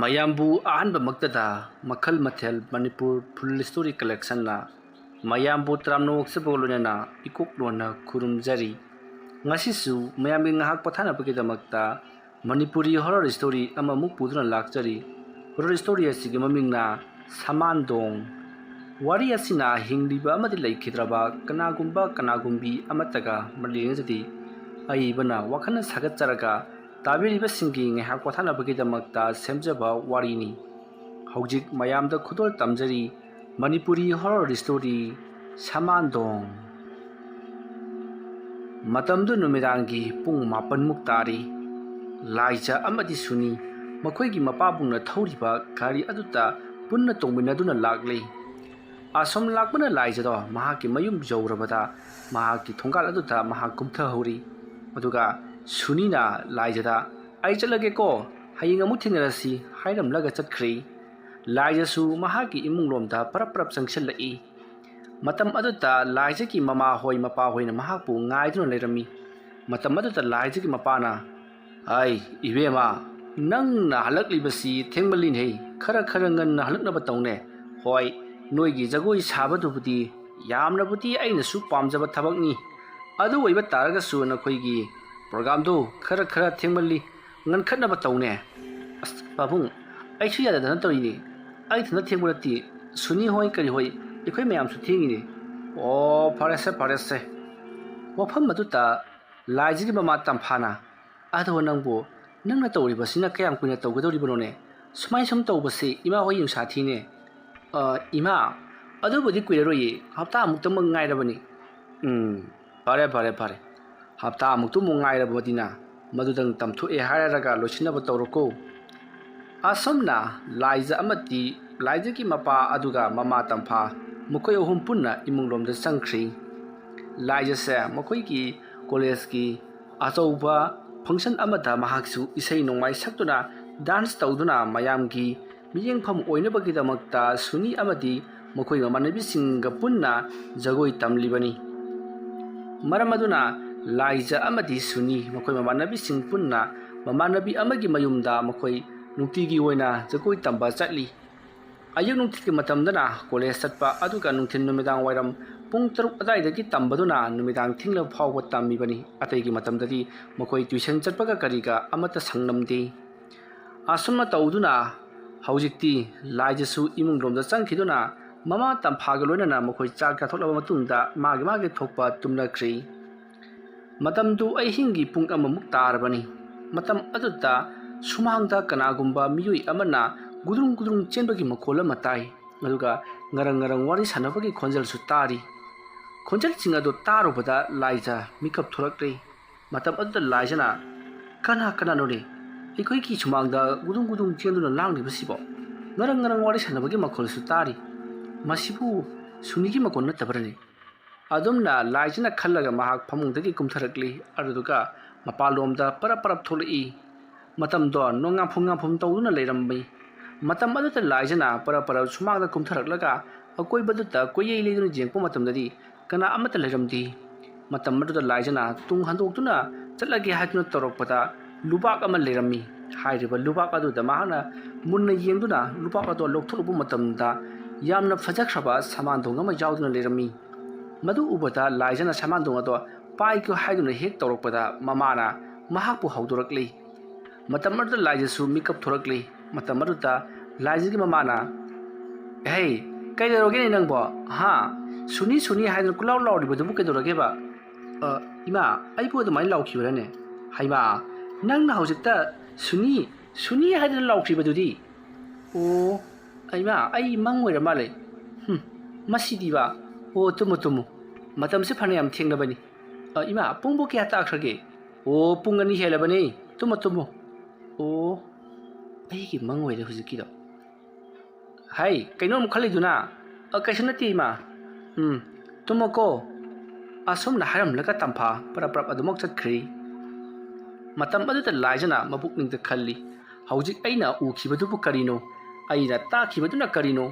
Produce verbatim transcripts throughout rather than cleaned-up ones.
ꯃꯌꯥꯝꯕꯨ ꯑꯍꯥꯟꯕꯃꯛꯇꯗ ꯃꯈꯜ ꯃꯊꯦꯜ ꯃꯅꯤꯄꯨꯔ ꯐꯨꯜ ꯁ꯭ꯇꯣꯔꯤ ꯀꯂꯦꯛꯁꯟꯅ ꯃꯌꯥꯝꯕꯨ ꯇꯔꯥꯝꯅ ꯑꯣꯛꯆꯕꯒ ꯂꯣꯏꯅꯅ ꯏꯀꯣꯛ ꯂꯣꯟꯅ ꯈꯨꯔꯨꯝꯖꯔꯤ꯫ ꯉꯁꯤꯁꯨ ꯃꯌꯥꯝꯒꯤ ꯉꯥꯏꯍꯥꯛ ꯄꯣꯊꯥꯅꯕꯒꯤꯗꯃꯛꯇ ꯃꯅꯤꯄꯨꯔꯤ ꯍꯣꯔꯔ ꯁ꯭ꯇꯣꯔꯤ ꯑꯃꯃꯨꯛ ꯄꯨꯗꯨꯅ ꯂꯥꯛꯆꯔꯤ꯫ ꯍꯣꯔꯔ ꯁ꯭ꯇꯣꯔꯤ ꯑꯁꯤꯒꯤ ꯃꯃꯤꯡꯅ ꯁꯃꯥꯟꯗꯣꯡ꯫ ꯋꯥꯔꯤ ꯑꯁꯤꯅ ꯍꯤꯡꯂꯤꯕ ꯑꯃꯗꯤ ꯂꯩꯈꯤꯗ꯭ꯔꯕ ꯀꯅꯥꯒꯨꯝꯕ ꯀꯅꯥꯒꯨꯝꯕꯤ ꯑꯃꯠꯇꯒ ꯃꯔꯤ ꯂꯩꯅꯖꯗꯦ꯫ ꯑꯏꯕꯅ ꯋꯥꯈꯜꯅ ꯁꯥꯒꯠꯆꯔꯒ ꯇꯥꯕꯤꯔꯤꯕꯁꯤꯡꯒꯤ ꯉꯥꯏꯍꯥꯛ ꯄꯣꯊꯥꯅꯕꯒꯤꯗꯃꯛꯇ ꯁꯦꯝꯖꯕ ꯋꯥꯔꯤꯅꯤ꯫ ꯍꯧꯖꯤꯛ ꯃꯌꯥꯝꯗ ꯈꯨꯗꯣꯜ ꯇꯝꯖꯔꯤ ꯃꯅꯤꯄꯨꯔꯤ ꯍꯣꯔꯔ ꯁ꯭ꯇꯣꯔꯤ ꯁꯃꯥꯟꯗꯣꯡ꯫ ꯃꯇꯝꯗꯨ ꯅꯨꯃꯤꯗꯥꯡꯒꯤ ꯄꯨꯡ ꯃꯥꯄꯟꯃꯨꯛ ꯇꯥꯔꯤ꯫ ꯂꯥꯏꯖ ꯑꯃꯗꯤ ꯁꯨꯅꯤ ꯃꯈꯣꯏꯒꯤ ꯃꯄꯥꯕꯨꯡꯅ ꯊꯧꯔꯤꯕ ꯒꯥꯔꯤ ꯑꯗꯨꯗ ꯄꯨꯟꯅ ꯇꯣꯡꯃꯤꯟꯅꯗꯨꯅ ꯂꯥꯛꯂꯤ꯫ ꯑꯁꯣꯝ ꯂꯥꯛꯄꯅ ꯂꯥꯏꯖꯗꯣ ꯃꯍꯥꯛꯀꯤ ꯃꯌꯨꯝ ꯌꯧꯔꯕꯗ ꯃꯍꯥꯛꯀꯤ ꯊꯣꯡꯒꯥꯜ ꯑꯗꯨꯗ ꯃꯍꯥꯛ ꯀꯨꯝꯊꯍꯧꯔꯤ꯫ ꯑꯗꯨꯒ ꯁꯨꯅꯤꯅ ꯂꯥꯏꯖꯗ, "ꯑꯩ ꯆꯠꯂꯒꯦꯀꯣ, ꯍꯌꯦꯡ ꯑꯃꯨꯛ ꯊꯦꯡꯅꯔꯁꯤ" ꯍꯥꯏꯔꯝꯂꯒ ꯆꯠꯈ꯭ꯔꯤ꯫ ꯂꯥꯏꯖꯁꯨ ꯃꯍꯥꯛꯀꯤ ꯏꯃꯨꯡꯂꯣꯝꯗ ꯄꯔꯞ ꯄꯔꯞ ꯆꯪꯁꯤꯜꯂꯛꯏ꯫ ꯃꯇꯝ ꯑꯗꯨꯗ ꯂꯥꯏꯖꯒꯤ ꯃꯃꯥꯍꯣꯏ ꯃꯄꯥꯍꯣꯏꯅ ꯃꯍꯥꯛꯄꯨ ꯉꯥꯏꯗꯨꯅ ꯂꯩꯔꯝꯃꯤ꯫ ꯃꯇꯝ ꯑꯗꯨꯗ ꯂꯥꯏꯖꯒꯤ ꯃꯄꯥꯅ, "ꯑꯩ, ꯏꯕꯦꯝꯃ, ꯅꯪꯅ ꯍꯜꯂꯛꯂꯤꯕꯁꯤ ꯊꯦꯡꯃꯜꯂꯤꯅꯦꯍꯦ, ꯈꯔ ꯈꯔ ꯉꯟꯅ ꯍꯜꯂꯛꯅꯕ ꯇꯧꯅꯦ꯫ ꯍꯣꯏ, ꯅꯣꯏꯒꯤ ꯖꯒꯣꯏ ꯁꯥꯕꯗꯨꯕꯨꯗꯤ ꯌꯥꯝꯅꯕꯨꯗꯤ ꯑꯩꯅꯁꯨ ꯄꯥꯝꯖꯕ ꯊꯕꯛꯅꯤ, ꯑꯗꯨ ꯑꯣꯏꯕ ꯇꯥꯔꯒꯁꯨ ꯅꯈꯣꯏꯒꯤ ꯄ꯭ꯔꯣꯒꯥꯝꯗꯨ ꯈꯔ ꯈꯔ ꯊꯦꯡꯃꯜꯂꯤ, ꯉꯟꯈꯠꯅꯕ ꯇꯧꯅꯦ꯫" "ꯑꯁ, ꯄꯥꯕꯨꯡ, ꯑꯩꯁꯨ ꯌꯥꯗꯗꯅ ꯇꯧꯔꯤꯅꯦ꯫ ꯑꯩ ꯏꯊꯟꯇ ꯊꯦꯡꯕ ꯅꯠꯇꯦ, ꯁꯨꯅꯤ ꯍꯣꯏ ꯀꯔꯤ ꯍꯣꯏ, ꯑꯩꯈꯣꯏ ꯃꯌꯥꯝꯁꯨ ꯊꯦꯡꯉꯤꯅꯦ꯫" "ꯑꯣ, ꯐꯔꯦꯁꯦ, ꯐꯔꯦꯁꯦ꯫" ꯋꯥꯐꯝ ꯑꯗꯨꯗ ꯂꯥꯏꯖꯒꯤ ꯃꯃꯥ ꯇꯝꯐꯥꯅ, "ꯑꯗꯣ ꯅꯪꯕꯨ, ꯅꯪꯅ ꯇꯧꯔꯤꯕꯁꯤꯅ ꯀꯌꯥꯝ ꯀꯨꯏꯅ ꯇꯧꯒꯗꯧꯔꯤꯕꯅꯣꯅꯦ? ꯁꯨꯃꯥꯏ ꯁꯨꯝ ꯇꯧꯕꯁꯤ ꯏꯃꯥ ꯍꯣꯏ ꯅꯨꯡꯁꯥ ꯊꯤꯅꯦ꯫" "ꯑ, ꯏꯃꯥ, ꯑꯗꯨꯕꯨꯗꯤ ꯀꯨꯏꯔꯔꯣꯏꯌꯦ, ꯍꯞꯇꯥꯃꯨꯛꯇꯃꯛ ꯉꯥꯏꯔꯕꯅꯤ꯫" "ꯎꯝ, ꯐꯔꯦ, ꯐꯔꯦ, ꯐꯔꯦ꯫ ꯍꯞꯇꯥꯃꯨꯛꯇꯃꯨꯛ ꯉꯥꯏꯔꯕꯗꯤꯅ ꯃꯗꯨꯗꯪ ꯇꯝꯊꯣꯛꯑꯦ ꯍꯥꯏꯔꯒ ꯂꯣꯏꯁꯤꯟꯅꯕ ꯇꯧꯔꯣꯀꯣ꯫" ꯑꯁꯨꯝꯅ ꯂꯥꯏꯖ ꯑꯃꯗꯤ ꯂꯥꯏꯖꯒꯤ ꯃꯄꯥ ꯑꯗꯨꯒ ꯃꯃꯥ ꯇꯝꯐꯥ ꯃꯈꯣꯏ ꯑꯍꯨꯝ ꯄꯨꯟꯅ ꯏꯃꯨꯡꯂꯣꯝꯗ ꯆꯪꯈ꯭ꯔꯤ꯫ ꯂꯥꯏꯖꯁꯦ ꯃꯈꯣꯏꯒꯤ ꯀꯣꯂꯦꯖꯀꯤ ꯑꯆꯧꯕ ꯐꯪꯁꯟ ꯑꯃꯗ ꯃꯍꯥꯛꯁꯨ ꯏꯁꯩ ꯅꯣꯡꯃꯥꯏ ꯁꯛꯇꯨꯅ, ꯗꯥꯟꯁ ꯇꯧꯗꯨꯅ ꯃꯌꯥꯝꯒꯤ ꯃꯤꯠꯌꯦꯡꯐꯝ ꯑꯣꯏꯅꯕꯒꯤꯗꯃꯛꯇ ꯁꯨꯅꯤ ꯑꯃꯗꯤ ꯃꯈꯣꯏ ꯃꯃꯥꯟꯅꯕꯤꯁꯤꯡꯒ ꯄꯨꯟꯅ ꯖꯒꯣꯏ ꯇꯝꯂꯤꯕꯅꯤ꯫ ꯃꯔꯝ ꯑꯗꯨꯅ ꯂꯥꯏꯖ ꯑꯃꯗꯤ ꯁꯨꯅꯤ ꯃꯈꯣꯏ ꯃꯃꯥꯟꯅꯕꯤꯁꯤꯡ ꯄꯨꯟꯅ ꯃꯃꯥꯟꯅꯕꯤ ꯑꯃꯒꯤ ꯃꯌꯨꯝꯗ ꯃꯈꯣꯏ ꯅꯨꯡꯇꯤꯒꯤ ꯑꯣꯏꯅ ꯖꯒꯣꯏ ꯇꯝꯕ ꯆꯠꯂꯤ꯫ ꯑꯌꯨꯛ ꯅꯨꯡꯊꯤꯜꯒꯤ ꯃꯇꯝꯗꯅ ꯀꯣꯂꯦꯖ ꯆꯠꯄ, ꯑꯗꯨꯒ ꯅꯨꯡꯊꯤꯜ ꯅꯨꯃꯤꯗꯥꯡ ꯋꯥꯏꯔꯝ ꯄꯨꯡ ꯇꯔꯨꯛ ꯑꯗꯨꯋꯥꯏꯗꯒꯤ ꯇꯝꯕꯗꯨꯅ ꯅꯨꯃꯤꯗꯥꯡ ꯊꯦꯡꯂꯕ ꯐꯥꯎꯕ ꯇꯝꯃꯤꯕꯅꯤ꯫ ꯑꯇꯩꯒꯤ ꯃꯇꯝꯗꯗꯤ ꯃꯈꯣꯏ ꯇ꯭ꯌꯨꯁꯟ ꯆꯠꯄꯒ ꯀꯔꯤꯒ ꯑꯃꯠꯇ ꯁꯪꯂꯝꯗꯦ꯫ ꯑꯁꯨꯝꯅ ꯇꯧꯗꯨꯅ ꯍꯧꯖꯤꯛꯇꯤ ꯂꯥꯏꯖꯁꯨ ꯏꯃꯨꯡ ꯂꯣꯝꯗ ꯆꯪꯈꯤꯗꯨꯅ ꯃꯃꯥ ꯇꯝꯐꯥꯒ ꯂꯣꯏꯅꯅ ꯃꯈꯣꯏ ꯆꯥꯛ ꯆꯥꯊꯣꯛꯂꯕ ꯃꯇꯨꯡꯗ ꯃꯥꯒꯤ ꯃꯥꯒꯤ ꯊꯣꯛꯄ ꯇꯨꯝꯅꯈ꯭ꯔꯤ꯫ ꯃꯇꯝꯗꯨ ꯑꯍꯤꯡꯒꯤ ꯄꯨꯡ ꯑꯃꯃꯨꯛ ꯇꯥꯔꯕꯅꯤ꯫ ꯃꯇꯝ ꯑꯗꯨꯗ ꯁꯨꯃꯥꯡꯗ ꯀꯅꯥꯒꯨꯝꯕ ꯃꯤꯑꯣꯏ ꯑꯃꯅ ꯒꯨꯗ꯭ꯔꯨꯡ ꯒꯨꯗ꯭ꯔꯨꯡ ꯆꯦꯟꯕꯒꯤ ꯃꯈꯣꯜ ꯑꯃ ꯇꯥꯏ, ꯑꯗꯨꯒ ꯉꯔꯪ ꯉꯔꯪ ꯋꯥꯔꯤ ꯁꯥꯟꯅꯕꯒꯤ ꯈꯣꯟꯖꯦꯜꯁꯨ ꯇꯥꯔꯤ꯫ ꯈꯣꯟꯖꯦꯜꯁꯤꯡ ꯑꯗꯨ ꯇꯥꯔꯨꯕꯗ ꯂꯥꯏꯖ ꯃꯤꯀꯞ ꯊꯣꯛꯂꯛꯂꯦ꯫ ꯃꯇꯝ ꯑꯗꯨꯗ ꯂꯥꯏꯖꯅ, "ꯀꯅꯥ ꯀꯅꯥꯅꯣꯅꯦ ꯑꯩꯈꯣꯏꯒꯤ ꯁꯨꯃꯥꯡꯗ ꯒꯨꯗꯨꯡ ꯒꯨꯗꯨꯡ ꯆꯦꯟꯗꯨꯅ ꯂꯥꯡꯂꯤꯕꯁꯤꯕꯣ? ꯉꯔꯪ ꯉꯔꯪ ꯋꯥꯔꯤ ꯁꯥꯟꯅꯕꯒꯤ ꯃꯈꯣꯜꯁꯨ ꯇꯥꯔꯤ꯫ ꯃꯁꯤꯕꯨ ꯁꯨꯅꯤꯒꯤ ꯃꯈꯣꯜ ꯅꯠꯇꯕ꯭ꯔꯅꯦ?" ꯑꯗꯨꯝꯅ ꯂꯥꯏꯖꯅ ꯈꯜꯂꯒ ꯃꯍꯥꯛ ꯐꯃꯨꯡꯗꯒꯤ ꯀꯨꯝꯊꯔꯛꯂꯤ, ꯑꯗꯨꯗꯨꯒ ꯃꯄꯥꯟꯂꯣꯝꯗ ꯄꯔꯞ ꯄꯔꯞ ꯊꯣꯛꯂꯛꯏ꯫ ꯃꯇꯝꯗꯣ ꯅꯣꯡꯉꯥꯟꯐꯝ ꯉꯥꯟꯐꯝ ꯇꯧꯗꯨꯅ ꯂꯩꯔꯝꯃꯤ꯫ ꯃꯇꯝ ꯑꯗꯨꯗ ꯂꯥꯏꯖꯅ ꯄꯔꯞ ꯄꯔꯞ ꯁꯨꯃꯥꯡꯗ ꯀꯨꯝꯊꯔꯛꯂꯒ ꯑꯀꯣꯏꯕꯗꯨꯗ ꯀꯣꯏꯌꯦꯡ ꯌꯦꯡꯗꯨꯅ ꯌꯦꯡꯉꯛꯄ ꯃꯇꯝꯗꯗꯤ ꯀꯅꯥ ꯑꯃꯠꯇ ꯂꯩꯔꯝꯗꯦ꯫ ꯃꯇꯝ ꯑꯗꯨꯗ ꯂꯥꯏꯖꯅ ꯇꯨꯡ ꯍꯟꯗꯣꯛꯇꯨꯅ ꯆꯠꯂꯒꯦ ꯍꯥꯏꯗꯨꯅ ꯇꯧꯔꯛꯄꯗ ꯂꯨꯕꯥꯛ ꯑꯃ ꯂꯩꯔꯝꯃꯤ꯫ ꯍꯥꯏꯔꯤꯕ ꯂꯨꯕꯥꯛ ꯑꯗꯨꯗ ꯃꯍꯥꯛꯅ ꯃꯨꯟꯅ ꯌꯦꯡꯗꯨꯅ ꯂꯨꯕꯥꯛ ꯑꯗꯨ ꯂꯧꯊꯣꯛꯂꯨꯕ ꯃꯇꯝꯗ ꯌꯥꯝꯅ ꯐꯖꯈ꯭ꯔꯕ ꯁꯃꯥꯟꯗꯣꯡ ꯑꯃ ꯌꯥꯎꯗꯨꯅ ꯂꯩꯔꯝꯃꯤ꯫ ꯃꯗꯨ ꯎꯕꯗ ꯂꯥꯏꯖꯅ ꯁꯃꯥꯟꯗꯣꯡ ꯑꯗꯣ ꯄꯥꯏꯈꯣ ꯍꯥꯏꯗꯨꯅ ꯍꯦꯛ ꯇꯧꯔꯛꯄꯗ ꯃꯃꯥꯅ ꯃꯍꯥꯛꯄꯨ ꯍꯧꯗꯣꯔꯛꯂꯤ꯫ ꯃꯇꯝ ꯑꯗꯨꯗ ꯂꯥꯏꯖꯁꯨ ꯃꯤꯀꯞ ꯊꯣꯔꯛꯂꯤ꯫ ꯃꯇꯝ ꯑꯗꯨꯗ ꯂꯥꯏꯖꯒꯤ ꯃꯃꯥꯅ, "ꯍꯦ, ꯀꯩꯗꯧꯔꯒꯦꯅꯦ ꯅꯪꯕꯣ? ꯍꯥ? ꯁꯨꯅꯤ ꯁꯨꯅꯤ ꯍꯥꯏꯗꯨꯅ ꯀꯣꯏꯂꯥꯎ ꯂꯥꯎꯔꯤꯕꯗꯨꯕꯨ ꯀꯩꯗꯧꯔꯒꯦꯕ?" "ꯑ, ꯏꯃꯥ, ꯑꯩꯕꯨ ꯑꯗꯨꯃꯥꯏꯅ ꯂꯥꯎꯈꯤꯕ꯭ꯔꯅꯦ?" "ꯍꯩꯃꯥ, ꯅꯪꯅ ꯍꯧꯖꯤꯛꯇ ꯁꯨꯅꯤ ꯁꯨꯅꯤ ꯍꯥꯏꯗꯨꯅ ꯂꯥꯎꯈꯤꯕꯗꯨꯗꯤ?" "ꯑꯣ, ꯏꯃꯥ, ꯑꯩ ꯃꯪ ꯑꯣꯏꯔ ꯃꯥꯜꯂꯦ꯫ ꯍꯨꯝ, ꯃꯁꯤꯗꯤꯕ꯫ ꯑꯣ, ꯇꯨꯝꯃꯨ ꯇꯨꯝꯃꯨ, ꯃꯇꯝꯁꯦ ꯐꯅꯌꯥꯝ ꯊꯦꯡꯂꯕꯅꯤ꯫ ꯑ, ꯏꯃꯥ, ꯄꯨꯡꯕꯨ ꯀꯌꯥ ꯇꯥꯈ꯭ꯔꯒꯦ?" "ꯑꯣ, ꯄꯨꯡ ꯑꯅꯤ ꯍꯦꯜꯂꯕꯅꯤ, ꯇꯨꯝꯃꯨ ꯇꯨꯝꯃꯨ꯫" "ꯑꯣ, ꯑꯩꯒꯤ ꯃꯪ ꯑꯣꯏꯔꯦ ꯍꯧꯖꯤꯛꯀꯤꯗꯣ꯫ ꯍꯥꯏ, ꯀꯩꯅꯣ ꯑꯃꯨꯛ ꯈꯜꯂꯤꯗꯨꯅ?" "ꯑ, ꯀꯩꯁꯨ ꯅꯠꯇꯦ ꯏꯃꯥ꯫ ꯎꯝ, ꯇꯨꯝꯃꯣꯀꯣ꯫" ꯑꯁꯨꯝꯅ ꯍꯥꯏꯔꯝꯂꯒ ꯇꯝꯐꯥ ꯄꯔꯞ ꯄꯔꯞ ꯑꯗꯨꯃꯛ ꯆꯠꯈ꯭ꯔꯤ꯫ ꯃꯇꯝ ꯑꯗꯨꯗ ꯂꯥꯏꯖꯅ ꯃꯄꯨꯛꯅꯤꯡꯗ ꯈꯜꯂꯤ, "ꯍꯧꯖꯤꯛ ꯑꯩꯅ ꯎꯈꯤꯕꯗꯨꯕꯨ ꯀꯔꯤꯅꯣ? ꯑꯩꯅ ꯇꯥꯈꯤꯕꯗꯨꯅ ꯀꯔꯤꯅꯣ?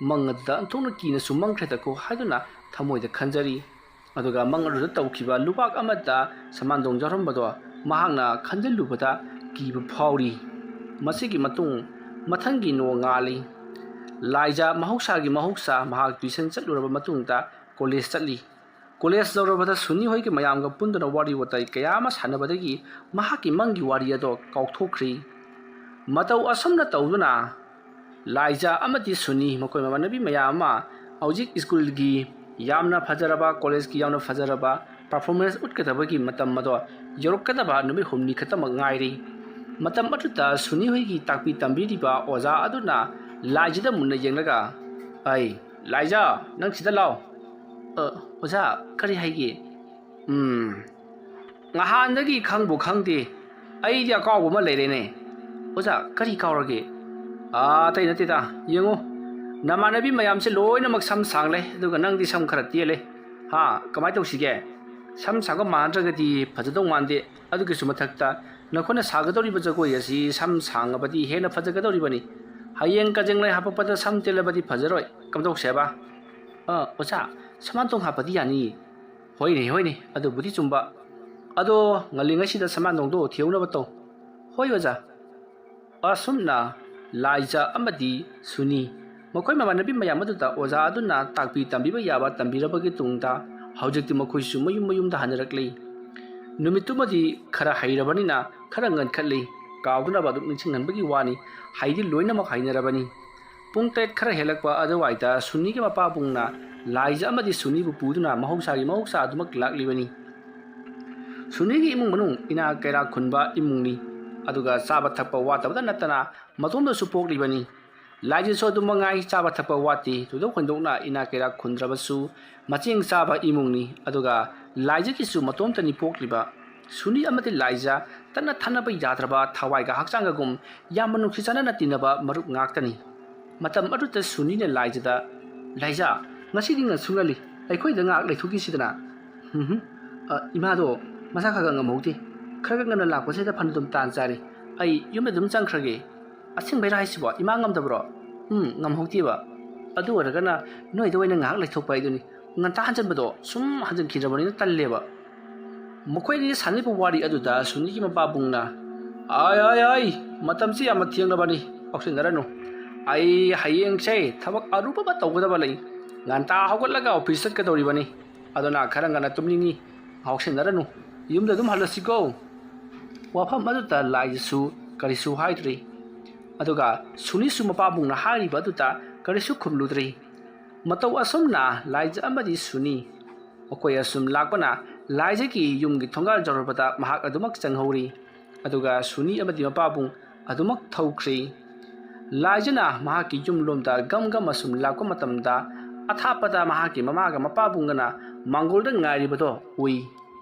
ꯃꯪ ꯑꯗꯨꯗ ꯑꯣꯟꯊꯣꯛꯅ ꯀꯤꯅꯁꯨ ꯃꯪꯈ꯭ꯔꯦꯗꯀꯣ" ꯍꯥꯏꯗꯨꯅ ꯊꯃꯣꯏꯗ ꯈꯟꯖꯔꯤ꯫ ꯑꯗꯨꯒ ꯃꯪ ꯑꯗꯨꯗ ꯇꯧꯈꯤꯕ ꯂꯨꯕꯥꯛ ꯑꯃꯗ ꯁꯃꯥꯟꯗꯣꯡ ꯌꯥꯎꯔꯝꯕꯗꯣ ꯃꯍꯥꯛꯅ ꯈꯟꯖꯤꯜꯂꯨꯕꯗ ꯀꯤꯕ ꯐꯥꯎꯔꯤ꯫ ꯃꯁꯤꯒꯤ ꯃꯇꯨꯡ ꯃꯊꯪꯒꯤ ꯅꯣꯡꯉꯥꯜꯂꯤ꯫ ꯂꯥꯏꯖꯥ ꯃꯍꯧꯁꯥꯒꯤ ꯃꯍꯧꯁꯥ ꯃꯍꯥꯛ tuition ꯆꯠꯂꯨꯔꯕ ꯃꯇꯨꯡꯗ college ꯆꯠꯂꯤ꯫ College ꯌꯧꯔꯕꯗ ꯁꯨꯅꯤ ꯍꯣꯏꯒꯤ ꯃꯌꯥꯝꯒ ꯄꯨꯟꯗꯨꯅ ꯋꯥꯔꯤ ꯋꯥꯇꯥꯏ ꯀꯌꯥ ꯑꯃ ꯁꯥꯟꯅꯕꯗꯒꯤ ꯃꯍꯥꯛꯀꯤ ꯃꯪꯒꯤ ꯋꯥꯔꯤ ꯑꯗꯣ ꯀꯥꯎꯊꯣꯛꯈ꯭ꯔꯤ꯫ ꯃꯇꯧ ꯑꯁꯨꯝꯅ ꯇꯧꯗꯨꯅ ꯂꯥꯏꯖꯥ ꯑꯃꯗꯤ ꯁꯨꯅꯤ, ꯃꯈꯣꯏ ꯃꯃꯥꯟꯅꯕꯤ ꯃꯌꯥꯝ ꯑꯃ ꯍꯧꯖꯤꯛ schoolꯒꯤ ꯌꯥꯝꯅ ꯐꯖꯔꯕ, collegeꯀꯤ ꯌꯥꯝꯅ ꯐꯖꯔꯕ performance ꯎꯠꯀꯗꯕꯒꯤ ꯃꯇꯝ ꯑꯗꯣ ꯌꯧꯔꯛꯀꯗꯕ ꯅꯨꯃꯤꯠ ꯍꯨꯝꯅꯤ ꯈꯛꯇꯃꯛ ꯉꯥꯏꯔꯤ꯫ ꯃꯇꯝ ꯑꯗꯨꯗ ꯁꯨꯅꯤ ꯍꯣꯏꯒꯤ ꯇꯥꯛꯄꯤ ꯇꯝꯕꯤꯔꯤꯕ ꯑꯣꯖꯥ ꯑꯗꯨꯅ ꯂꯥꯏꯖꯥꯗ ꯃꯨꯟꯅ ꯌꯦꯡꯂꯒ, "ꯑꯩ, ꯂꯥꯏꯖꯥ, ꯅꯪ ꯁꯤꯗ ꯂꯥꯎ꯫" "ꯑ, ꯑꯣꯖꯥ, ꯀꯔꯤ ꯍꯥꯏꯒꯦ?" "ꯎꯝ, ꯉꯍꯥꯟꯗꯒꯤ ꯈꯪꯕꯨ ꯈꯪꯗꯦ, ꯑꯩꯗꯤ ꯑꯀꯥꯎꯕ ꯑꯃ ꯂꯩꯔꯦꯅꯦ꯫" "ꯑꯣꯖꯥ, ꯀꯔꯤ ꯀꯥꯎꯔꯒꯦ?" "ꯑꯥ, ꯑꯇꯩ ꯅꯠꯇꯦꯗ, ꯌꯦꯡꯉꯨ, ꯅꯃꯥꯟꯅꯕꯤ ꯃꯌꯥꯝꯁꯦ ꯂꯣꯏꯅꯃꯛ ꯁꯝ ꯁꯥꯡꯂꯦ, ꯑꯗꯨꯒ ꯅꯪꯗꯤ ꯁꯝ ꯈꯔ ꯇꯦꯜꯂꯦ꯫ ꯍꯥ, ꯀꯃꯥꯏꯅ ꯇꯧꯁꯤꯒꯦ? ꯁꯝ ꯁꯥꯡꯕ ꯃꯥꯟꯅꯗ꯭ꯔꯒꯗꯤ ꯐꯖꯗꯧ ꯃꯥꯟꯗꯦ꯫ ꯑꯗꯨꯒꯤꯁꯨ ꯃꯊꯛꯇ ꯅꯈꯣꯏꯅ ꯁꯥꯒꯗꯧꯔꯤꯕ ꯖꯒꯣꯏ ꯑꯁꯤ ꯁꯝ ꯁꯥꯡꯉꯕꯗꯤ ꯍꯦꯟꯅ ꯐꯖꯒꯗꯧꯔꯤꯕꯅꯤ꯫ ꯍꯌꯦꯡ ꯀꯖꯦꯡꯂꯩ ꯍꯥꯄꯛꯄꯗ ꯁꯝ ꯇꯦꯜꯂꯕꯗꯤ ꯐꯖꯔꯣꯏ꯫ ꯀꯝꯗꯧꯁꯦꯕ?" "ꯑ, ꯑꯣꯖꯥ, ꯁꯃꯥꯟꯇꯣꯡ ꯍꯥꯞꯄꯗꯤ ꯌꯥꯅꯤꯌꯦ꯫" "ꯍꯣꯏꯅꯦ, ꯍꯣꯏꯅꯦ, ꯑꯗꯨꯕꯨꯗꯤ ꯆꯨꯝꯕ꯫ ꯑꯗꯣ ꯉꯜꯂꯤꯉꯩꯁꯤꯗ ꯁꯃꯥꯟꯇꯣꯡꯗꯣ ꯊꯤꯍꯧꯅꯕ ꯇꯧ꯫" "ꯍꯣꯏ, ꯑꯣꯖꯥ꯫" ꯑꯁꯨꯝꯅ ꯂꯥꯏꯖꯥ ꯑꯃꯗꯤ ꯁꯨꯅꯤ ꯃꯈꯣꯏ ꯃꯃꯥꯟꯅꯕꯤ ꯃꯌꯥꯝ ꯑꯗꯨꯗ ꯑꯣꯖꯥ ꯑꯗꯨꯅ ꯇꯥꯛꯄꯤ ꯇꯝꯕꯤꯕ ꯌꯥꯕ ꯇꯝꯕꯤꯔꯕꯒꯤ ꯇꯨꯡꯗ ꯍꯧꯖꯤꯛꯇꯤ ꯃꯈꯣꯏꯁꯨ ꯃꯌꯨꯝ ꯃꯌꯨꯝꯗ ꯍꯟꯅꯔꯛꯂꯤ꯫ ꯅꯨꯃꯤꯠꯇꯨꯃꯗꯤ ꯈꯔ ꯍꯩꯔꯕꯅꯤꯅ ꯈꯔ ꯉꯟꯈꯠꯂꯤ꯫ ꯀꯥꯎꯗꯅꯕ ꯑꯗꯨꯝ ꯅꯤꯡꯁꯤꯡꯍꯟꯕꯒꯤ ꯋꯥꯅꯤ, ꯍꯩꯗꯤ ꯂꯣꯏꯅꯃꯛ ꯍꯩꯅꯔꯕꯅꯤ꯫ ꯄꯨꯡ ꯇꯔꯦꯠ ꯈꯔ ꯍꯦꯜꯂꯛꯄ ꯑꯗꯨꯋꯥꯏꯗ ꯁꯨꯅꯤꯒꯤ ꯃꯄꯥꯕꯨꯡꯅ ꯂꯥꯏꯖꯥ ꯑꯃꯗꯤ ꯁꯨꯅꯤꯕꯨ ꯄꯨꯗꯨꯅ ꯃꯍꯧꯁꯥꯒꯤ ꯃꯍꯧꯁꯥ ꯑꯗꯨꯃꯛ ꯂꯥꯛꯂꯤꯕꯅꯤ꯫ ꯁꯨꯅꯤꯒꯤ ꯏꯃꯨꯡ ꯃꯅꯨꯡ ꯏꯅꯥꯛ ꯀꯩꯔꯥꯛ ꯈꯨꯟꯕ ꯏꯃꯨꯡꯅꯤ꯫ ꯑꯗꯨꯒ ꯆꯥꯕ ꯊꯛꯄ ꯋꯥꯠꯇꯕꯗ ꯅꯠꯇꯅ ꯃꯇꯣꯝꯗꯁꯨ ꯄꯣꯛꯂꯤꯕꯅꯤ꯫ ꯂꯥꯏꯖꯥꯁꯨ ꯑꯗꯨꯝ ꯃꯉꯥꯏ, ꯆꯥꯕ ꯊꯛꯄ ꯋꯥꯠꯇꯦ꯫ ꯊꯣꯏꯗꯣꯛ ꯍꯦꯟꯗꯣꯛꯅ ꯏꯅꯥꯛ ꯀꯩꯔꯥꯛ ꯈꯨꯟꯗ꯭ꯔꯕꯁꯨ ꯃꯆꯦꯡ ꯆꯥꯕ ꯏꯃꯨꯡꯅꯤ꯫ ꯑꯗꯨꯒ ꯂꯥꯏꯖꯥꯒꯤꯁꯨ ꯃꯇꯣꯝꯇꯅꯤ ꯄꯣꯛꯂꯤꯕ꯫ ꯁꯨꯅꯤ ꯑꯃꯗꯤ ꯂꯥꯏꯖꯥ ꯇꯠꯅ ꯊꯥꯅꯕ ꯌꯥꯗ꯭ꯔꯕ, ꯊꯋꯥꯏꯒ ꯍꯛꯆꯥꯡꯒꯒꯨꯝ ꯌꯥꯝꯅ ꯅꯨꯡꯁꯤ ꯆꯥꯟꯅꯅ ꯇꯤꯟꯅꯕ ꯃꯔꯨꯞ ꯉꯥꯛꯇꯅꯤ꯫ ꯃꯇꯝ ꯑꯗꯨꯗ ꯁꯨꯅꯤꯅ ꯂꯥꯏꯖꯥꯗ, "ꯂꯥꯏꯖꯥ, ꯉꯁꯤꯗꯤ ꯉꯟꯁꯨ ꯉꯜꯂꯤ, ꯑꯩꯈꯣꯏꯗ ꯉꯥꯏꯍꯥꯛ ꯂꯩꯊꯣꯛꯈꯤꯁꯤꯗꯅ꯫" "ꯍꯨꯝ ꯍꯨꯝ, ꯑ, ꯏꯃꯥꯗꯣ ꯃꯁꯥ ꯈꯔ ꯈꯔ ꯉꯝꯍꯧꯗꯦ, ꯈꯔ ꯈꯔ ꯉꯟꯅ ꯂꯥꯛꯄꯁꯤꯗ ꯐꯅ ꯑꯗꯨꯝ ꯇꯥꯟ ꯆꯥꯔꯦ, ꯑꯩ ꯌꯨꯝꯗ ꯑꯗꯨꯝ ꯆꯪꯈ꯭ꯔꯒꯦ꯫" "ꯑꯁꯦꯡꯕꯩꯔꯥ ꯍꯥꯏꯁꯤꯕꯣ? ꯏꯃꯥ ꯉꯝꯗꯕ꯭ꯔꯣ?" "ꯎꯝ, ꯉꯝꯍꯧꯗꯦꯕ꯫ ꯑꯗꯨ ꯑꯣꯏꯔꯒꯅ ꯅꯣꯏꯗ ꯑꯣꯏꯅ ꯉꯥꯏꯍꯥꯛ ꯂꯩꯊꯣꯛꯄ ꯍꯥꯏꯗꯨꯅꯤ꯫ ꯉꯟꯇꯥ ꯍꯟꯖꯟꯕꯗꯣ ꯁꯨꯝ ꯍꯟꯖꯟꯈꯤꯗ꯭ꯔꯕꯅꯤꯅ ꯇꯜꯂꯦꯕ꯫" ꯃꯈꯣꯏ ꯑꯅꯤ ꯁꯥꯟꯅꯔꯤꯕ ꯋꯥꯔꯤ ꯑꯗꯨꯗ ꯁꯨꯅꯤꯒꯤ ꯃꯄꯥꯕꯨꯡꯅ, ꯑꯥꯏ, ꯑꯥꯏ, ꯑꯥꯏ, ꯃꯇꯝꯁꯤ ꯌꯥꯝꯅ ꯊꯦꯡꯂꯕꯅꯤ, ꯉꯥꯎꯁꯤꯟꯅꯔꯅꯨ꯫ ꯑꯩ ꯍꯌꯦꯡꯁꯦ ꯊꯕꯛ ꯑꯔꯨꯕ ꯑꯃ ꯇꯧꯒꯗꯕ ꯂꯩ꯫ ꯉꯟꯇꯥ ꯍꯧꯒꯠꯂꯒ ꯑꯣꯐꯤꯁ ꯆꯠꯀꯗꯧꯔꯤꯕꯅꯤ꯫ ꯑꯗꯨꯅ ꯈꯔ ꯉꯟꯅ ꯇꯨꯝꯅꯤꯡꯉꯤ꯫ ꯉꯥꯎꯁꯤꯟꯅꯔꯅꯨ꯫ ꯌꯨꯝꯗ ꯑꯗꯨꯝ ꯍꯜꯂꯁꯤꯀꯣ꯫ ꯋꯥꯐꯝ ꯑꯗꯨꯗ ꯂꯥꯏꯖꯁꯨ ꯀꯔꯤꯁꯨ ꯍꯥꯏꯗ꯭ꯔꯤ꯫ ꯑꯗꯨꯒ ꯁꯨꯅꯤꯁꯨ ꯃꯄꯥꯕꯨꯡꯅ ꯍꯥꯏꯔꯤꯕ ꯑꯗꯨꯗ ꯀꯔꯤꯁꯨ ꯈꯨꯝꯂꯨꯗ꯭ꯔꯤ꯫ ꯃꯇꯧ ꯑꯁꯨꯝꯅ ꯂꯥꯏꯖ ꯑꯃꯗꯤ ꯁꯨꯅꯤ ꯃꯈꯣꯏ ꯑꯁꯨꯝ ꯂꯥꯛꯄꯅ ꯂꯥꯏꯖꯒꯤ ꯌꯨꯝꯒꯤ ꯊꯣꯡꯒꯥꯜ ꯌꯧꯔꯕꯗ ꯃꯍꯥꯛ ꯑꯗꯨꯃꯛ ꯆꯪꯍꯧꯔꯤ꯫ ꯑꯗꯨꯒ ꯁꯨꯅꯤ ꯑꯃꯗꯤ ꯃꯄꯥꯕꯨꯡ ꯑꯗꯨꯃꯛ ꯊꯧꯈ꯭ꯔꯤ꯫ ꯂꯥꯏꯖꯅ ꯃꯍꯥꯛꯀꯤ ꯌꯨꯝꯂꯣꯝꯗ ꯒꯝ ꯒꯝ ꯑꯁꯨꯝ ꯂꯥꯛꯄ ꯃꯇꯝꯗ, ꯑꯊꯥꯞꯄꯗ ꯃꯍꯥꯛꯀꯤ ꯃꯃꯥꯒ ꯃꯄꯥꯕꯨꯡꯒꯅ ꯃꯥꯡꯒꯣꯜꯗ ꯉꯥꯏꯔꯤꯕꯗꯣ ꯎꯏ꯫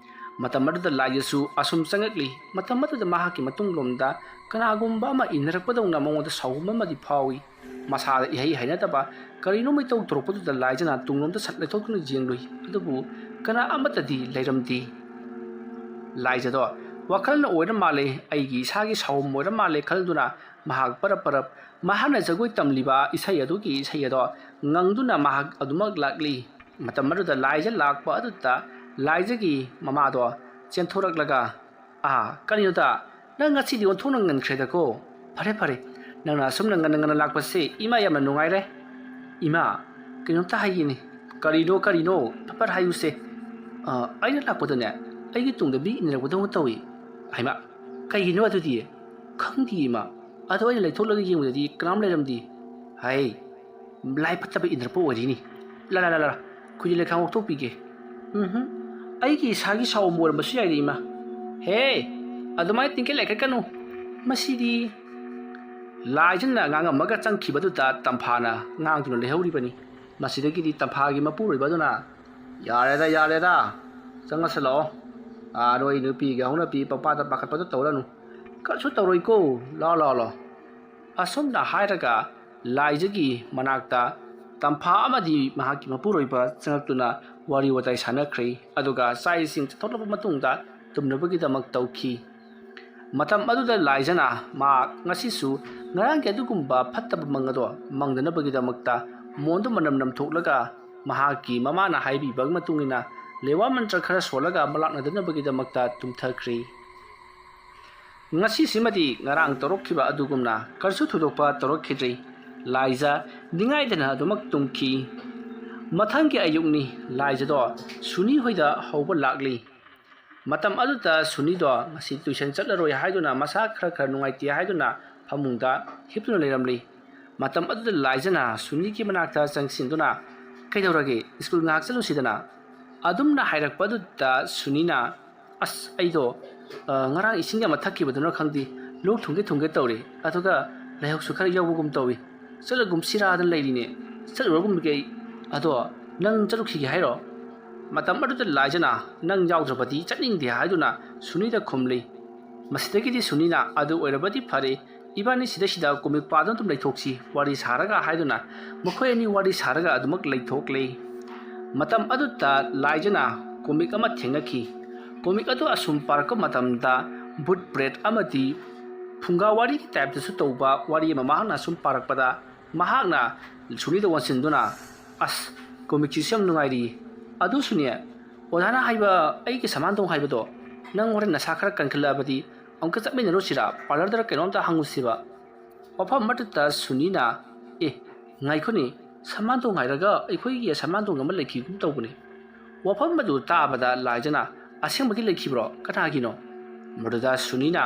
ꯃꯇꯝ ꯑꯗꯨꯗ ꯂꯥꯏꯖꯁꯨ ꯑꯁꯨꯝ ꯆꯪꯉꯛꯂꯤ꯫ ꯃꯇꯝ ꯑꯗꯨꯗ ꯃꯍꯥꯛꯀꯤ ꯃꯇꯨꯡꯂꯣꯝꯗ ꯀꯅꯥꯒꯨꯝꯕ ꯑꯃ ꯏꯟꯅꯔꯛꯄꯗꯧꯅ ꯃꯉꯣꯟꯗ ꯁꯥꯎꯒꯨꯝꯕ ꯑꯃꯗꯤ ꯐꯥꯎꯏ꯫ ꯃꯁꯥꯗ ꯏꯍꯩ ꯍꯩꯅꯗꯕ ꯀꯔꯤꯅꯣꯝ ꯏꯇꯧ ꯇꯧꯔꯛꯄꯗꯨꯗ ꯂꯥꯏꯖꯅ ꯇꯨꯡꯂꯣꯝꯗ ꯁꯠ ꯂꯩꯊꯣꯛꯇꯨꯅ ꯌꯦꯡꯂꯨꯏ꯫ ꯑꯗꯨꯕꯨ ꯀꯅꯥ ꯑꯃꯠꯇꯗꯤ ꯂꯩꯔꯝꯗꯦ꯫ ꯂꯥꯏꯖꯗꯣ ꯋꯥꯈꯜꯅ ꯑꯣꯏꯔ ꯃꯥꯜꯂꯦ, ꯑꯩꯒꯤ ꯏꯁꯥꯒꯤ ꯁꯥꯎꯝ ꯑꯣꯏꯔ ꯃꯥꯜꯂꯦ ꯈꯜꯗꯨꯅ ꯃꯍꯥꯛ ꯄꯔꯞ ꯄꯔꯞ ꯃꯍꯥꯛꯅ ꯖꯒꯣꯏ ꯇꯝꯂꯤꯕ ꯏꯁꯩ ꯑꯗꯨꯒꯤ ꯏꯁꯩ ꯑꯗꯣ ꯉꯪꯗꯨꯅ ꯃꯍꯥꯛ ꯑꯗꯨꯃꯛ ꯂꯥꯛꯂꯤ꯫ ꯃꯇꯝ ꯑꯗꯨꯗ ꯂꯥꯏꯖ ꯂꯥꯛꯄ ꯑꯗꯨꯗ ꯂꯥꯏꯖꯒꯤ ꯃꯃꯥꯗꯣ ꯆꯦꯟꯊꯣꯔꯛꯂꯒ, "ꯑꯥ, ꯀꯔꯤꯅꯣꯗ, ꯅꯪ ꯉꯁꯤꯗꯤ ꯑꯣꯟꯊꯣꯛꯅ ꯉꯟꯈ꯭ꯔꯦꯗꯀꯣ꯫ ꯐꯔꯦ, ꯐꯔꯦ, ꯅꯪꯅ ꯑꯁꯨꯝꯅ ꯉꯟꯅ ꯉꯟꯅ ꯂꯥꯛꯄꯁꯦ ꯏꯃꯥ ꯌꯥꯝꯅ ꯅꯨꯡꯉꯥꯏꯔꯦ꯫ ꯏꯃꯥ, ꯀꯩꯅꯣꯝꯇ ꯍꯥꯏꯒꯦꯅꯦ꯫" "ꯀꯔꯤꯅꯣ, ꯀꯔꯤꯅꯣ? ꯐꯠ ꯐꯠ ꯍꯥꯏꯌꯨꯁꯦ꯫" "ꯑ, ꯑꯩꯅ ꯂꯥꯛꯄꯗꯅꯦ, ꯑꯩꯒꯤ ꯇꯨꯡꯗ ꯃꯤ ꯏꯟꯅꯔꯛꯄꯗꯧꯅ ꯇꯧꯏ꯫" "ꯍꯩꯃꯥ, ꯀꯩꯒꯤꯅꯣ ꯑꯗꯨꯗꯤ?" "ꯈꯪꯗꯤꯌꯦ ꯏꯃꯥ, ꯑꯗꯣ ꯑꯩꯅ ꯂꯩꯊꯣꯛꯂꯒ ꯌꯦꯡꯕꯗꯗꯤ ꯀꯅꯥꯝ ꯂꯩꯔꯝꯗꯦ꯫" "ꯍꯥꯏ, ꯂꯥꯏ ꯐꯠꯇꯕ ꯏꯟꯅꯔꯛꯄ ꯑꯣꯏꯔꯤꯅꯤ꯫ ꯂꯥ, ꯂꯥ, ꯂꯥ, ꯂꯥ, ꯈꯨꯖꯤ ꯂꯩꯈꯥꯝ ꯑꯣꯛꯊꯣꯛꯄꯤꯒꯦ꯫" "ꯎꯝꯍꯨꯝ, ꯑꯩꯒꯤ ꯏꯁꯥꯒꯤ ꯁꯥꯎꯝ ꯑꯣꯏꯔꯝꯕꯁꯨ ꯌꯥꯏꯗ ꯏꯃꯥ꯫" "ꯍꯦ, ꯑꯗꯨꯃꯥꯏꯅ ꯇꯤꯡꯀꯦꯠ ꯂꯩꯈꯠꯀꯅꯨ꯫ ꯃꯁꯤꯗꯤ꯫" ꯂꯥꯏꯖꯅ ꯉꯥꯡꯉꯝꯃꯒ ꯆꯪꯈꯤꯕꯗꯨꯗ ꯇꯝꯐꯥꯅ ꯉꯥꯡꯗꯨꯅ ꯂꯩꯍꯧꯔꯤꯕꯅꯤ꯫ ꯃꯁꯤꯗꯒꯤꯗꯤ ꯇꯝꯐꯥꯒꯤ ꯃꯄꯨꯔꯣꯏꯕ ꯑꯗꯨꯅ, "ꯌꯥꯔꯦꯗ, ꯌꯥꯔꯦꯗ, ꯆꯪꯉꯁꯤ ꯂꯥꯛꯑꯣ꯫ ꯑꯥ, ꯅꯣꯏ ꯅꯨꯄꯤꯒꯤ ꯍꯧꯅꯕꯤ ꯄꯪꯄꯥꯗ ꯄꯥꯈꯠꯄꯗꯣ ꯇꯧꯔꯅꯨ꯫ ꯀꯔꯤꯁꯨ ꯇꯧꯔꯣꯏꯀꯣ, ꯂꯥꯛꯑꯣ, ꯂꯥꯛꯑꯣ, ꯂꯥꯛꯑꯣ꯫" ꯑꯁꯨꯝꯅ ꯍꯥꯏꯔꯒ ꯂꯥꯏꯖꯒꯤ ꯃꯅꯥꯛꯇ ꯇꯝꯐꯥ ꯑꯃꯗꯤ ꯃꯍꯥꯛꯀꯤ ꯃꯄꯨꯔꯣꯏꯕ ꯆꯪꯂꯛꯇꯨꯅ ꯋꯥꯔꯤ ꯋꯥꯇꯥꯏ ꯁꯥꯟꯅꯈ꯭ꯔꯦ꯫ ꯑꯗꯨꯒ ꯆꯥꯛ ꯏꯁꯤꯡ ꯆꯥꯊꯣꯛꯂꯕ ꯃꯇꯨꯡꯗ ꯇꯨꯝꯅꯕꯒꯤꯗꯃꯛ ꯇꯧꯈꯤ꯫ ꯃꯇꯝ ꯑꯗꯨꯗ ꯂꯥꯏꯖꯅ ꯃꯍꯥꯛ ꯉꯁꯤꯁꯨ ꯉꯔꯥꯡꯒꯤ ꯑꯗꯨꯒꯨꯝꯕ ꯐꯠꯇꯕ ꯃꯪ ꯑꯗꯣ ꯃꯪꯗꯅꯕꯒꯤꯗꯃꯛꯇ ꯃꯣꯟꯗꯨ ꯃꯅꯝ ꯅꯝꯊꯣꯛꯂꯒ ꯃꯍꯥꯛꯀꯤ ꯃꯃꯥꯅ ꯍꯥꯏꯕꯤꯕ ꯃꯇꯨꯡ ꯏꯟꯅ ꯂꯦꯋꯥ ꯃꯟꯇ꯭ꯔ ꯈꯔ ꯁꯣꯜꯂꯒ ꯃꯂꯥꯛꯅꯗꯅꯕꯒꯤꯗꯃꯛꯇ ꯇꯨꯝꯊꯈ꯭ꯔꯤ꯫ ꯉꯁꯤꯁꯤꯃꯗꯤ ꯉꯔꯥꯡ ꯇꯧꯔꯛꯈꯤꯕ ꯑꯗꯨꯒꯨꯝꯅ ꯀꯔꯤꯁꯨ ꯊꯣꯏꯗꯣꯛꯄ ꯇꯧꯔꯛꯈꯤꯗ꯭ꯔꯤ꯫ ꯂꯥꯏꯖ ꯅꯤꯡꯉꯥꯏꯗꯅ ꯑꯗꯨꯃꯛ ꯇꯨꯝꯈꯤ꯫ ꯃꯊꯪꯒꯤ ꯑꯌꯨꯛꯅꯤ꯫ ꯂꯥꯏꯖꯗꯣ ꯁꯨꯅꯤ ꯍꯣꯏꯗ ꯍꯧꯕ ꯂꯥꯛꯂꯤ꯫ ꯃꯇꯝ ꯑꯗꯨꯗ ꯁꯨꯅꯤꯗꯣ ꯉꯁꯤ ꯇꯨꯏꯁꯟ ꯆꯠꯂꯔꯣꯏ ꯍꯥꯏꯗꯨꯅ, ꯃꯁꯥ ꯈꯔ ꯈꯔ ꯅꯨꯡꯉꯥꯏꯇꯦ ꯍꯥꯏꯗꯨꯅ ꯐꯃꯨꯡꯗ ꯍꯤꯞꯇꯨꯅ ꯂꯩꯔꯝꯂꯤ꯫ ꯃꯇꯝ ꯑꯗꯨꯗ ꯂꯥꯏꯖꯅ ꯁꯨꯅꯤꯒꯤ ꯃꯅꯥꯛꯇ ꯆꯪꯁꯤꯟꯗꯨꯅ, "ꯀꯩꯗꯧꯔꯒꯦ? ꯁ꯭ꯀꯨꯜ ꯉꯥꯏꯍꯥꯛ ꯆꯠꯂꯨꯁꯤꯗꯅ?" ꯑꯗꯨꯝꯅ ꯍꯥꯏꯔꯛꯄ ꯑꯗꯨꯗ ꯁꯨꯅꯤꯅ, "ꯑꯁ, ꯑꯩꯗꯣ, ꯑ, ꯉꯔꯥꯡ ꯏꯁꯤꯡ ꯑꯃ ꯊꯛꯈꯤꯕꯗꯨꯅ ꯈꯪꯗꯦ, ꯂꯣꯛ ꯊꯨꯡꯒꯦ ꯊꯨꯡꯒꯦ ꯇꯧꯔꯦ꯫ ꯑꯗꯨꯒ ꯂꯥꯏꯍꯧꯁꯨ ꯈꯔ ꯌꯥꯎꯕꯒꯨꯝ ꯇꯧꯏ꯫ ꯆꯠꯂꯒꯨꯝꯁꯤꯔꯥꯗꯅ ꯂꯩꯔꯤꯅꯦ꯫ ꯆꯠꯂꯨꯔꯒꯨꯝꯒꯦ ꯑꯩ꯫ ꯑꯗꯣ ꯅꯪ ꯆꯠꯂꯨꯈꯤꯒꯦ ꯍꯥꯏꯔꯣ?" ꯃꯇꯝ ꯑꯗꯨꯗ ꯂꯥꯏꯖꯅ, "ꯅꯪ ꯌꯥꯎꯗ꯭ꯔꯕꯗꯤ ꯆꯠꯅꯤꯡꯗꯦ" ꯍꯥꯏꯗꯨꯅ ꯁꯨꯅꯤꯗ ꯈꯨꯝꯂꯤ꯫ ꯃꯁꯤꯗꯒꯤꯗꯤ ꯁꯨꯅꯤꯅ, "ꯑꯗꯨ ꯑꯣꯏꯔꯕꯗꯤ ꯐꯔꯦ, ꯏꯕꯥꯅꯤ ꯁꯤꯗꯩꯁꯤꯗ ꯀꯣꯃꯤꯛ ꯄꯥꯗꯨꯅ ꯑꯗꯨꯝ ꯂꯩꯊꯣꯛꯁꯤ, ꯋꯥꯔꯤ ꯁꯥꯔꯒ" ꯍꯥꯏꯗꯨꯅ ꯃꯈꯣꯏ ꯑꯅꯤ ꯋꯥꯔꯤ ꯁꯥꯔꯒ ꯑꯗꯨꯃꯛ ꯂꯩꯊꯣꯛꯂꯦ꯫ ꯃꯇꯝ ꯑꯗꯨꯗ ꯂꯥꯏꯖꯅ ꯀꯣꯃꯤꯛ ꯑꯃ ꯊꯦꯡꯅꯈꯤ꯫ ꯀꯣꯃꯤꯛ ꯑꯗꯨ ꯑꯁꯨꯝ ꯄꯥꯔꯛꯄ ꯃꯇꯝꯗ ꯚꯨꯠ ꯄ꯭ꯔꯦꯠ ꯑꯃꯗꯤ ꯐꯨꯡꯒꯥ ꯋꯥꯔꯤꯒꯤ ꯇꯥꯏꯞꯇꯁꯨ ꯇꯧꯕ ꯋꯥꯔꯤ ꯑꯃ ꯃꯍꯥꯛꯅ ꯑꯁꯨꯝ ꯄꯥꯔꯛꯄꯗ, ꯃꯍꯥꯛꯅ ꯁꯨꯅꯤꯗ ꯑꯣꯟꯁꯤꯟꯗꯨꯅ, "ꯑꯁ, ꯀꯣꯃꯤꯛꯁꯤꯁꯨ ꯌꯥꯝ ꯅꯨꯡꯉꯥꯏꯔꯤ꯫ ꯑꯗꯨꯁꯨꯅꯦ, ꯑꯣꯖꯥꯅ ꯍꯥꯏꯕ ꯑꯩꯒꯤ ꯁꯃꯥꯟꯗꯣꯡ ꯍꯥꯏꯕꯗꯣ, ꯅꯪ ꯍꯣꯔꯦꯟ ꯅꯁꯥ ꯈꯔ ꯀꯟꯈꯠꯂꯛꯑꯕꯗꯤ ꯑꯃꯨꯛꯀ ꯆꯠꯃꯤꯟꯅꯔꯨꯁꯤꯔꯥ? ꯄꯥꯔꯂꯔꯗꯔ ꯀꯩꯅꯣꯝꯇ ꯍꯪꯉꯨꯁꯤꯕ?" ꯋꯥꯐꯝ ꯑꯃꯠꯇꯗ ꯁꯨꯅꯤꯅ, "ꯑꯦ, ꯉꯥꯏꯈꯣꯅꯦ, ꯁꯃꯥꯟꯗꯣꯡ ꯍꯥꯏꯔꯒ ꯑꯩꯈꯣꯏꯒꯤ ꯁꯃꯥꯟꯗꯣꯡ ꯑꯃ ꯂꯩꯈꯤꯒꯨꯝ ꯇꯧꯕꯅꯦ꯫" ꯋꯥꯐꯝ ꯑꯗꯨ ꯇꯥꯕꯗ ꯂꯥꯏꯖꯅ, "ꯑꯁꯦꯡꯕꯒꯤ ꯂꯩꯈꯤꯕ꯭ꯔꯣ? ꯀꯅꯥꯒꯤꯅꯣ?" ꯃꯗꯨꯗ ꯁꯨꯅꯤꯅ,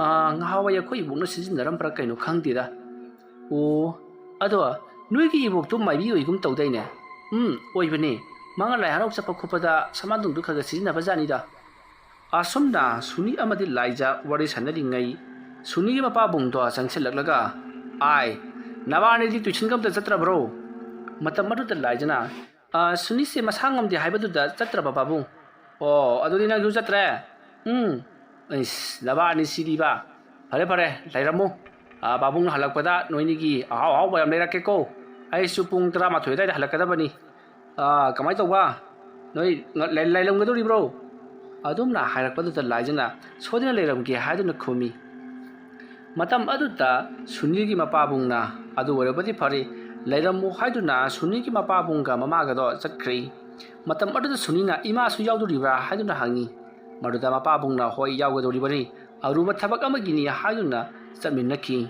"ꯑꯥ, ꯉꯍꯥꯟꯋꯥꯏ ꯑꯩꯈꯣꯏ ꯏꯕꯣꯛꯅ ꯁꯤꯖꯤꯟꯅꯔꯝꯕ꯭ꯔꯥ ꯀꯩꯅꯣ ꯈꯪꯗꯦꯗ꯫ ꯑꯣ, ꯑꯗꯣ ꯅꯣꯏꯒꯤ ꯏꯕꯣꯛꯇꯨ ꯃꯥꯏꯕꯤ ꯑꯣꯏꯒꯨꯝ ꯇꯧꯗꯥꯏꯅꯦ?" "ꯎꯝ, ꯑꯣꯏꯕꯅꯦ꯫ ꯃꯥꯅ ꯂꯥꯏ ꯍꯔꯥꯎ ꯆꯠꯄ ꯈꯣꯠꯄꯗ ꯁꯃꯥꯟꯗꯣꯡꯗꯨ ꯈꯔ ꯈꯔ ꯁꯤꯖꯤꯟꯅꯕ ꯖꯥꯠꯅꯤꯗ꯫" ꯑꯁꯨꯝꯅ ꯁꯨꯅꯤ ꯑꯃꯗꯤ ꯂꯥꯏꯖ ꯋꯥꯔꯤ ꯁꯥꯟꯅꯔꯤꯉꯩ, ꯁꯨꯅꯤꯒꯤ ꯃꯄꯥꯕꯨꯡꯗꯣ ꯆꯪꯁꯤꯜꯂꯛꯂꯒ, "ꯑꯥꯏ, ꯅꯕꯥꯅꯤꯗꯤ ꯇꯨꯏꯁꯟꯒ ꯑꯝꯇ ꯆꯠꯇ꯭ꯔꯕ꯭ꯔꯣ?" ꯃꯇꯝ ꯑꯗꯨꯗ ꯂꯥꯏꯖꯅ, "ꯑ, ꯁꯨꯅꯤꯁꯦ ꯃꯁꯥ ꯉꯝꯗꯦ ꯍꯥꯏꯕꯗꯨꯗ ꯆꯠꯇ꯭ꯔꯕ, ꯄꯥꯕꯨꯡ?" "ꯑꯣ, ꯑꯗꯨꯗꯤ ꯅꯪꯁꯨ ꯆꯠꯇ꯭ꯔꯦ?" "ꯎꯝ꯫ ꯏꯁ, ꯅꯕꯥꯅꯤ ꯁꯤꯗꯤꯕ꯫ ꯐꯔꯦ, ꯐꯔꯦ, ꯂꯩꯔꯝꯃꯨ꯫ ꯑ, ꯄꯥꯕꯨꯡꯅ ꯍꯜꯂꯛꯄꯗ ꯅꯣꯏꯅꯤꯒꯤ ꯑꯍꯥꯎ ꯑꯍꯥꯎꯕ ꯌꯥꯝ ꯂꯩꯔꯛꯀꯦꯀꯣ꯫ ꯑꯩꯁꯨ ꯄꯨꯡ ꯇꯔꯥꯃꯥꯊꯣꯏ ꯑꯗꯨꯋꯥꯏꯗ ꯍꯜꯂꯛꯀꯗꯕꯅꯤ꯫ ꯑ, ꯀꯃꯥꯏꯅ ꯇꯧꯕ? ꯅꯣꯏ ꯉ-, ꯂꯩ-, ꯂꯩꯔꯝꯒꯗꯧꯔꯤꯕ꯭ꯔꯣ?" ꯑꯗꯨꯝꯅ ꯍꯥꯏꯔꯛꯄꯗꯨꯗ ꯂꯥꯏꯖꯅ, "ꯁꯣꯏꯗꯅ ꯂꯩꯔꯝꯒꯦ" ꯍꯥꯏꯗꯨꯅ ꯈꯨꯝꯃꯤ꯫ ꯃꯇꯝ ꯑꯗꯨꯗ ꯁꯨꯅꯤꯜꯒꯤ ꯃꯄꯥꯕꯨꯡꯅ, "ꯑꯗꯨ ꯑꯣꯏꯔꯕꯗꯤ ꯐꯔꯦ, ꯂꯩꯔꯝꯃꯨ" ꯍꯥꯏꯗꯨꯅ ꯁꯨꯅꯤꯜꯒꯤ ꯃꯄꯥꯕꯨꯡꯒ ꯃꯃꯥꯒꯗꯣ ꯆꯠꯈ꯭ꯔꯦ꯫ ꯃꯇꯝ ꯑꯗꯨꯗ ꯁꯨꯅꯤꯅ, "ꯏꯃꯥꯁꯨ ꯌꯥꯎꯗꯣꯔꯤꯕ꯭ꯔꯥ?" ꯍꯥꯏꯗꯨꯅ ꯍꯪꯉꯤ꯫ ꯃꯗꯨꯗ ꯃꯄꯥꯕꯨꯡꯅ, "ꯍꯣꯏ, ꯌꯥꯎꯒꯗꯧꯔꯤꯕꯅꯤ꯫ ꯑꯔꯨꯕ ꯊꯕꯛ ꯑꯃꯒꯤꯅꯤ ꯍꯥꯏꯗꯨꯅ ꯆꯠꯃꯤꯟꯅꯈꯤ꯫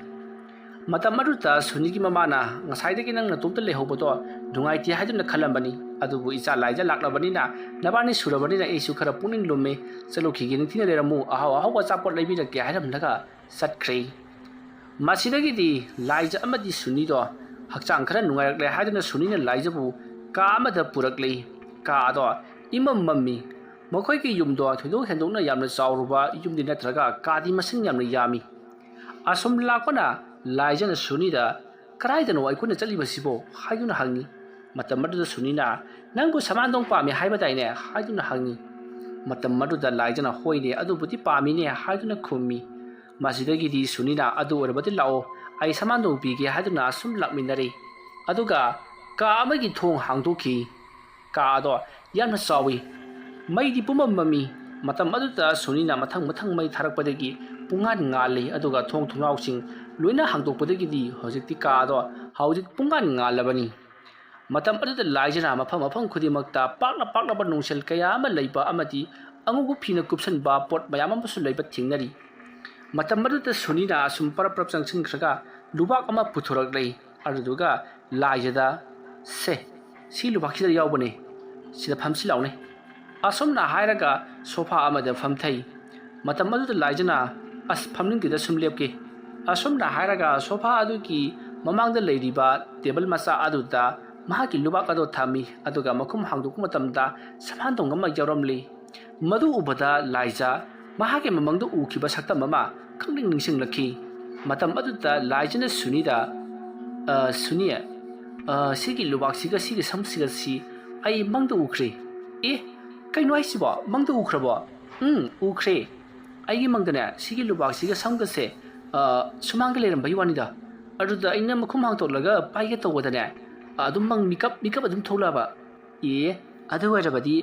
ꯃꯇꯝ ꯑꯗꯨꯗ ꯁꯨꯅꯤꯒꯤ ꯃꯃꯥꯅ, "ꯉꯁꯥꯏꯗꯒꯤ ꯅꯪ ꯅꯇꯣꯝꯇ ꯂꯩꯍꯧꯕꯗꯣ ꯅꯨꯡꯉꯥꯏꯇꯦ ꯍꯥꯏꯗꯨꯅ ꯈꯜꯂꯝꯕꯅꯤ, ꯑꯗꯨꯕꯨ ꯏꯆꯥ ꯂꯥꯏꯖ ꯂꯥꯛꯂꯕꯅꯤꯅ, ꯅꯕꯥꯅꯤ ꯁꯨꯔꯕꯅꯤꯅ ꯑꯩꯁꯨ ꯈꯔ ꯄꯨꯛꯅꯤꯡ ꯂꯨꯝꯃꯤ, ꯆꯠꯂꯨꯈꯤꯒꯦ, ꯅꯤꯡꯊꯤꯅ ꯂꯩꯔꯝꯃꯨ, ꯑꯍꯥꯎ ꯑꯍꯥꯎꯕ ꯑꯆꯥꯄꯣꯠ ꯂꯩꯕꯤꯔꯛꯀꯦ" ꯍꯥꯏꯔꯝꯂꯒ ꯆꯠꯈ꯭ꯔꯦ꯫ ꯃꯁꯤꯗꯒꯤꯗꯤ ꯂꯥꯏꯖ ꯑꯃꯗꯤ ꯁꯨꯅꯤꯗꯣ ꯍꯛꯆꯥꯡ ꯈꯔ ꯅꯨꯡꯉꯥꯏꯔꯛꯂꯦ ꯍꯥꯏꯗꯨꯅ ꯁꯨꯅꯤꯅ ꯂꯥꯏꯖꯕꯨ ꯀꯥ ꯑꯃꯗ ꯄꯨꯔꯛꯂꯤ꯫ ꯀꯥ ꯑꯗꯣ ꯏꯃꯝ ꯃꯝꯃꯤ꯫ ꯃꯈꯣꯏꯒꯤ ꯌꯨꯝꯗꯣ ꯊꯣꯏꯗꯣꯛ ꯍꯦꯟꯗꯣꯛꯅ ꯌꯥꯝꯅ ꯆꯥꯎꯔꯨꯕ ꯌꯨꯝꯗꯤ ꯅꯠꯇ꯭ꯔꯒ ꯀꯥꯗꯤ ꯃꯁꯤꯡ ꯌꯥꯝꯅ ꯌꯥꯝꯃꯤ꯫ ꯑꯁꯨꯝ ꯂꯥꯛꯄꯅ ꯂꯥꯏꯖꯅ ꯁꯨꯅꯤꯗ, "ꯀꯗꯥꯏꯗꯅꯣ ꯑꯩꯈꯣꯏꯅ ꯆꯠꯂꯤꯕꯁꯤꯕꯣ?" ꯍꯥꯏꯗꯨꯅ ꯍꯪꯉꯤ꯫ ꯃꯇꯝ ꯑꯗꯨꯗ ꯁꯨꯅꯤꯅ, "ꯅꯪꯕꯨ ꯁꯃꯥꯟꯗꯣꯡ ꯄꯥꯝꯃꯤ ꯍꯥꯏꯕꯗꯥꯏꯅꯦ?" ꯍꯥꯏꯗꯨꯅ ꯍꯪꯉꯤ꯫ ꯃꯇꯝ ꯑꯗꯨꯗ ꯂꯥꯏꯖꯅ, "ꯍꯣꯏꯅꯦ, ꯑꯗꯨꯕꯨꯗꯤ ꯄꯥꯝꯃꯤꯅꯦ" ꯍꯥꯏꯗꯨꯅ ꯈꯨꯝꯃꯤ꯫ ꯃꯁꯤꯗꯒꯤꯗꯤ ꯁꯨꯅꯤꯅ, "ꯑꯗꯨ ꯑꯣꯏꯔꯕꯗꯤ ꯂꯥꯛꯑꯣ, ꯑꯩ ꯁꯃꯥꯟꯗꯣꯡ ꯄꯤꯒꯦ" ꯍꯥꯏꯗꯨꯅ ꯑꯁꯨꯝ ꯂꯥꯛꯃꯤꯟꯅꯔꯦ꯫ ꯑꯗꯨꯒ ꯀꯥ ꯑꯃꯒꯤ ꯊꯣꯡ ꯍꯥꯡꯗꯣꯛꯈꯤ꯫ ꯀꯥ ꯑꯗꯣ ꯌꯥꯝꯅ ꯆꯥꯎꯏ꯫ ꯃꯩꯗꯤ ꯄꯨꯝꯃꯝ ꯃꯝꯃꯤ꯫ ꯃꯇꯝ ꯑꯗꯨꯗ ꯁꯨꯅꯤꯅ ꯃꯊꯪ ꯃꯊꯪ ꯃꯩ ꯊꯥꯔꯛꯄꯗꯒꯤ ꯄꯨꯡꯉꯥꯟ ꯉꯥꯜꯂꯤ, ꯑꯗꯨꯒ ꯊꯣꯡ ꯊꯣꯡꯅꯥꯎꯁꯤꯡ ꯂꯣꯏꯅ ꯍꯥꯡꯗꯣꯛꯄꯗꯒꯤꯗꯤ ꯍꯧꯖꯤꯛꯇꯤ ꯀꯥ ꯑꯗꯣ ꯍꯧꯖꯤꯛ ꯄꯨꯡꯉꯥꯟ ꯉꯥꯜꯂꯕꯅꯤ꯫ ꯃꯇꯝ ꯑꯗꯨꯗ ꯂꯥꯏꯖꯅ ꯃꯐꯝ ꯃꯐꯝ ꯈꯨꯗꯤꯡꯃꯛꯇ ꯄꯥꯛꯅ ꯄꯥꯛꯂꯕ ꯅꯨꯡꯁꯦꯜ ꯀꯌꯥ ꯑꯃ ꯂꯩꯕ ꯑꯃꯗꯤ ꯑꯉꯧꯕ ꯐꯤꯅ ꯀꯨꯞꯁꯟꯕ ꯄꯣꯠ ꯃꯌꯥꯝ ꯑꯃꯁꯨ ꯂꯩꯕ ꯊꯦꯡꯅꯔꯤ꯫ ꯃꯇꯝ ꯑꯗꯨꯗ ꯁꯨꯅꯤꯅ ꯑꯁꯨꯝ ꯄꯔꯞ ꯄꯔꯞ ꯆꯪꯁꯤꯟꯈ꯭ꯔꯒ ꯂꯨꯕꯥꯛ ꯑꯃ ꯄꯨꯊꯣꯔꯛꯂꯦ꯫ ꯑꯗꯨꯗꯨꯒ ꯂꯥꯏꯖꯗ, "ꯁꯦ, ꯁꯤ ꯂꯨꯕꯥꯛꯁꯤꯗ ꯌꯥꯎꯕꯅꯦ, ꯁꯤꯗ ꯐꯝꯁꯤ ꯂꯥꯎꯅꯦ" ꯑꯁꯨꯝꯅ ꯍꯥꯏꯔꯒ ꯁꯣꯐꯥ ꯑꯃꯗ ꯐꯝꯊꯩ꯫ ꯃꯇꯝ ꯑꯗꯨꯗ ꯂꯥꯏꯖꯅ, "ꯑꯁ, ꯐꯝꯅꯤꯡꯗꯦꯗ, ꯁꯨꯝ ꯂꯦꯞꯀꯦ" ꯑꯁꯨꯝꯅ ꯍꯥꯏꯔꯒ ꯁꯣꯐꯥ ꯑꯗꯨꯒꯤ ꯃꯃꯥꯡꯗ ꯂꯩꯔꯤꯕ ꯇꯦꯕꯜ ꯃꯆꯥ ꯑꯗꯨꯗ ꯃꯍꯥꯛꯀꯤ ꯂꯨꯕꯥꯛ ꯑꯗꯨ ꯊꯝꯃꯤ, ꯑꯗꯨꯒ ꯃꯈꯨꯝ ꯍꯥꯡꯗꯣꯛꯄ ꯃꯇꯝꯗ ꯁꯃꯥꯟꯗꯣꯡ ꯑꯃ ꯌꯥꯎꯔꯝꯂꯤ꯫ ꯃꯗꯨ ꯎꯕꯗ ꯂꯥꯏꯖ ꯃꯍꯥꯛꯀꯤ ꯃꯃꯪꯗ ꯎꯈꯤꯕ ꯁꯛꯇꯝ ꯑꯃ ꯈꯪꯅꯤꯡ ꯅꯤꯡꯁꯤꯡꯂꯛꯈꯤ꯫ ꯃꯇꯝ ꯑꯗꯨꯗ ꯂꯥꯏꯖꯅ ꯁꯨꯅꯤꯗ, "ꯑ, ꯁꯨꯅꯤ, ꯑ, ꯁꯤꯒꯤ ꯂꯨꯕꯥꯛꯁꯤꯒ ꯁꯤꯒꯤ ꯁꯝꯁꯤꯒ ꯁꯤ ꯑꯩ ꯃꯪꯗ ꯎꯈ꯭ꯔꯦ꯫" "ꯑꯦ, ꯀꯩꯅꯣ ꯍꯥꯏꯁꯤꯕꯣ? ꯃꯪꯗ ꯎꯈ꯭ꯔꯕꯣ?" "ꯎꯝ, ꯎꯈ꯭ꯔꯦ꯫ ꯑꯩꯒꯤ ꯃꯪꯗꯅꯦ ꯁꯤꯒꯤ ꯂꯨꯕꯥꯛꯁꯤꯒ ꯁꯝꯒꯁꯦ, ꯑ, ꯁꯨꯃꯥꯡꯗ ꯂꯩꯔꯝꯕꯒꯤ ꯋꯥꯅꯤꯗ꯫ ꯑꯗꯨꯗ ꯑꯩꯅ ꯃꯈꯨꯝ ꯍꯥꯡꯗꯣꯛꯂꯒ ꯄꯥꯏꯒꯦ ꯇꯧꯕꯗꯅꯦ, ꯑ, ꯑꯗꯨꯝ ꯃꯪ ꯃꯤꯀꯞ, ꯃꯤꯀꯞ ꯑꯗꯨꯝ ꯊꯣꯛꯂꯛꯑꯕ꯫" "ꯑꯦ, ꯑꯗꯨ ꯑꯣꯏꯔꯕꯗꯤ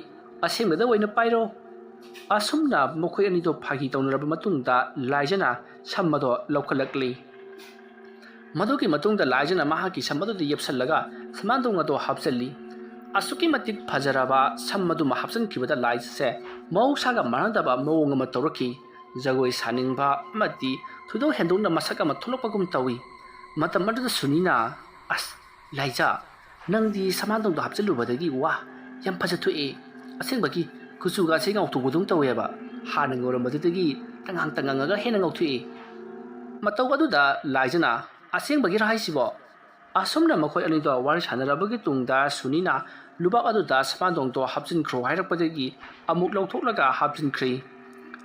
ꯑꯁꯦꯡꯕꯗ ꯑꯣꯏꯅ ꯄꯥꯏꯔꯣ꯫" ꯑꯁꯨꯝꯅ ꯃꯈꯣꯏ ꯑꯅꯤꯗꯣ ꯐꯥꯒꯤ ꯇꯧꯅꯔꯕ ꯃꯇꯨꯡꯗ ꯂꯥꯏꯖꯅ ꯁꯝ ꯑꯗꯣ ꯂꯧꯈꯠꯂꯛꯂꯤ꯫ ꯃꯗꯨꯒꯤ ꯃꯇꯨꯡꯗ ꯂꯥꯏꯖꯅ ꯃꯍꯥꯛꯀꯤ ꯁꯝ ꯑꯗꯨꯗ ꯌꯦꯞꯁꯜꯂꯒ ꯁꯃꯥꯟꯗꯣꯡ ꯑꯗꯣ ꯍꯥꯞꯆꯜꯂꯤ꯫ ꯑꯁꯨꯛꯀꯤ ꯃꯇꯤꯛ ꯐꯖꯔꯕ ꯁꯝ ꯑꯗꯨꯃ ꯍꯥꯞꯆꯤꯟꯈꯤꯕꯗ ꯂꯥꯏꯖꯁꯦ ꯃꯍꯧꯁꯥꯒ ꯃꯥꯟꯅꯗꯕ ꯃꯑꯣꯡ ꯑꯃ ꯇꯧꯔꯛꯈꯤ꯫ ꯖꯒꯣꯏ ꯁꯥꯅꯤꯡꯕ ꯑꯃꯗꯤ ꯊꯣꯏꯗꯣꯛ ꯍꯦꯟꯗꯣꯛꯅ ꯃꯁꯛ ꯑꯃ ꯊꯣꯛꯂꯛꯄꯒꯨꯝ ꯇꯧꯏ꯫ ꯃꯇꯝ ꯑꯗꯨꯗ ꯁꯨꯅꯤꯅ, "ꯑꯁ, ꯂꯥꯏꯖ, ꯅꯪꯗꯤ ꯁꯃꯥꯟꯗꯣꯡꯗꯣ ꯍꯥꯞꯆꯤꯜꯂꯨꯕꯗꯒꯤ, ꯋꯥ, ꯌꯥꯝ ꯐꯖꯊꯣꯛꯑꯦ꯫ ꯑꯁꯦꯡꯕꯒꯤ ꯀꯨꯆꯨꯒꯁꯦ ꯉꯧꯊꯣꯛꯄꯗꯧ ꯇꯧꯋꯦꯕ꯫ ꯍꯥꯟꯅ ꯉꯧꯔꯝꯕꯗꯨꯗꯒꯤ ꯇꯉꯥꯡ ꯇꯉꯥꯡꯉꯒ ꯍꯦꯟꯅ ꯉꯧꯊꯣꯛꯑꯦ꯫" ꯃꯇꯧ ꯑꯗꯨꯗ ꯂꯥꯏꯖꯅ, "ꯑꯁꯦꯡꯕꯒꯤꯔꯣ ꯍꯥꯏꯁꯤꯕꯣ?" ꯑꯁꯨꯝꯅ ꯃꯈꯣꯏ ꯑꯅꯤꯗꯣ ꯋꯥꯔꯤ ꯁꯥꯟꯅꯔꯕꯒꯤ ꯇꯨꯡꯗ ꯁꯨꯅꯤꯅ ꯂꯨꯕꯥꯛ ꯑꯗꯨꯗ ꯁꯃꯥꯟꯗꯣꯡꯗꯣ ꯍꯥꯞꯆꯤꯟꯈ꯭ꯔꯣ ꯍꯥꯏꯔꯛꯄꯗꯒꯤ ꯑꯃꯨꯛ ꯂꯧꯊꯣꯛꯂꯒ ꯍꯥꯞꯆꯤꯟꯈ꯭ꯔꯦ꯫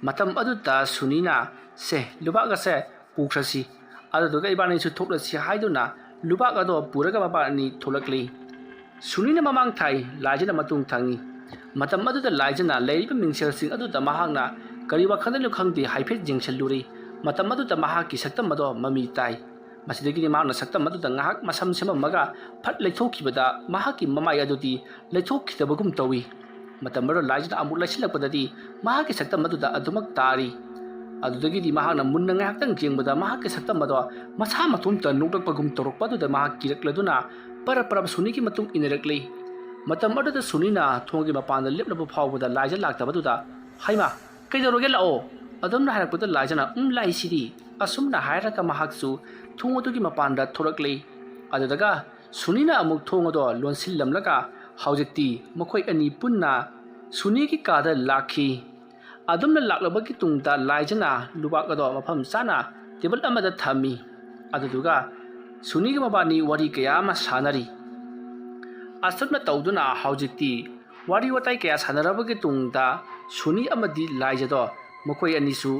ꯃꯇꯝ ꯑꯗꯨꯗ ꯁꯨꯅꯤꯅ, "ꯁꯦ, ꯂꯨꯕꯥꯛ ꯑꯁꯦ ꯄꯨꯈ꯭ꯔꯁꯤ, ꯑꯗꯨꯗꯨꯒ ꯏꯕꯥꯅꯤꯁꯨ ꯊꯣꯛꯂꯁꯤ" ꯍꯥꯏꯗꯨꯅ ꯂꯨꯕꯥꯛ ꯑꯗꯣ ꯄꯨꯔꯒ ꯃꯕꯥꯅꯤ ꯊꯣꯛꯂꯛꯂꯤ꯫ ꯁꯨꯅꯤꯅ ꯃꯃꯥꯡ ꯊꯥꯏ, ꯂꯥꯏꯖꯅ ꯃꯇꯨꯡ ꯊꯪꯉꯤ꯫ ꯃꯇꯝ ꯑꯗꯨꯗ ꯂꯥꯏꯖꯅ ꯂꯩꯔꯤꯕ ꯃꯤꯡꯁꯦꯜꯁꯤꯡ ꯑꯗꯨꯗ ꯃꯍꯥꯛꯅ ꯀꯔꯤ ꯋꯥꯈꯜꯗꯅꯣ ꯈꯪꯗꯦ ꯍꯥꯏꯐꯦꯠ ꯌꯦꯡꯁꯤꯜꯂꯨꯔꯤ꯫ ꯃꯇꯝ ꯑꯗꯨꯗ ꯃꯍꯥꯛꯀꯤ ꯁꯛꯇꯝ ꯑꯗꯣ ꯃꯃꯤ ꯇꯥꯏ꯫ ꯃꯁꯤꯗꯒꯤꯗꯤ ꯃꯍꯥꯛꯅ ꯁꯛꯇꯝ ꯑꯗꯨꯗ ꯉꯥꯏꯍꯥꯛ ꯃꯁꯝ ꯁꯦꯝꯃꯝꯃꯒ ꯐꯠ ꯂꯩꯊꯣꯛꯈꯤꯕꯗ ꯃꯍꯥꯛꯀꯤ ꯃꯃꯥꯏ ꯑꯗꯨꯗꯤ ꯂꯩꯊꯣꯛꯈꯤꯗꯕꯒꯨꯝ ꯇꯧꯏ꯫ ꯃꯇꯝ ꯑꯗꯨꯗ ꯂꯥꯏꯖꯅ ꯑꯃꯨꯛ ꯂꯩꯁꯤꯜꯂꯛꯄꯗꯗꯤ ꯃꯍꯥꯛꯀꯤ ꯁꯛꯇꯝ ꯑꯗꯨꯗ ꯑꯗꯨꯃꯛ ꯇꯥꯔꯤ꯫ ꯑꯗꯨꯗꯒꯤꯗꯤ ꯃꯍꯥꯛꯅ ꯃꯨꯟꯅ ꯉꯥꯏꯍꯥꯛꯇꯪ ꯌꯦꯡꯕꯗ ꯃꯍꯥꯛꯀꯤ ꯁꯛꯇꯝ ꯑꯗꯣ ꯃꯁꯥ ꯃꯇꯣꯝꯇ ꯅꯣꯛꯂꯛꯄꯒꯨꯝ ꯇꯧꯔꯛꯄ ꯑꯗꯨꯗ ꯃꯍꯥꯛ ꯀꯤꯔꯛꯂꯗꯨꯅ ꯄꯔꯞ ꯄꯔꯞ ꯁꯨꯅꯤꯒꯤ ꯃꯇꯨꯡ ꯏꯟꯅꯔꯛꯂꯤ꯫ ꯃꯇꯝ ꯑꯗꯨꯗ ꯁꯨꯅꯤꯅ ꯊꯣꯡꯒꯤ ꯃꯄꯥꯟꯗ ꯂꯦꯞꯂꯕ ꯐꯥꯎꯕꯗ ꯂꯥꯏꯖ ꯂꯥꯛꯇꯕꯗꯨꯗ, "ꯍꯩꯃꯥ, ꯀꯩꯗꯧꯔꯒꯦ? ꯂꯥꯛꯑꯣ꯫" ꯑꯗꯨꯝꯅ ꯍꯥꯏꯔꯛꯄꯗ ꯂꯥꯏꯖꯅ, "ꯎꯝ, ꯂꯥꯛꯏꯁꯤꯗꯤ꯫" ꯑꯁꯨꯝꯅ ꯍꯥꯏꯔꯒ ꯃꯍꯥꯛꯁꯨ ꯊꯣꯡ ꯑꯗꯨꯒꯤ ꯃꯄꯥꯟꯗ ꯊꯣꯛꯂꯛꯂꯤ꯫ ꯑꯗꯨꯗꯒ ꯁꯨꯅꯤꯅ ꯑꯃꯨꯛ ꯊꯣꯡ ꯑꯗꯣ ꯂꯣꯟꯁꯤꯜꯂꯝꯂꯒ ꯍꯧꯖꯤꯛꯇꯤ ꯃꯈꯣꯏ ꯑꯅꯤ ꯄꯨꯟꯅ ꯁꯨꯅꯤꯒꯤ ꯀꯥꯗ ꯂꯥꯛꯈꯤ꯫ ꯑꯗꯨꯝꯅ ꯂꯥꯛꯂꯕꯒꯤ ꯇꯨꯡꯗ ꯂꯥꯏꯖꯅ ꯂꯨꯕꯥꯛ ꯑꯗꯣ ꯃꯐꯝ ꯆꯥꯅ ꯇꯦꯕꯜ ꯑꯃꯗ ꯊꯝꯃꯤ꯫ ꯑꯗꯨꯗꯨꯒ ꯁꯨꯅꯤꯒ ꯃꯕꯥꯅꯤ ꯋꯥꯔꯤ ꯀꯌꯥ ꯑꯃ ꯁꯥꯟꯅꯔꯤ꯫ ꯑꯁꯨꯝꯅ ꯇꯧꯗꯨꯅ ꯍꯧꯖꯤꯛꯇꯤ ꯋꯥꯔꯤ ꯋꯥꯇꯥꯏ ꯀꯌꯥ ꯁꯥꯟꯅꯔꯕꯒꯤ ꯇꯨꯡꯗ ꯁꯨꯅꯤ ꯑꯃꯗꯤ ꯂꯥꯏꯖꯗꯣ ꯃꯈꯣꯏ ꯑꯅꯤꯁꯨ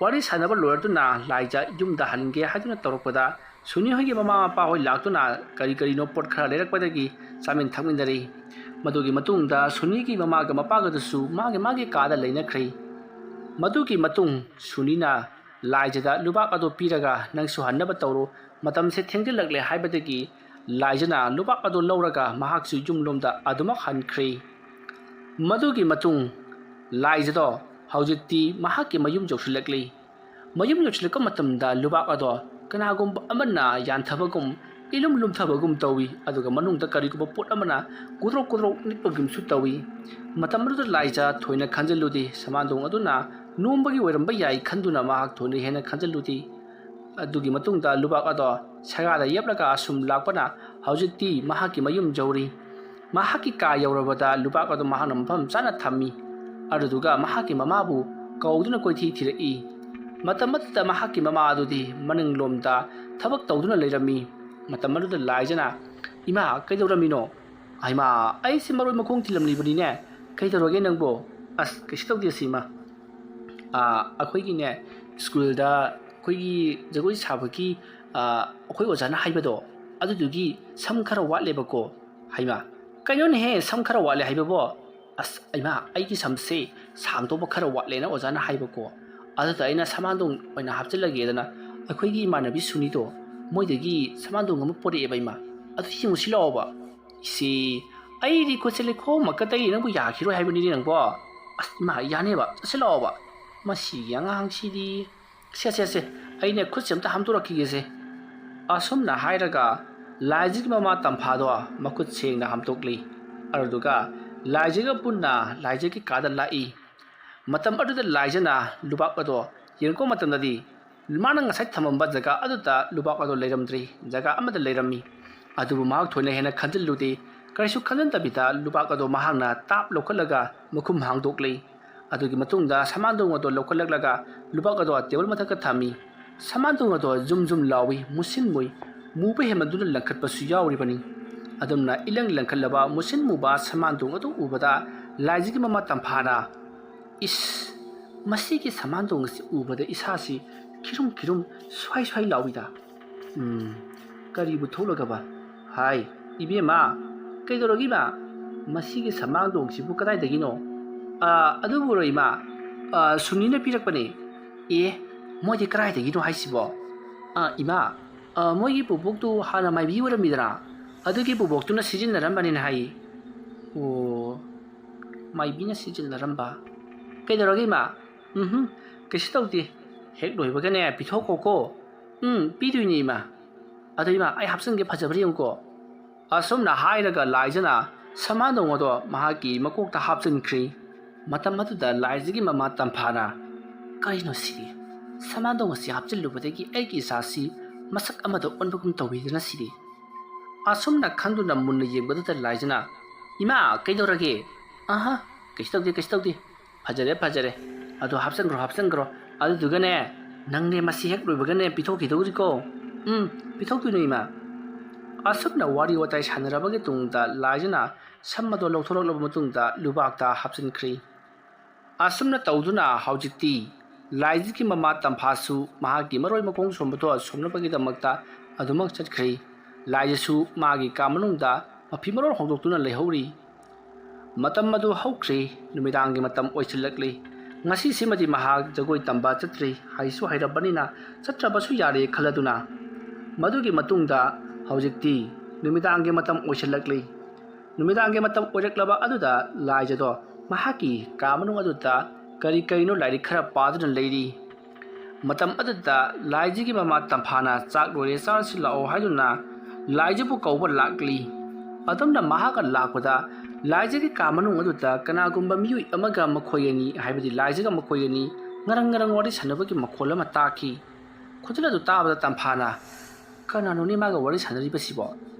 ꯋꯥꯔꯤ ꯁꯥꯟꯅꯕ ꯂꯣꯏꯔꯗꯨꯅ ꯂꯥꯏꯖ ꯌꯨꯝꯗ ꯍꯟꯒꯦ ꯍꯥꯏꯗꯨꯅ ꯇꯧꯔꯛꯄꯗ ꯁꯨꯅꯤ ꯍꯣꯏꯒꯤ ꯃꯃꯥ ꯃꯄꯥ ꯍꯣꯏ ꯂꯥꯛꯇꯨꯅ ꯀꯔꯤ ꯀꯔꯤꯅꯣ ꯄꯣꯠ ꯈꯔ ꯂꯩꯔꯛꯄꯗꯒꯤ ꯆꯥꯃꯤꯟ ꯊꯛꯃꯤꯟꯅꯔꯤ꯫ ꯃꯗꯨꯒꯤ ꯃꯇꯨꯡꯗ ꯁꯨꯅꯤꯒꯤ ꯃꯃꯥꯒ ꯃꯄꯥꯒꯗꯨꯁꯨ ꯃꯥꯒꯤ ꯃꯥꯒꯤ ꯀꯥꯗ ꯂꯩꯅꯈ꯭ꯔꯦ꯫ ꯃꯗꯨꯒꯤ ꯃꯇꯨꯡ ꯁꯨꯅꯤꯅ ꯂꯥꯏꯖꯗ ꯂꯨꯕꯥꯛ ꯑꯗꯨ ꯄꯤꯔꯒ, "ꯅꯪꯁꯨ ꯍꯟꯅꯕ ꯇꯧꯔꯣ, ꯃꯇꯝꯁꯦ ꯊꯦꯡꯖꯤꯜꯂꯛꯂꯦ" ꯍꯥꯏꯕꯗꯒꯤ ꯂꯥꯏꯖꯅ ꯂꯨꯕꯥꯛ ꯑꯗꯨ ꯂꯧꯔꯒ ꯃꯍꯥꯛꯁꯨ ꯌꯨꯝꯂꯣꯝꯗ ꯑꯗꯨꯃꯛ ꯍꯟꯈ꯭ꯔꯦ꯫ ꯃꯗꯨꯒꯤ ꯃꯇꯨꯡ ꯂꯥꯏꯖꯗꯣ ꯍꯧꯖꯤꯛꯇꯤ ꯃꯍꯥꯛꯀꯤ ꯃꯌꯨꯝ ꯌꯧꯁꯤꯜꯂꯛꯂꯤ꯫ ꯃꯌꯨꯝ ꯌꯧꯁꯤꯜꯂꯛꯄ ꯃꯇꯝꯗ ꯂꯨꯕꯥꯛ ꯑꯗꯣ ꯀꯅꯥꯒꯨꯝꯕ ꯑꯃꯅ ꯌꯥꯟꯊꯕꯒꯨꯝ, ꯏꯂꯨꯝ ꯂꯨꯝꯊꯕꯒꯨꯝ ꯇꯧꯏ, ꯑꯗꯨꯒ ꯃꯅꯨꯡꯗ ꯀꯔꯤꯒꯨꯝꯕ ꯄꯣꯠ ꯑꯃꯅ ꯀꯨꯗ꯭ꯔꯣꯛ ꯀꯨꯗ꯭ꯔꯣꯛ ꯅꯤꯛꯄꯒꯨꯝꯁꯨ ꯇꯧꯏ꯫ ꯃꯇꯝ ꯑꯗꯨꯗ ꯂꯥꯏꯖ ꯊꯣꯏꯅ ꯈꯟꯖꯤꯜꯂꯨꯗꯦ꯫ ꯁꯃꯥꯟꯗꯣꯡ ꯑꯗꯨꯅ ꯅꯣꯝꯕꯒꯤ ꯑꯣꯏꯔꯝꯕ ꯌꯥꯏ ꯈꯟꯗꯨꯅ ꯃꯍꯥꯛ ꯊꯣꯏꯅ ꯍꯦꯟꯅ ꯈꯟꯖꯤꯜꯂꯨꯗꯦ꯫ ꯑꯗꯨꯒꯤ ꯃꯇꯨꯡꯗ ꯂꯨꯕꯥꯛ ꯑꯗꯣ ꯁꯦꯒꯥꯗ ꯌꯦꯞꯂꯒ ꯑꯁꯨꯝ ꯂꯥꯛꯄꯅ ꯍꯧꯖꯤꯛꯇꯤ ꯃꯍꯥꯛꯀꯤ ꯃꯌꯨꯝ ꯌꯧꯔꯤ꯫ ꯃꯍꯥꯛꯀꯤ ꯀꯥ ꯌꯧꯔꯕꯗ ꯂꯨꯕꯥꯛ ꯑꯗꯨ ꯃꯍꯥꯛꯅ ꯃꯐꯝ ꯆꯥꯅ ꯊꯝꯃꯤ꯫ ꯑꯗꯨꯗꯨꯒ ꯃꯍꯥꯛꯀꯤ ꯃꯃꯥꯕꯨ ꯀꯧꯗꯨꯅ ꯀꯣꯏꯊꯤ ꯊꯤꯔꯛꯏ꯫ ꯃꯇꯝ ꯑꯗꯨꯗ ꯃꯍꯥꯛꯀꯤ ꯃꯃꯥ ꯑꯗꯨꯗꯤ ꯃꯅꯤꯡꯂꯣꯝꯗ ꯊꯕꯛ ꯇꯧꯗꯨꯅ ꯂꯩꯔꯝꯃꯤ꯫ ꯃꯇꯝ ꯑꯗꯨꯗ ꯂꯥꯏꯖꯅ, "ꯏꯃꯥ, ꯀꯩꯗꯧꯔꯝꯃꯤꯅꯣ?" "ꯍꯩꯃꯥ, ꯑꯩꯁꯦ ꯃꯔꯣꯏ ꯃꯈꯣꯡ ꯊꯤꯜꯂꯝꯂꯤꯕꯅꯤꯅꯦ꯫ ꯀꯩꯗꯧꯔꯒꯦ ꯅꯪꯕꯣ?" "ꯑꯁ, ꯀꯩꯁꯨ ꯇꯧꯗꯦ ꯁꯤꯃ꯫ ꯑꯥ, ꯑꯩꯈꯣꯏꯒꯤꯅꯦ, ꯁ꯭ꯀꯨꯜꯗ ꯑꯩꯈꯣꯏꯒꯤ ꯖꯒꯣꯏ ꯁꯥꯕꯒꯤ, ꯑꯥ, ꯑꯩꯈꯣꯏ ꯑꯣꯖꯥꯅ ꯍꯥꯏꯕꯗꯣ, ꯑꯗꯨꯗꯨꯒꯤ ꯁꯝ ꯈꯔ ꯋꯥꯠꯂꯦꯕꯀꯣ꯫" "ꯍꯩꯃꯥ, ꯀꯩꯅꯣꯅꯦꯍꯦ, ꯁꯝ ꯈꯔ ꯋꯥꯠꯂꯦ ꯍꯥꯏꯕꯕꯣ?" "ꯑꯁ, ꯏꯃꯥ, ꯑꯩꯒꯤ ꯁꯝꯁꯦ ꯁꯥꯡꯗꯧꯕ ꯈꯔ ꯋꯥꯠꯂꯦꯅ ꯑꯣꯖꯥꯅ ꯍꯥꯏꯕꯀꯣ꯫ ꯑꯗꯨꯗ ꯑꯩꯅ ꯁꯃꯥꯟꯗꯣꯡ ꯑꯣꯏꯅ ꯍꯥꯞꯆꯤꯜꯂꯒꯦꯗꯅ ꯑꯩꯈꯣꯏꯒꯤ ꯏꯃꯥꯟꯅꯕꯤ ꯁꯨꯅꯤꯗꯣ, ꯃꯣꯏꯗꯒꯤ ꯁꯃꯥꯟꯗꯣꯡ ꯑꯃ ꯄꯣꯔꯛꯑꯦꯕ ꯏꯃꯥ꯫ ꯑꯗꯨ ꯌꯦꯡꯉꯨꯁꯤ ꯂꯥꯛꯑꯣꯕ꯫" "ꯏꯆꯦ, ꯑꯩꯗꯤ ꯈꯨꯠꯁꯦ ꯂꯩꯈꯣꯝ ꯑꯃꯀ ꯇꯩꯔꯤ ꯅꯪꯕꯨ ꯌꯥꯈꯤꯔꯣꯏ ꯍꯥꯏꯕꯅꯤꯅꯦ ꯅꯪꯕꯣ꯫ ꯑꯁ, ꯏꯃꯥ, ꯌꯥꯅꯦꯕ, ꯆꯠꯁꯤ ꯂꯥꯛꯑꯣꯕ꯫ ꯃꯁꯤꯒꯤ ꯑꯉꯥꯡꯁꯤꯗꯤ꯫ ꯁꯦ, ꯁꯦ, ꯁꯦ, ꯑꯩꯅꯦ ꯈꯨꯠꯁꯦ ꯑꯝꯇ ꯍꯥꯝꯗꯣꯔꯛꯈꯤꯒꯦꯁꯦ꯫" ꯑꯁꯨꯝꯅ ꯍꯥꯏꯔꯒ ꯂꯥꯏꯖꯒꯤ ꯃꯃꯥ ꯇꯝꯐꯥꯗꯣ ꯃꯈꯨꯠ ꯁꯦꯡꯅ ꯍꯥꯝꯗꯣꯛꯂꯤ꯫ ꯑꯗꯨꯗꯨꯒ ꯂꯥꯏꯖꯒ ꯄꯨꯟꯅ ꯂꯥꯏꯖꯒꯤ ꯀꯥꯗ ꯂꯥꯛꯏ꯫ ꯃꯇꯝ ꯑꯗꯨꯗ ꯂꯥꯏꯖꯅ ꯂꯨꯕꯥꯛ ꯑꯗꯣ ꯌꯦꯡꯉꯛꯄ ꯃꯇꯝꯗꯗꯤ ꯃꯥꯅ ꯉꯁꯥꯏ ꯊꯝꯃꯝꯕ ꯖꯒꯥ ꯑꯗꯨꯗ ꯂꯨꯕꯥꯛ ꯑꯗꯣ ꯂꯩꯔꯝꯗ꯭ꯔꯤ, ꯖꯒꯥ ꯑꯃꯗ ꯂꯩꯔꯝꯃꯤ꯫ ꯑꯗꯨꯕꯨ ꯃꯍꯥꯛ ꯊꯣꯏꯅ ꯍꯦꯟꯅ ꯈꯟꯖꯤꯜꯂꯨꯗꯦ꯫ ꯀꯔꯤꯁꯨ ꯈꯟꯖꯤꯟꯗꯕꯤꯗ ꯂꯨꯕꯥꯛ ꯑꯗꯣ ꯃꯍꯥꯛꯅ ꯇꯥꯞ ꯂꯧꯈꯠꯂꯒ ꯃꯈꯨꯝ ꯍꯥꯡꯗꯣꯛꯂꯤ꯫ ꯑꯗꯨꯒꯤ ꯃꯇꯨꯡꯗ ꯁꯃꯥꯟꯗꯣꯡ ꯑꯗꯣ ꯂꯧꯈꯠꯂꯛꯂꯒ ꯂꯨꯕꯥꯛ ꯑꯗꯣ ꯇꯦꯕꯜ ꯃꯊꯛꯇ ꯊꯝꯃꯤ꯫ ꯁꯃꯥꯟꯗꯣꯡ ꯑꯗꯣ ꯖꯨꯝ ꯖꯨꯝ ꯂꯥꯎꯏ, ꯃꯨꯁꯤꯟ ꯃꯨꯏ, ꯃꯨꯕ ꯍꯦꯟꯃꯟꯗꯨꯅ ꯂꯪꯈꯠꯄꯁꯨ ꯌꯥꯎꯔꯤꯕꯅꯤ꯫ ꯑꯗꯨꯝꯅ ꯏꯂꯪ ꯂꯪꯈꯠꯂꯕ ꯃꯨꯁꯤꯟ ꯃꯨꯕ ꯁꯃꯥꯟꯗꯣꯡ ꯑꯗꯨ ꯎꯕꯗ ꯂꯥꯏꯖꯒꯤ ꯃꯃꯥ ꯇꯝꯐꯥꯅ, "ꯏꯁ, ꯃꯁꯤꯒꯤ ꯁꯃꯥꯟꯗꯣꯡ ꯑꯁꯤ ꯎꯕꯗ ꯏꯁꯥꯁꯤ ꯈꯤꯔꯨꯝ ꯈꯤꯔꯨꯝ ꯁ꯭ꯋꯥꯏ ꯁ꯭ꯋꯥꯏ ꯂꯥꯎꯏꯗ꯫ ꯎꯝ, ꯀꯔꯤꯕꯨ ꯊꯣꯛꯂꯒꯕ? ꯍꯥꯏ, ꯏꯕꯦꯝꯃ, ꯀꯩꯗꯧꯔꯒꯦ ꯏꯃꯥ? ꯃꯁꯤꯒꯤ ꯁꯃꯥꯟꯗꯣꯡꯁꯤꯕꯨ ꯀꯗꯥꯏꯗꯒꯤꯅꯣ? ꯑꯥ, ꯑꯗꯨꯕꯨꯔꯣ ꯏꯃꯥ, ꯑꯥ, ꯁꯨꯅꯤꯅ ꯄꯤꯔꯛꯄꯅꯦ꯫" "ꯑꯦ, ꯃꯣꯏꯗꯤ ꯀꯗꯥꯏꯗꯒꯤꯅꯣ ꯍꯥꯏꯁꯤꯕꯣ?" "ꯑꯥ, ꯏꯃꯥ, ꯑꯥ, ꯃꯣꯏꯒꯤ ꯄꯨꯕꯣꯛꯇꯨ ꯍꯥꯟꯅ ꯃꯥꯏꯕꯤ ꯑꯣꯏꯔꯝꯃꯤꯗꯅ, ꯑꯗꯨꯒꯤ ꯄꯨꯕꯣꯛꯇꯨꯅ ꯁꯤꯖꯤꯟꯅꯔꯝꯕꯅꯤꯅ ꯍꯥꯏꯌꯦ꯫" "ꯑꯣ, ꯃꯥꯏꯕꯤꯅ ꯁꯤꯖꯤꯟꯅꯔꯝꯕ꯫ ꯀꯩꯗꯧꯔꯒꯦ ꯏꯃꯥ?" "ꯎꯝꯍꯨꯝ, ꯀꯩꯁꯨ ꯇꯧꯗꯦ꯫ ꯍꯦꯛ ꯂꯣꯏꯕꯒꯅꯦ ꯄꯤꯊꯣꯛꯈꯣꯀꯣ꯫" "ꯎꯝ, ꯄꯤꯗꯣꯏꯅꯦ ꯏꯃꯥ꯫ ꯑꯗꯣ ꯏꯃꯥ, ꯑꯩ ꯍꯥꯞꯆꯤꯟꯒꯦ, ꯐꯖꯕ꯭ꯔꯥ ꯌꯦꯡꯉꯨꯀꯣ꯫" ꯑꯁꯨꯝꯅ ꯍꯥꯏꯔꯒ ꯂꯥꯏꯖꯅ ꯁꯃꯥꯟꯗꯣꯡ ꯑꯗꯣ ꯃꯍꯥꯛꯀꯤ ꯃꯀꯣꯛꯇ ꯍꯥꯞꯆꯤꯟꯈ꯭ꯔꯤ꯫ ꯃꯇꯝ ꯑꯗꯨꯗ ꯂꯥꯏꯖꯒꯤ ꯃꯃꯥ ꯇꯝꯐꯥꯅ, "ꯀꯩꯅꯣ ꯁꯤꯗꯤ? ꯁꯃꯥꯟꯗꯣꯡ ꯑꯁꯤ ꯍꯥꯞꯆꯤꯜꯂꯨꯕꯗꯒꯤ ꯑꯩꯒꯤ ꯏꯆꯥꯁꯤ ꯃꯁꯛ ꯑꯃꯗ ꯑꯣꯟꯕꯒꯨꯝ ꯇꯧꯕꯤꯗꯅ ꯁꯤꯗꯤ?" ꯑꯁꯨꯝꯅ ꯈꯟꯗꯨꯅ ꯃꯨꯟꯅ ꯌꯦꯡꯕꯗꯨꯗ ꯂꯥꯏꯖꯅ, "ꯏꯃꯥ, ꯀꯩꯗꯧꯔꯒꯦ?" "ꯑꯍ, ꯀꯩꯁꯨ ꯇꯧꯗꯦ, ꯀꯩꯁꯨ ꯇꯧꯗꯦ꯫ ꯐꯖꯔꯦ, ꯐꯖꯔꯦ꯫ ꯑꯗꯨ ꯍꯥꯞꯆꯟꯈ꯭ꯔꯣ, ꯍꯥꯞꯆꯟꯈ꯭ꯔꯣ꯫ ꯑꯗꯨꯗꯨꯒꯅꯦ, ꯅꯪꯅꯦ ꯃꯁꯤ ꯍꯦꯛ ꯂꯣꯏꯕꯒꯅꯦ ꯄꯤꯊꯣꯛꯈꯤꯗꯧꯔꯤꯀꯣ꯫" "ꯎꯝ, ꯄꯤꯊꯣꯛꯇꯣꯏꯅꯣ, ꯏꯃꯥ꯫" ꯑꯁꯨꯝꯅ ꯋꯥꯔꯤ ꯋꯥꯇꯥꯏ ꯁꯥꯟꯅꯔꯕꯒꯤ ꯇꯨꯡꯗ ꯂꯥꯏꯖꯅ ꯁꯝ ꯑꯗꯣ ꯂꯧꯊꯣꯔꯛꯂꯕ ꯃꯇꯨꯡꯗ ꯂꯨꯕꯥꯛꯇ ꯍꯥꯞꯆꯤꯟꯈ꯭ꯔꯤ꯫ ꯑꯁꯨꯝꯅ ꯇꯧꯗꯨꯅ ꯍꯧꯖꯤꯛꯇꯤ ꯂꯥꯏꯖꯒꯤ ꯃꯃꯥ ꯇꯝꯐꯥꯁꯨ ꯃꯍꯥꯛꯀꯤ ꯃꯔꯣꯏ ꯃꯈꯣꯡ ꯁꯣꯝꯕꯗꯣ ꯁꯣꯝꯅꯕꯒꯤꯗꯃꯛꯇ ꯑꯗꯨꯃꯛ ꯆꯠꯈ꯭ꯔꯤ꯫ ꯂꯥꯏꯖꯁꯨ ꯃꯥꯒꯤ ꯀꯥ ꯃꯅꯨꯡꯗ ꯃꯐꯤ ꯃꯔꯣꯜ ꯍꯣꯡꯗꯣꯛꯇꯨꯅ ꯂꯩꯍꯧꯔꯤ꯫ ꯃꯇꯝ ꯑꯗꯨ ꯍꯧꯈ꯭ꯔꯤ꯫ ꯅꯨꯃꯤꯗꯥꯡꯒꯤ ꯃꯇꯝ ꯑꯣꯏꯁꯤꯜꯂꯛꯂꯤ꯫ ꯉꯁꯤꯁꯤꯃꯗꯤ ꯃꯍꯥꯛ ꯖꯒꯣꯏ ꯇꯝꯕ ꯆꯠꯇ꯭ꯔꯤ꯫ ꯍꯩꯁꯨ ꯍꯩꯔꯕꯅꯤꯅ ꯆꯠꯇ꯭ꯔꯕꯁꯨ ꯌꯥꯔꯦ ꯈꯜꯂꯗꯨꯅ꯫ ꯃꯗꯨꯒꯤ ꯃꯇꯨꯡꯗ ꯍꯧꯖꯤꯛꯇꯤ ꯅꯨꯃꯤꯗꯥꯡꯒꯤ ꯃꯇꯝ ꯑꯣꯏꯁꯤꯜꯂꯛꯂꯤ꯫ ꯅꯨꯃꯤꯗꯥꯡꯒꯤ ꯃꯇꯝ ꯑꯣꯏꯔꯛꯂꯕ ꯑꯗꯨꯗ ꯂꯥꯏꯖꯗꯣ ꯃꯍꯥꯛꯀꯤ ꯀꯥ ꯃꯅꯨꯡ ꯑꯗꯨꯗ ꯀꯔꯤ ꯀꯔꯤꯅꯣ ꯂꯥꯏꯔꯤꯛ ꯈꯔ ꯄꯥꯗꯨꯅ ꯂꯩꯔꯤ꯫ ꯃꯇꯝ ꯑꯗꯨꯗ ꯂꯥꯏꯖꯒꯤ ꯃꯃꯥ ꯇꯝꯐꯥꯅ "ꯆꯥꯛ ꯂꯣꯏꯔꯦ, ꯆꯥꯔꯁꯤ ꯂꯥꯛꯑꯣ" ꯍꯥꯏꯗꯨꯅ ꯂꯥꯏꯖꯕꯨ ꯀꯧꯕ ꯂꯥꯛꯂꯤ꯫ ꯑꯗꯨꯝꯅ ꯃꯍꯥꯛꯀ ꯂꯥꯛꯄꯗ ꯂꯥꯏꯖꯒꯤ ꯀꯥ ꯃꯅꯨꯡ ꯑꯗꯨꯗ ꯀꯅꯥꯒꯨꯝꯕ ꯃꯤꯑꯣꯏ ꯑꯃꯒ ꯃꯈꯣꯏ ꯑꯅꯤ, ꯍꯥꯏꯕꯗꯤ ꯂꯥꯏꯖꯒ ꯃꯈꯣꯏ ꯑꯅꯤ, ꯉꯔꯪ ꯉꯔꯪ ꯋꯥꯔꯤ ꯁꯥꯟꯅꯕꯒꯤ ꯃꯈꯣꯜ ꯑꯃ ꯇꯥꯈꯤ꯫ ꯈꯣꯟꯖꯦꯜ ꯑꯗꯨ ꯇꯥꯕꯗ ꯇꯝꯐꯥꯅ, "ꯀꯅꯥꯅꯣꯅꯦ ꯃꯥꯒ ꯋꯥꯔꯤ ꯁꯥꯟꯅꯔꯤꯕꯁꯤꯕꯣ?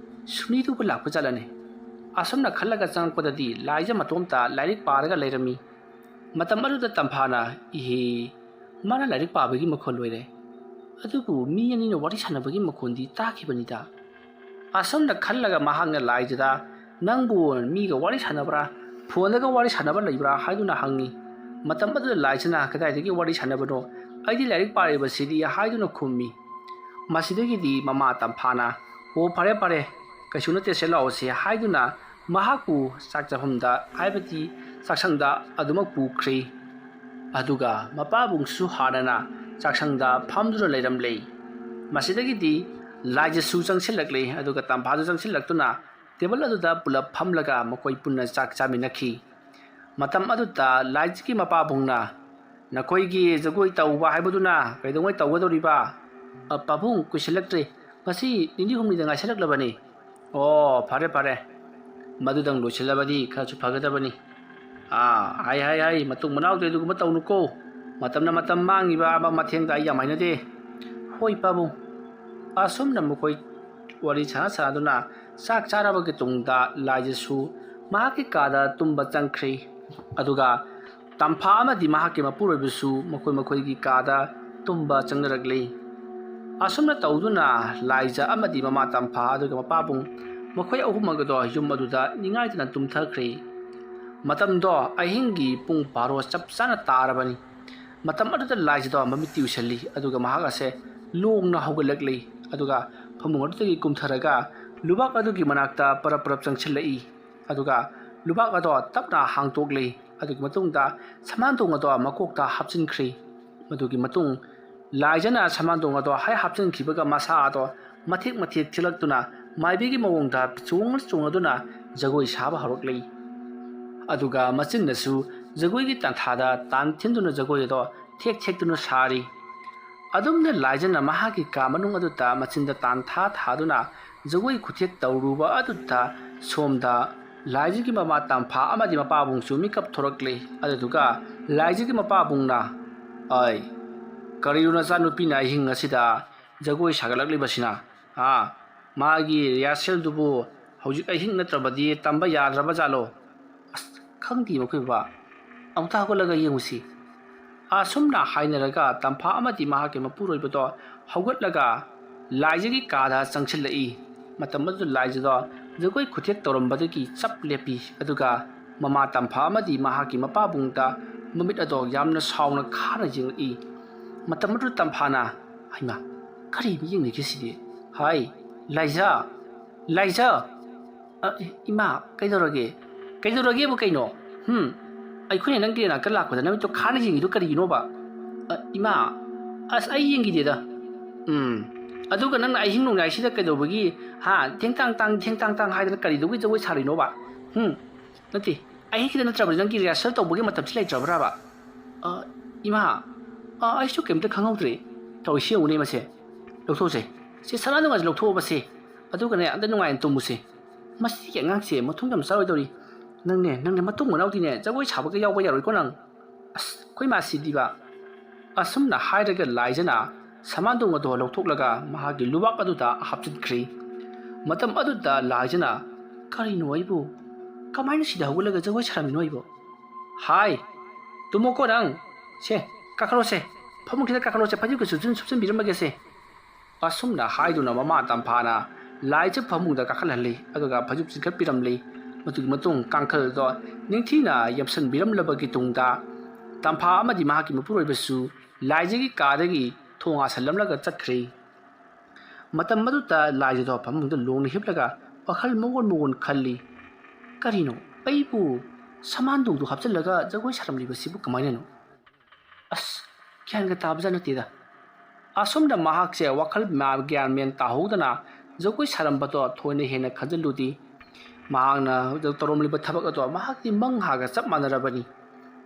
ꯁꯨꯅꯤꯗꯨꯕꯨ ꯂꯥꯛꯄ ꯖꯥꯠꯂꯅꯦ?" ꯑꯁꯨꯝꯅ ꯈꯜꯂꯒ ꯆꯪꯉꯛꯄꯗꯗꯤ ꯂꯥꯏꯖ ꯃꯇꯣꯝꯇ ꯂꯥꯏꯔꯤꯛ ꯄꯥꯔꯒ ꯂꯩꯔꯝꯃꯤ꯫ ꯃꯇꯝ ꯑꯗꯨꯗ ꯇꯝꯐꯥꯅ, "ꯏꯍꯦ, ꯃꯥꯅ ꯂꯥꯏꯔꯤꯛ ꯄꯥꯕꯒꯤ ꯃꯈꯣꯜ ꯂꯣꯏꯔꯦ꯫ ꯑꯗꯨꯕꯨ ꯃꯤ ꯑꯅꯤꯅ ꯋꯥꯔꯤ ꯁꯥꯟꯅꯕꯒꯤ ꯃꯈꯣꯜꯗꯤ ꯇꯥꯈꯤꯕꯅꯤꯗ꯫" ꯑꯁꯨꯝꯅ ꯈꯜꯂꯒ ꯃꯍꯥꯛꯅ ꯂꯥꯏꯖꯗ, "ꯅꯪꯕꯨ ꯃꯤꯒ ꯋꯥꯔꯤ ꯁꯥꯟꯅꯕ꯭ꯔꯥ, ꯐꯣꯟꯗꯒ ꯋꯥꯔꯤ ꯁꯥꯟꯅꯕ ꯂꯩꯕ꯭ꯔꯥ?" ꯍꯥꯏꯗꯨꯅ ꯍꯪꯉꯤ꯫ ꯃꯇꯝ ꯑꯗꯨꯗ ꯂꯥꯏꯖꯅ, "ꯀꯗꯥꯏꯗꯒꯤ ꯋꯥꯔꯤ ꯁꯥꯟꯅꯕꯅꯣ? ꯑꯩꯗꯤ ꯂꯥꯏꯔꯤꯛ ꯄꯥꯔꯤꯕꯁꯤꯗꯤ" ꯍꯥꯏꯗꯨꯅ ꯈꯨꯝꯃꯤ꯫ ꯃꯁꯤꯗꯒꯤꯗꯤ ꯃꯃꯥ ꯇꯝꯐꯥꯅ, "ꯑꯣ, ꯐꯔꯦ ꯐꯔꯦ, ꯀꯩꯁꯨ ꯅꯠꯇꯦ, ꯁꯦ ꯂꯥꯛꯑꯣꯁꯦ" ꯍꯥꯏꯗꯨꯅ ꯃꯍꯥꯛꯄꯨ ꯆꯥꯛ ꯆꯥꯐꯝꯗ, ꯍꯥꯏꯕꯗꯤ ꯆꯥꯛꯁꯪꯗ ꯑꯗꯨꯃꯛ ꯄꯨꯈ꯭ꯔꯤ꯫ ꯑꯗꯨꯒ ꯃꯄꯥꯕꯨꯡꯁꯨ ꯍꯥꯟꯅꯅ ꯆꯥꯛꯁꯪꯗ ꯐꯝꯗꯨꯅ ꯂꯩꯔꯝꯂꯦ꯫ ꯃꯁꯤꯗꯒꯤꯗꯤ ꯂꯥꯏꯖꯁꯨ ꯆꯪꯁꯤꯜꯂꯛꯂꯦ, ꯑꯗꯨꯒ ꯇꯝꯐꯥꯁꯨ ꯆꯪꯁꯤꯜꯂꯛꯇꯨꯅ ꯇꯦꯕꯜ ꯑꯗꯨꯗ ꯄꯨꯂꯞ ꯐꯝꯂꯒ ꯃꯈꯣꯏ ꯄꯨꯟꯅ ꯆꯥꯛ ꯆꯥꯃꯤꯟꯅꯈꯤ꯫ ꯃꯇꯝ ꯑꯗꯨꯗ ꯂꯥꯏꯖꯒꯤ ꯃꯄꯥꯕꯨꯡꯅ, "ꯅꯈꯣꯏꯒꯤ ꯖꯒꯣꯏ ꯇꯧꯕ ꯍꯥꯏꯕꯗꯨꯅ ꯀꯩꯗꯧꯉꯩ ꯇꯧꯒꯗꯧꯔꯤꯕ?" "ꯑ, ꯄꯥꯕꯨꯡ, ꯀꯨꯏꯁꯤꯜꯂꯛꯇ꯭ꯔꯦ꯫ ꯉꯁꯤ ꯅꯤꯅꯤ ꯍꯨꯝꯅꯤꯗ ꯉꯥꯏꯁꯤꯜꯂꯛꯂꯕꯅꯤ꯫" "ꯑꯣ, ꯐꯔꯦ ꯐꯔꯦ, ꯃꯗꯨꯗꯪ ꯂꯣꯏꯁꯤꯜꯂꯕꯗꯤ ꯈꯔꯁꯨ ꯐꯒꯗꯕꯅꯤ꯫ ꯑꯥ, ꯍꯥꯏ, ꯍꯥꯏ, ꯍꯥꯏ, ꯃꯇꯨꯡ ꯃꯅꯥꯎꯗꯤ ꯑꯗꯨꯒꯨꯝꯕ ꯇꯧꯅꯨꯀꯣ꯫ ꯃꯇꯝꯅ ꯃꯇꯝ ꯃꯥꯡꯉꯤꯕ ꯑꯃ ꯃꯊꯦꯡꯗ ꯑꯩ ꯌꯥꯝ ꯍꯩꯅꯗꯦ꯫ ꯍꯣꯏ, ꯄꯥꯕꯨꯡ꯫ ꯑꯁꯨꯝꯅ ꯃꯈꯣꯏ ꯋꯥꯔꯤ ꯁꯥꯟꯅ ꯁꯥꯟꯅꯗꯨꯅ ꯆꯥꯛ ꯆꯥꯔꯕꯒꯤ ꯇꯨꯡꯗ ꯂꯥꯏꯖꯁꯨ ꯃꯍꯥꯛꯀꯤ ꯀꯥꯗ ꯇꯨꯝꯕ ꯆꯪꯈ꯭ꯔꯦ꯫ ꯑꯗꯨꯒ ꯇꯝꯐꯥ ꯑꯃꯗꯤ ꯃꯍꯥꯛꯀꯤ ꯃꯄꯨꯔꯣꯏꯕꯁꯨ ꯃꯈꯣꯏ ꯃꯈꯣꯏꯒꯤ ꯀꯥꯗ ꯇꯨꯝꯕ ꯆꯪꯅꯔꯛꯂꯤ꯫ ꯑꯁꯨꯝꯅ ꯇꯧꯗꯨꯅ ꯂꯥꯏꯖ ꯑꯃꯗꯤ ꯃꯃꯥ ꯇꯝꯐꯥ ꯑꯗꯨꯒ ꯃꯄꯥꯕꯨꯡ ꯃꯈꯣꯏ ꯑꯍꯨꯝꯃꯛ ꯑꯗꯣ ꯌꯨꯝ ꯑꯗꯨꯗ ꯅꯤꯡꯉꯥꯏꯗꯅ ꯇꯨꯝꯊꯈ꯭ꯔꯦ꯫ ꯃꯇꯝꯗꯣ ꯑꯍꯤꯡꯒꯤ ꯄꯨꯡ ꯕꯥꯔꯣ ꯆꯞ ꯆꯥꯅ ꯇꯥꯔꯕꯅꯤ꯫ ꯃꯇꯝ ꯑꯗꯨꯗ ꯂꯥꯏꯖꯗꯣ ꯃꯃꯤꯠꯇꯤ ꯎꯏꯁꯜꯂꯤ, ꯑꯗꯨꯒ ꯃꯍꯥꯛ ꯑꯁꯦ ꯂꯣꯡꯅ ꯍꯧꯒꯠꯂꯛꯂꯤ꯫ ꯑꯗꯨꯒ ꯐꯃꯨꯡ ꯑꯗꯨꯗꯒꯤ ꯀꯨꯝꯊꯔꯒ ꯂꯨꯕꯥꯛ ꯑꯗꯨꯒꯤ ꯃꯅꯥꯛꯇ ꯄꯔꯞ ꯄꯔꯞ ꯆꯪꯁꯤꯜꯂꯛꯏ꯫ ꯑꯗꯨꯒ ꯂꯨꯕꯥꯛ ꯑꯗꯣ ꯇꯞꯅ ꯍꯥꯡꯗꯣꯛꯂꯤ꯫ ꯑꯗꯨꯒꯤ ꯃꯇꯨꯡꯗ ꯁꯃꯥꯟꯗꯣꯡ ꯑꯗꯣ ꯃꯀꯣꯛꯇ ꯍꯥꯞꯆꯤꯟꯈ꯭ꯔꯤ꯫ ꯃꯗꯨꯒꯤ ꯃꯇꯨꯡ ꯂꯥꯏꯖꯅ ꯁꯃꯥꯟꯗꯣꯡ ꯑꯗꯣ ꯍꯦꯛ ꯍꯥꯞꯆꯤꯟꯈꯤꯕꯒ ꯃꯁꯥ ꯑꯗꯣ ꯃꯊꯦꯛ ꯃꯊꯦꯛ ꯊꯤꯜꯂꯛꯇꯨꯅ ꯃꯥꯏꯕꯤꯒꯤ ꯃꯑꯣꯡꯗ ꯆꯣꯡꯅ ꯆꯣꯡꯅꯗꯨꯅ ꯖꯒꯣꯏ ꯁꯥꯕ ꯍꯧꯔꯛꯂꯤ꯫ ꯑꯗꯨꯒ ꯃꯆꯤꯟꯅꯁꯨ ꯖꯒꯣꯏꯒꯤ ꯇꯥꯟꯊꯥꯗ ꯇꯥꯟ ꯊꯤꯟꯗꯨꯅ ꯖꯒꯣꯏ ꯑꯗꯣ ꯊꯦꯛ ꯊꯦꯛꯇꯨꯅ ꯁꯥꯔꯤ꯫ ꯑꯗꯨꯝꯅ ꯂꯥꯏꯖꯅ ꯃꯍꯥꯛꯀꯤ ꯀꯥ ꯃꯅꯨꯡ ꯑꯗꯨꯗ ꯃꯆꯤꯟꯗ ꯇꯥꯟꯊꯥ ꯊꯥꯗꯨꯅ ꯖꯒꯣꯏ ꯈꯨꯊꯦꯛ ꯇꯧꯔꯨꯕ ꯑꯗꯨꯗ ꯁꯣꯝꯗ ꯂꯥꯏꯖꯒꯤ ꯃꯃꯥ ꯇꯝꯐꯥ ꯑꯃꯗꯤ ꯃꯄꯥꯕꯨꯡꯁꯨ ꯃꯤꯀꯞ ꯊꯣꯔꯛꯂꯤ꯫ ꯑꯗꯨꯗꯨꯒ ꯂꯥꯏꯖꯒꯤ ꯃꯄꯥꯕꯨꯡꯅ, "ꯑꯩ, ꯀꯔꯤꯅꯣ ꯅꯆꯥꯅꯨꯄꯤꯅ ꯑꯍꯤꯡ ꯑꯁꯤꯗ ꯖꯒꯣꯏ ꯁꯥꯒꯠꯂꯛꯂꯤꯕꯁꯤꯅ? ꯍꯥ? ꯃꯥꯒꯤ ꯔꯤꯍꯥꯔꯁꯦꯜꯗꯨꯕꯨ ꯍꯧꯖꯤꯛ ꯑꯍꯤꯡ ꯅꯠꯇ꯭ꯔꯕꯗꯤ ꯇꯝꯕ ꯌꯥꯗ꯭ꯔꯕ ꯖꯥꯠꯂꯣ?" "ꯑꯁ, ꯈꯪꯗꯦ ꯃꯈꯣꯏ ꯕꯕꯥ꯫ ꯑꯃꯨꯛꯇ ꯍꯧꯒꯠꯂꯒ ꯌꯦꯡꯉꯨꯁꯤ꯫" ꯑꯁꯨꯝꯅ ꯍꯥꯏꯅꯔꯒ ꯇꯝꯐꯥ ꯑꯃꯗꯤ ꯃꯍꯥꯛꯀꯤ ꯃꯄꯨꯔꯣꯏꯕꯗꯣ ꯍꯧꯒꯠꯂꯒ ꯂꯥꯏꯖꯒꯤ ꯀꯥꯗ ꯆꯪꯁꯤꯜꯂꯛꯏ꯫ ꯃꯇꯝ ꯑꯗꯨꯗ ꯂꯥꯏꯖꯗꯣ ꯖꯒꯣꯏ ꯈꯨꯊꯦꯛ ꯇꯧꯔꯝꯕꯗꯒꯤ ꯆꯞ ꯂꯦꯞꯄꯤ꯫ ꯑꯗꯨꯒ ꯃꯃꯥ ꯇꯝꯐꯥ ꯑꯃꯗꯤ ꯃꯍꯥꯛꯀꯤ ꯃꯄꯥꯕꯨꯡꯗ ꯃꯃꯤꯠ ꯑꯗꯣ ꯌꯥꯝꯅ ꯁꯥꯎꯅ ꯈꯥꯅ ꯌꯦꯡꯂꯛꯏ꯫ ꯃꯇꯝ ꯑꯗꯨꯗ ꯇꯝꯐꯥꯅ, "ꯍꯩꯃꯥ, ꯀꯔꯤ ꯃꯤꯠꯌꯦꯡꯅꯤꯒꯦ ꯁꯤꯗꯤ? ꯍꯥꯏ, ꯂꯥꯏꯖ, ꯂꯥꯏꯖ!" "ꯑ, ꯏꯃꯥ, ꯀꯩꯗꯧꯔꯒꯦ? ꯀꯩꯗꯧꯔꯒꯦꯕꯨ ꯀꯩꯅꯣ? ꯍꯨꯝ? ꯑꯩꯈꯣꯏꯅ ꯅꯪꯒꯤ ꯅꯥꯛꯇ ꯂꯥꯛꯄꯗ ꯅꯃꯤꯠꯇꯣ ꯈꯥꯅ ꯌꯦꯡꯉꯤꯗꯣ ꯀꯔꯤꯒꯤꯅꯣꯕ?" "ꯑ, ꯏꯃꯥ, ꯑꯁ, ꯑꯩ ꯌꯦꯡꯈꯤꯗꯦꯗ꯫" "ꯎꯝ, ꯑꯗꯨꯒ ꯅꯪꯅ ꯑꯍꯤꯡ ꯅꯣꯡꯌꯥꯏꯁꯤꯗ ꯀꯩꯗꯧꯕꯒꯤ, ꯍꯥ, ꯊꯦꯡ ꯇꯥꯡ ꯇꯥꯡ, ꯊꯦꯡ ꯇꯥꯡ ꯇꯥꯡ ꯍꯥꯏꯗꯅ ꯀꯔꯤꯗꯧꯕꯒꯤ ꯖꯒꯣꯏ ꯁꯥꯔꯤꯅꯣꯕ? ꯍꯨꯝ? ꯅꯠꯇꯦ, ꯑꯍꯤꯡꯁꯤꯗ ꯅꯠꯇ꯭ꯔꯕꯗꯤ ꯅꯪꯒꯤ ꯔꯤꯍꯥꯔꯁꯦꯜ ꯇꯧꯕꯒꯤ ꯃꯇꯝꯁꯤ ꯂꯩꯇ꯭ꯔꯕ꯭ꯔꯥꯕ?" "ꯑ, ꯏꯃꯥ, ꯑ, ꯑꯩꯁꯨ ꯀꯩꯝꯇ ꯈꯪꯍꯧꯗ꯭ꯔꯦ꯫ ꯇꯧꯔꯤꯁꯤ ꯌꯦꯡꯉꯨꯅꯦ ꯃꯁꯦ꯫ ꯂꯧꯊꯣꯛꯁꯦ꯫ ꯁꯤ ꯁꯅꯥ ꯅꯨꯡꯒꯥꯁꯦ ꯂꯧꯊꯣꯛꯑꯕꯁꯦ꯫ ꯑꯗꯨꯒꯅꯦ, ꯑꯝꯇ ꯅꯨꯡꯉꯥꯏꯅ ꯇꯨꯝꯃꯨꯁꯦ꯫ ꯃꯁꯤꯒꯤ ꯑꯉꯥꯡꯁꯦ ꯃꯊꯣꯡ ꯌꯥꯝ ꯆꯥꯔꯣꯏꯗꯧꯔꯤ꯫ "ꯅꯪꯅꯦ, ꯅꯪꯅꯦ, ꯃꯇꯨꯡ ꯃꯅꯥꯎꯗꯤꯅꯦ, ꯖꯒꯣꯏ ꯁꯥꯕꯒ ꯌꯥꯎꯕ ꯌꯥꯔꯣꯏꯀꯣ ꯅꯪ꯫ ꯑꯁ, ꯑꯩꯈꯣꯏ ꯃꯥ ꯁꯤꯗꯤꯕ!" ꯑꯁꯨꯝꯅ ꯍꯥꯏꯔꯒ ꯂꯥꯏꯖꯅ ꯁꯃꯥꯟꯗꯣꯡ ꯑꯗꯣ ꯂꯧꯊꯣꯛꯂꯒ ꯃꯍꯥꯛꯀꯤ ꯂꯨꯕꯥꯛ ꯑꯗꯨꯗ ꯍꯥꯞꯆꯤꯟꯈ꯭ꯔꯦ꯫ ꯃꯇꯝ ꯑꯗꯨꯗ ꯂꯥꯏꯖꯅ, "ꯀꯔꯤꯅꯣ ꯑꯩꯕꯨ? ꯀꯃꯥꯏꯅ ꯁꯤꯗ ꯍꯧꯒꯠꯂꯒ ꯖꯒꯣꯏ ꯁꯥꯔꯝꯃꯤꯅꯣ ꯑꯩꯕꯨ? ꯍꯥꯏ, ꯇꯨꯝꯃꯣꯀꯣ ꯅꯪ꯫ ꯁꯦ, ꯀꯥꯈꯠꯂꯣꯁꯦ꯫ ꯐꯃꯨꯡꯁꯤꯗ ꯀꯥꯈꯠꯂꯣꯁꯦ, ꯐꯩꯖꯨꯞꯀ ꯁꯨꯞꯆꯤꯟ-, ꯁꯨꯞꯆꯤꯟꯕꯤꯔꯝꯃꯒꯦꯁꯦ꯫" ꯑꯁꯨꯝꯅ ꯍꯥꯏꯗꯨꯅ ꯃꯃꯥ ꯇꯝꯐꯥꯅ ꯂꯥꯏꯖ ꯐꯃꯨꯡꯗ ꯀꯥꯈꯠꯍꯜꯂꯤ, ꯑꯗꯨꯒ ꯐꯩꯖꯨꯞ ꯆꯤꯡꯈꯠꯄꯤꯔꯝꯂꯤ꯫ ꯃꯗꯨꯒꯤ ꯃꯇꯨꯡ ꯀꯥꯡꯈꯜꯗꯣ ꯅꯤꯡꯊꯤꯅ ꯌꯦꯞꯁꯤꯟꯕꯤꯔꯝꯂꯕꯒꯤ ꯇꯨꯡꯗ, ꯇꯝꯐꯥ ꯑꯃꯗꯤ ꯃꯍꯥꯛꯀꯤ ꯃꯄꯨꯔꯣꯏꯕꯁꯨ ꯂꯥꯏꯖꯒꯤ ꯀꯥꯗꯒꯤ ꯊꯣꯡ ꯍꯥꯁꯜꯂꯝꯂꯒ ꯆꯠꯈ꯭ꯔꯦ꯫ ꯃꯇꯝ ꯑꯗꯨꯗ ꯂꯥꯏꯖꯗꯣ ꯐꯃꯨꯡꯗ ꯂꯣꯡꯅ ꯍꯤꯞꯂꯒ ꯋꯥꯈꯜ ꯃꯑꯣꯟ ꯃꯑꯣꯟ ꯈꯜꯂꯤ꯫ "ꯀꯔꯤꯅꯣ? ꯑꯩꯕꯨ ꯁꯃꯥꯟꯗꯣꯡꯗꯨ ꯍꯥꯞꯆꯤꯜꯂꯒ ꯖꯒꯣꯏ ꯁꯥꯔꯝꯂꯤꯕꯁꯤꯕꯨ ꯀꯃꯥꯏꯅꯅꯣ? ꯑꯁ, ꯒ꯭ꯌꯥꯟꯒ ꯇꯥꯕꯖꯥꯠ ꯅꯠꯇꯦꯗ꯫" ꯑꯁꯨꯝꯅ ꯃꯍꯥꯛꯁꯦ ꯋꯥꯈꯜ ꯃꯥ-, ꯒ꯭ꯌꯥꯟ ꯃꯦꯟ ꯇꯥꯍꯧꯗꯅ ꯖꯒꯣꯏ ꯁꯥꯔꯝꯕꯗꯣ ꯊꯣꯏꯅ ꯍꯦꯟꯅ ꯈꯟꯖꯤꯜꯂꯨꯗꯦ꯫ ꯃꯍꯥꯛꯅ ꯇꯧꯔꯝꯂꯤꯕ ꯊꯕꯛ ꯑꯗꯣ ꯃꯍꯥꯛꯇꯤ ꯃꯪꯍꯥꯒ ꯆꯞ ꯃꯥꯟꯅꯔꯕꯅꯤ꯫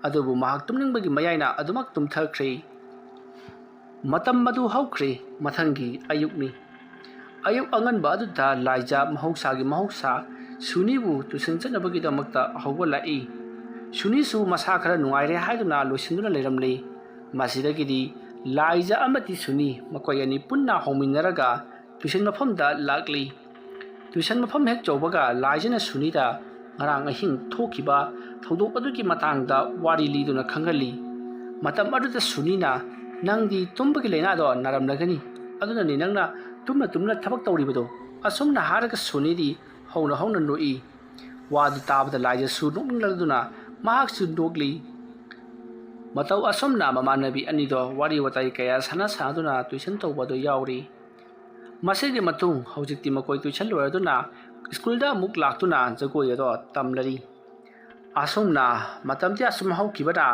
ꯑꯗꯨꯕꯨ ꯃꯍꯥꯛ ꯇꯨꯝꯅꯤꯡꯕꯒꯤ ꯃꯌꯥꯏꯅ ꯑꯗꯨꯃꯛ ꯇꯨꯝꯊꯈ꯭ꯔꯦ꯫ ꯃꯇꯝ ꯑꯗꯨ ꯍꯧꯈ꯭ꯔꯦ꯫ ꯃꯊꯪꯒꯤ ꯑꯌꯨꯛꯅꯤ꯫ ꯑꯌꯨꯛ ꯑꯉꯟꯕ ꯑꯗꯨꯗ ꯂꯥꯏꯖ ꯃꯍꯧꯁꯥꯒꯤ ꯃꯍꯧꯁꯥ ꯁꯨꯅꯤꯕꯨ ꯇꯨꯏꯁꯟ ꯆꯠꯅꯕꯒꯤꯗꯃꯛꯇ ꯍꯧꯒꯠꯂꯛꯏ꯫ ꯁꯨꯅꯤꯁꯨ ꯃꯁꯥ ꯈꯔ ꯅꯨꯡꯉꯥꯏꯔꯦ ꯍꯥꯏꯗꯨꯅ ꯂꯣꯏꯁꯤꯟꯗꯨꯅ ꯂꯩꯔꯝꯂꯤ꯫ ꯃꯁꯤꯗꯒꯤꯗꯤ ꯂꯥꯏꯖ ꯑꯃꯗꯤ ꯁꯨꯅꯤ ꯃꯈꯣꯏ ꯑꯅꯤ ꯄꯨꯟꯅ ꯍꯧꯃꯤꯟꯅꯔꯒ ꯇꯨꯏꯁꯟ ꯃꯐꯝꯗ ꯂꯥꯛꯂꯤ꯫ ꯇꯨꯏꯁꯟ ꯃꯐꯝ ꯍꯦꯛ ꯌꯧꯕꯒ ꯂꯥꯏꯖꯅ ꯁꯨꯅꯤꯗ ꯉꯔꯥꯡ ꯑꯍꯤꯡ ꯊꯣꯛꯈꯤꯕ ꯊꯧꯗꯣꯛ ꯑꯗꯨꯒꯤ ꯃꯇꯥꯡꯗ ꯋꯥꯔꯤ ꯂꯤꯗꯨꯅ ꯈꯪꯍꯜꯂꯤ꯫ ꯃꯇꯝ ꯑꯗꯨꯗ ꯁꯨꯅꯤꯅ, "ꯅꯪꯗꯤ ꯇꯨꯝꯕꯒꯤ ꯂꯥꯏꯅꯥꯗꯣ ꯅꯥꯔꯝꯂꯒꯅꯤ, ꯑꯗꯨꯅꯅꯤ ꯅꯪꯅ ꯇꯨꯝꯅ ꯇꯨꯝꯅ ꯊꯕꯛ ꯇꯧꯔꯤꯕꯗꯣ꯫" ꯑꯁꯨꯝꯅ ꯍꯥꯏꯔꯒ ꯁꯨꯅꯤꯗꯤ ꯍꯧꯅ ꯍꯧꯅ ꯅꯣꯛꯏ꯫ ꯋꯥꯗꯨ ꯇꯥꯕꯗ ꯂꯥꯏꯖꯁꯨ ꯅꯣꯛꯅꯤꯡꯂꯗꯨꯅ ꯃꯍꯥꯛꯁꯨ ꯅꯣꯛꯂꯤ꯫ ꯃꯇꯧ ꯑꯁꯨꯝꯅ ꯃꯃꯥꯟꯅꯕꯤ ꯑꯅꯤꯗꯣ ꯋꯥꯔꯤ ꯋꯥꯇꯥꯏ ꯀꯌꯥ ꯁꯥꯟꯅ ꯁꯥꯟꯅꯗꯨꯅ ꯇꯨꯏꯁꯟ ꯇꯧꯕꯗꯨ ꯌꯥꯎꯔꯤ꯫ ꯃꯁꯤꯒꯤ ꯃꯇꯨꯡ ꯍꯧꯖꯤꯛꯇꯤ ꯃꯈꯣꯏ ꯇꯨꯏꯁꯟ ꯂꯣꯏꯔꯗꯨꯅ ꯁ꯭ꯀꯨꯜꯗ ꯑꯃꯨꯛ ꯂꯥꯛꯇꯨꯅ ꯖꯒꯣꯏ ꯑꯗꯣ ꯇꯝꯂꯔꯤ꯫ ꯑꯁꯨꯝꯅ ꯃꯇꯝꯗꯤ ꯑꯁꯨꯝ ꯍꯧꯈꯤꯕꯅ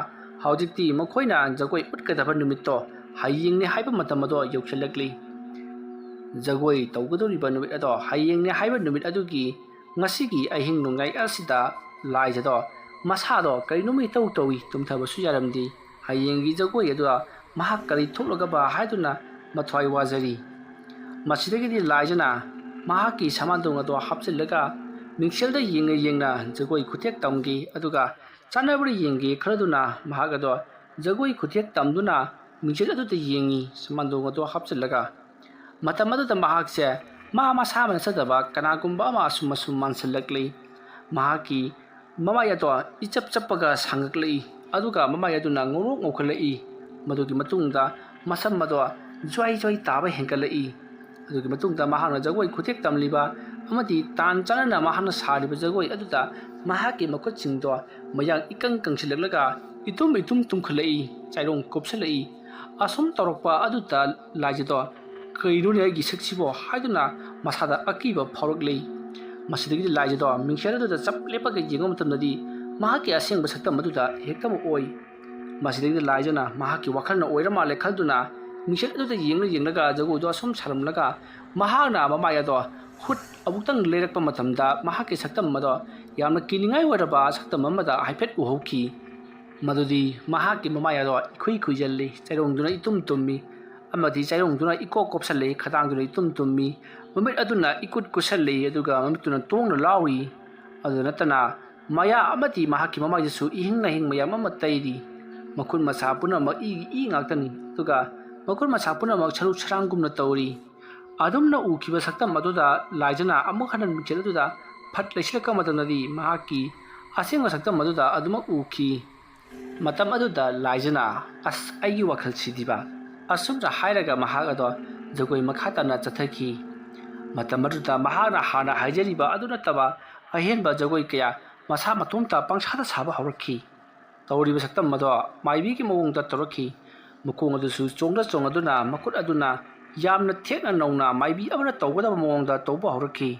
ꯍꯧꯖꯤꯛꯇꯤ ꯃꯈꯣꯏꯅ ꯖꯒꯣꯏ ꯎꯠꯀꯗꯕ ꯅꯨꯃꯤꯠꯇꯣ ꯍꯌꯦꯡꯅꯤ ꯍꯥꯏꯕ ꯃꯇꯝ ꯑꯗꯣ ꯌꯧꯁꯤꯜꯂꯛꯂꯤ꯫ ꯖꯒꯣꯏ ꯇꯧꯒꯗꯧꯔꯤꯕ ꯅꯨꯃꯤꯠ ꯑꯗꯣ ꯍꯌꯦꯡꯅꯤ ꯍꯥꯏꯕ ꯅꯨꯃꯤꯠ ꯑꯗꯨꯒꯤ ꯉꯁꯤꯒꯤ ꯑꯍꯤꯡ ꯅꯣꯡꯌꯥꯏ ꯑꯁꯤꯗ ꯂꯥꯏꯖꯗꯣ ꯃꯁꯥꯗꯣ ꯀꯔꯤꯅꯣꯝꯃ ꯏꯇꯧ ꯇꯧꯏ, ꯇꯨꯝꯊꯕꯁꯨ ꯌꯥꯔꯝꯗꯦ꯫ ꯍꯌꯦꯡꯒꯤ ꯖꯒꯣꯏ ꯑꯗꯨꯗ ꯃꯍꯥꯛ ꯀꯔꯤ ꯊꯣꯛꯂꯒꯕ ꯍꯥꯏꯗꯨꯅ ꯃꯊ꯭ꯋꯥꯏ ꯋꯥꯖꯔꯤ꯫ ꯃꯁꯤꯗꯒꯤꯗꯤ ꯂꯥꯏꯖꯅ ꯃꯍꯥꯛꯀꯤ ꯁꯃꯥꯟꯗꯣꯡ ꯑꯗꯣ ꯍꯥꯞꯆꯤꯜꯂꯒ ꯃꯤꯡꯁꯦꯜꯗ ꯌꯦꯡꯅ ꯌꯦꯡꯅ ꯖꯒꯣꯏ ꯈꯨꯊꯦꯛ ꯇꯝꯈꯤ꯫ ꯑꯗꯨꯒ ꯆꯥꯟꯅꯕ꯭ꯔꯥ ꯌꯦꯡꯒꯦ ꯈꯜꯂꯗꯨꯅ ꯃꯍꯥꯛ ꯑꯗꯣ ꯖꯒꯣꯏ ꯈꯨꯊꯦꯛ ꯇꯝꯗꯨꯅ ꯃꯤꯡꯁꯦꯜ ꯑꯗꯨꯗ ꯌꯦꯡꯉꯤ, ꯁꯃꯥꯟꯗꯣꯡ ꯑꯗꯨ ꯍꯥꯞꯆꯤꯜꯂꯒ꯫ ꯃꯇꯝ ꯑꯗꯨꯗ ꯃꯍꯥꯛꯁꯦ ꯃꯥ ꯃꯁꯥꯃꯛ ꯅꯠꯆꯗꯕ ꯀꯅꯥꯒꯨꯝꯕ ꯑꯃ ꯑꯁꯨꯝ ꯑꯁꯨꯝ ꯃꯥꯟꯁꯤꯜꯂꯛꯂꯤ꯫ ꯃꯍꯥꯛꯀꯤ ꯃꯃꯥꯏ ꯑꯗꯣ ꯏꯆꯞ ꯆꯞꯄꯒ ꯁꯥꯡꯉꯛꯂꯛꯏ, ꯑꯗꯨꯒ ꯃꯃꯥꯏ ꯑꯗꯨꯅ ꯉꯧꯔꯣꯛ ꯉꯧꯈꯠꯂꯛꯏ꯫ ꯃꯗꯨꯒꯤ ꯃꯇꯨꯡꯗ ꯃꯁꯝ ꯑꯗꯣ ꯖ꯭ꯋꯥꯏ ꯖ꯭ꯋꯥꯏ ꯇꯥꯕ ꯍꯦꯟꯒꯠꯂꯛꯏ꯫ ꯑꯗꯨꯒꯤ ꯃꯇꯨꯡꯗ ꯃꯍꯥꯛꯅ ꯖꯒꯣꯏ ꯈꯨꯊꯦꯛ ꯇꯝꯂꯤꯕ ꯑꯃꯗꯤ ꯇꯥꯟ ꯆꯥꯟꯅꯅ ꯃꯍꯥꯛꯅ ꯁꯥꯔꯤꯕ ꯖꯒꯣꯏ ꯑꯗꯨꯗ ꯃꯍꯥꯛꯀꯤ ꯃꯈꯨꯠꯁꯤꯡꯗꯣ ꯃꯌꯥꯡ ꯏꯀꯪ ꯀꯪꯁꯤꯜꯂꯛꯂꯒ ꯏꯇꯨꯝ ꯏꯇꯨꯝ ꯇꯨꯝꯈꯠꯂꯛꯏ, ꯆꯥꯏꯔꯣꯡ ꯀꯨꯞꯁꯤꯜꯂꯛꯏ꯫ ꯑꯁꯨꯝ ꯇꯧꯔꯛꯄ ꯑꯗꯨꯗ ꯂꯥꯏꯖꯗꯣ "ꯀꯩꯅꯣꯅꯦ ꯑꯩꯒꯤ ꯁꯛꯁꯤꯕꯣ?" ꯍꯥꯏꯗꯨꯅ ꯃꯁꯥꯗ ꯑꯀꯤꯕ ꯐꯥꯎꯔꯛꯂꯤ꯫ ꯃꯁꯤꯗꯒꯤꯗꯤ ꯂꯥꯏꯖꯗꯣ ꯃꯤꯡꯁꯦꯜ ꯑꯗꯨꯗ ꯆꯞ ꯂꯦꯞꯄꯒ ꯌꯦꯡꯕ ꯃꯇꯝꯗꯗꯤ ꯃꯍꯥꯛꯀꯤ ꯑꯁꯦꯡꯕ ꯁꯛꯇꯝ ꯑꯗꯨꯗ ꯍꯦꯛꯇꯃꯛ ꯑꯣꯏ꯫ ꯃꯁꯤꯗꯒꯤꯗꯤ ꯂꯥꯏꯖꯅ ꯃꯍꯥꯛꯀꯤ ꯋꯥꯈꯜꯅ ꯑꯣꯏꯔ ꯃꯥꯜꯂꯦ ꯈꯟꯗꯨꯅ ꯃꯤꯡꯁꯦꯜ ꯑꯗꯨꯗ ꯌꯦꯡꯂ ꯌꯦꯡꯂꯒ ꯖꯒꯣꯏꯗꯣ ꯑꯁꯨꯝ ꯁꯥꯔꯝꯂꯒ ꯃꯍꯥꯛꯅ ꯃꯃꯥꯏ ꯑꯗꯣ ꯈꯨꯠ ꯑꯃꯨꯛꯇꯪ ꯂꯩꯔꯛꯄ ꯃꯇꯝꯗ ꯃꯍꯥꯛꯀꯤ ꯁꯛꯇꯝ ꯑꯗꯣ ꯌꯥꯝꯅ ꯀꯤꯅꯤꯡꯉꯥꯏ ꯑꯣꯏꯔꯕ ꯁꯛꯇꯝ ꯑꯃꯗ ꯍꯥꯏꯐꯦꯠ ꯎꯍꯧꯈꯤ꯫ ꯃꯗꯨꯗꯤ ꯃꯍꯥꯛꯀꯤ ꯃꯃꯥꯏ ꯑꯗꯣ ꯏꯈꯨꯏ ꯈꯨꯏꯖꯜꯂꯤ, ꯆꯩꯔꯣꯡꯗꯨꯅ ꯏꯇꯨꯝ ꯇꯨꯝꯃꯤ, ꯑꯃꯗꯤ ꯆꯩꯔꯣꯡꯗꯨꯅ ꯏꯀꯣꯛ ꯀꯣꯞꯁꯜꯂꯤ, ꯈꯗꯥꯡꯗꯨꯅ ꯏꯇꯨꯝ ꯇꯨꯝꯃꯤ, ꯃꯃꯤꯠ ꯑꯗꯨꯅ ꯏꯀꯨꯠ ꯀꯨꯠꯁꯜꯂꯤ, ꯑꯗꯨꯒ ꯃꯃꯤꯠꯇꯨꯅ ꯇꯣꯡꯅ ꯂꯥꯎꯔꯤ꯫ ꯑꯗꯨ ꯅꯠꯇꯅ ꯃꯌꯥ ꯑꯃꯗꯤ ꯃꯍꯥꯛꯀꯤ ꯃꯃꯥꯏꯗꯁꯨ ꯏꯍꯤꯡ ꯅꯥꯍꯤꯡ ꯃꯌꯥꯝ ꯑꯃ ꯇꯩꯔꯤ꯫ ꯃꯈꯨꯠ ꯃꯁꯥ ꯄꯨꯝꯅꯃꯛ ꯏꯒꯤ ꯏ ꯉꯥꯛꯇꯅꯤ, ꯑꯗꯨꯒ ꯃꯈꯨꯠ ꯃꯁꯥ ꯄꯨꯝꯅꯃꯛ ꯁꯔꯨ ꯁꯔꯥꯡꯒꯨꯝꯅ ꯇꯧꯔꯤ꯫ ꯑꯗꯨꯝꯅ ꯎꯈꯤꯕ ꯁꯛꯇꯝ ꯑꯗꯨꯗ ꯂꯥꯏꯖꯅ ꯑꯃꯨꯛ ꯍꯟꯅ ꯃꯤꯡꯁꯦꯜ ꯑꯗꯨꯗ ꯐꯠ ꯂꯩꯁꯤꯜꯂꯛꯄ ꯃꯇꯝꯗꯗꯤ ꯃꯍꯥꯛꯀꯤ ꯑꯁꯦꯡꯕ ꯁꯛꯇꯝ ꯑꯗꯨꯗ ꯑꯗꯨꯃꯛ ꯎꯈꯤ꯫ ꯃꯇꯝ ꯑꯗꯨꯗ ꯂꯥꯏꯖꯅ, "ꯑꯁ, ꯑꯩꯒꯤ ꯋꯥꯈꯜꯁꯤꯗꯤꯕ!" ꯑꯁꯨꯝꯅ ꯍꯥꯏꯔꯒ ꯃꯍꯥꯛ ꯑꯗꯣ ꯖꯒꯣꯏ ꯃꯈꯥ ꯇꯥꯅ ꯆꯠꯊꯈꯤ꯫ ꯃꯇꯝ ꯑꯗꯨꯗ ꯃꯍꯥꯛꯅ ꯍꯥꯟꯅ ꯍꯥꯏꯖꯔꯤꯕ ꯑꯗꯨ ꯅꯠꯇꯕ ꯑꯍꯦꯟꯕ ꯖꯒꯣꯏ ꯀꯌꯥ ꯃꯁꯥ ꯃꯇꯣꯝꯇ ꯄꯪꯁꯥꯗ ꯁꯥꯕ ꯍꯧꯔꯛꯈꯤ꯫ ꯇꯧꯔꯤꯕ ꯁꯛꯇꯝ ꯑꯗꯣ ꯃꯥꯏꯕꯤꯒꯤ ꯃꯑꯣꯡꯗ ꯇꯧꯔꯛꯈꯤ꯫ ꯃꯈꯣꯡ ꯑꯗꯨꯁꯨ ꯆꯣꯡꯗ ꯆꯣꯡꯗꯨꯅ ꯃꯈꯨꯠ ꯑꯗꯨꯅ ꯌꯥꯝꯅ ꯊꯦꯛꯅ ꯅꯧꯅ ꯃꯥꯏꯕꯤ ꯑꯃꯅ ꯇꯧꯒꯗꯕ ꯃꯑꯣꯡꯗ ꯇꯧꯕ ꯍꯧꯔꯛꯈꯤ꯫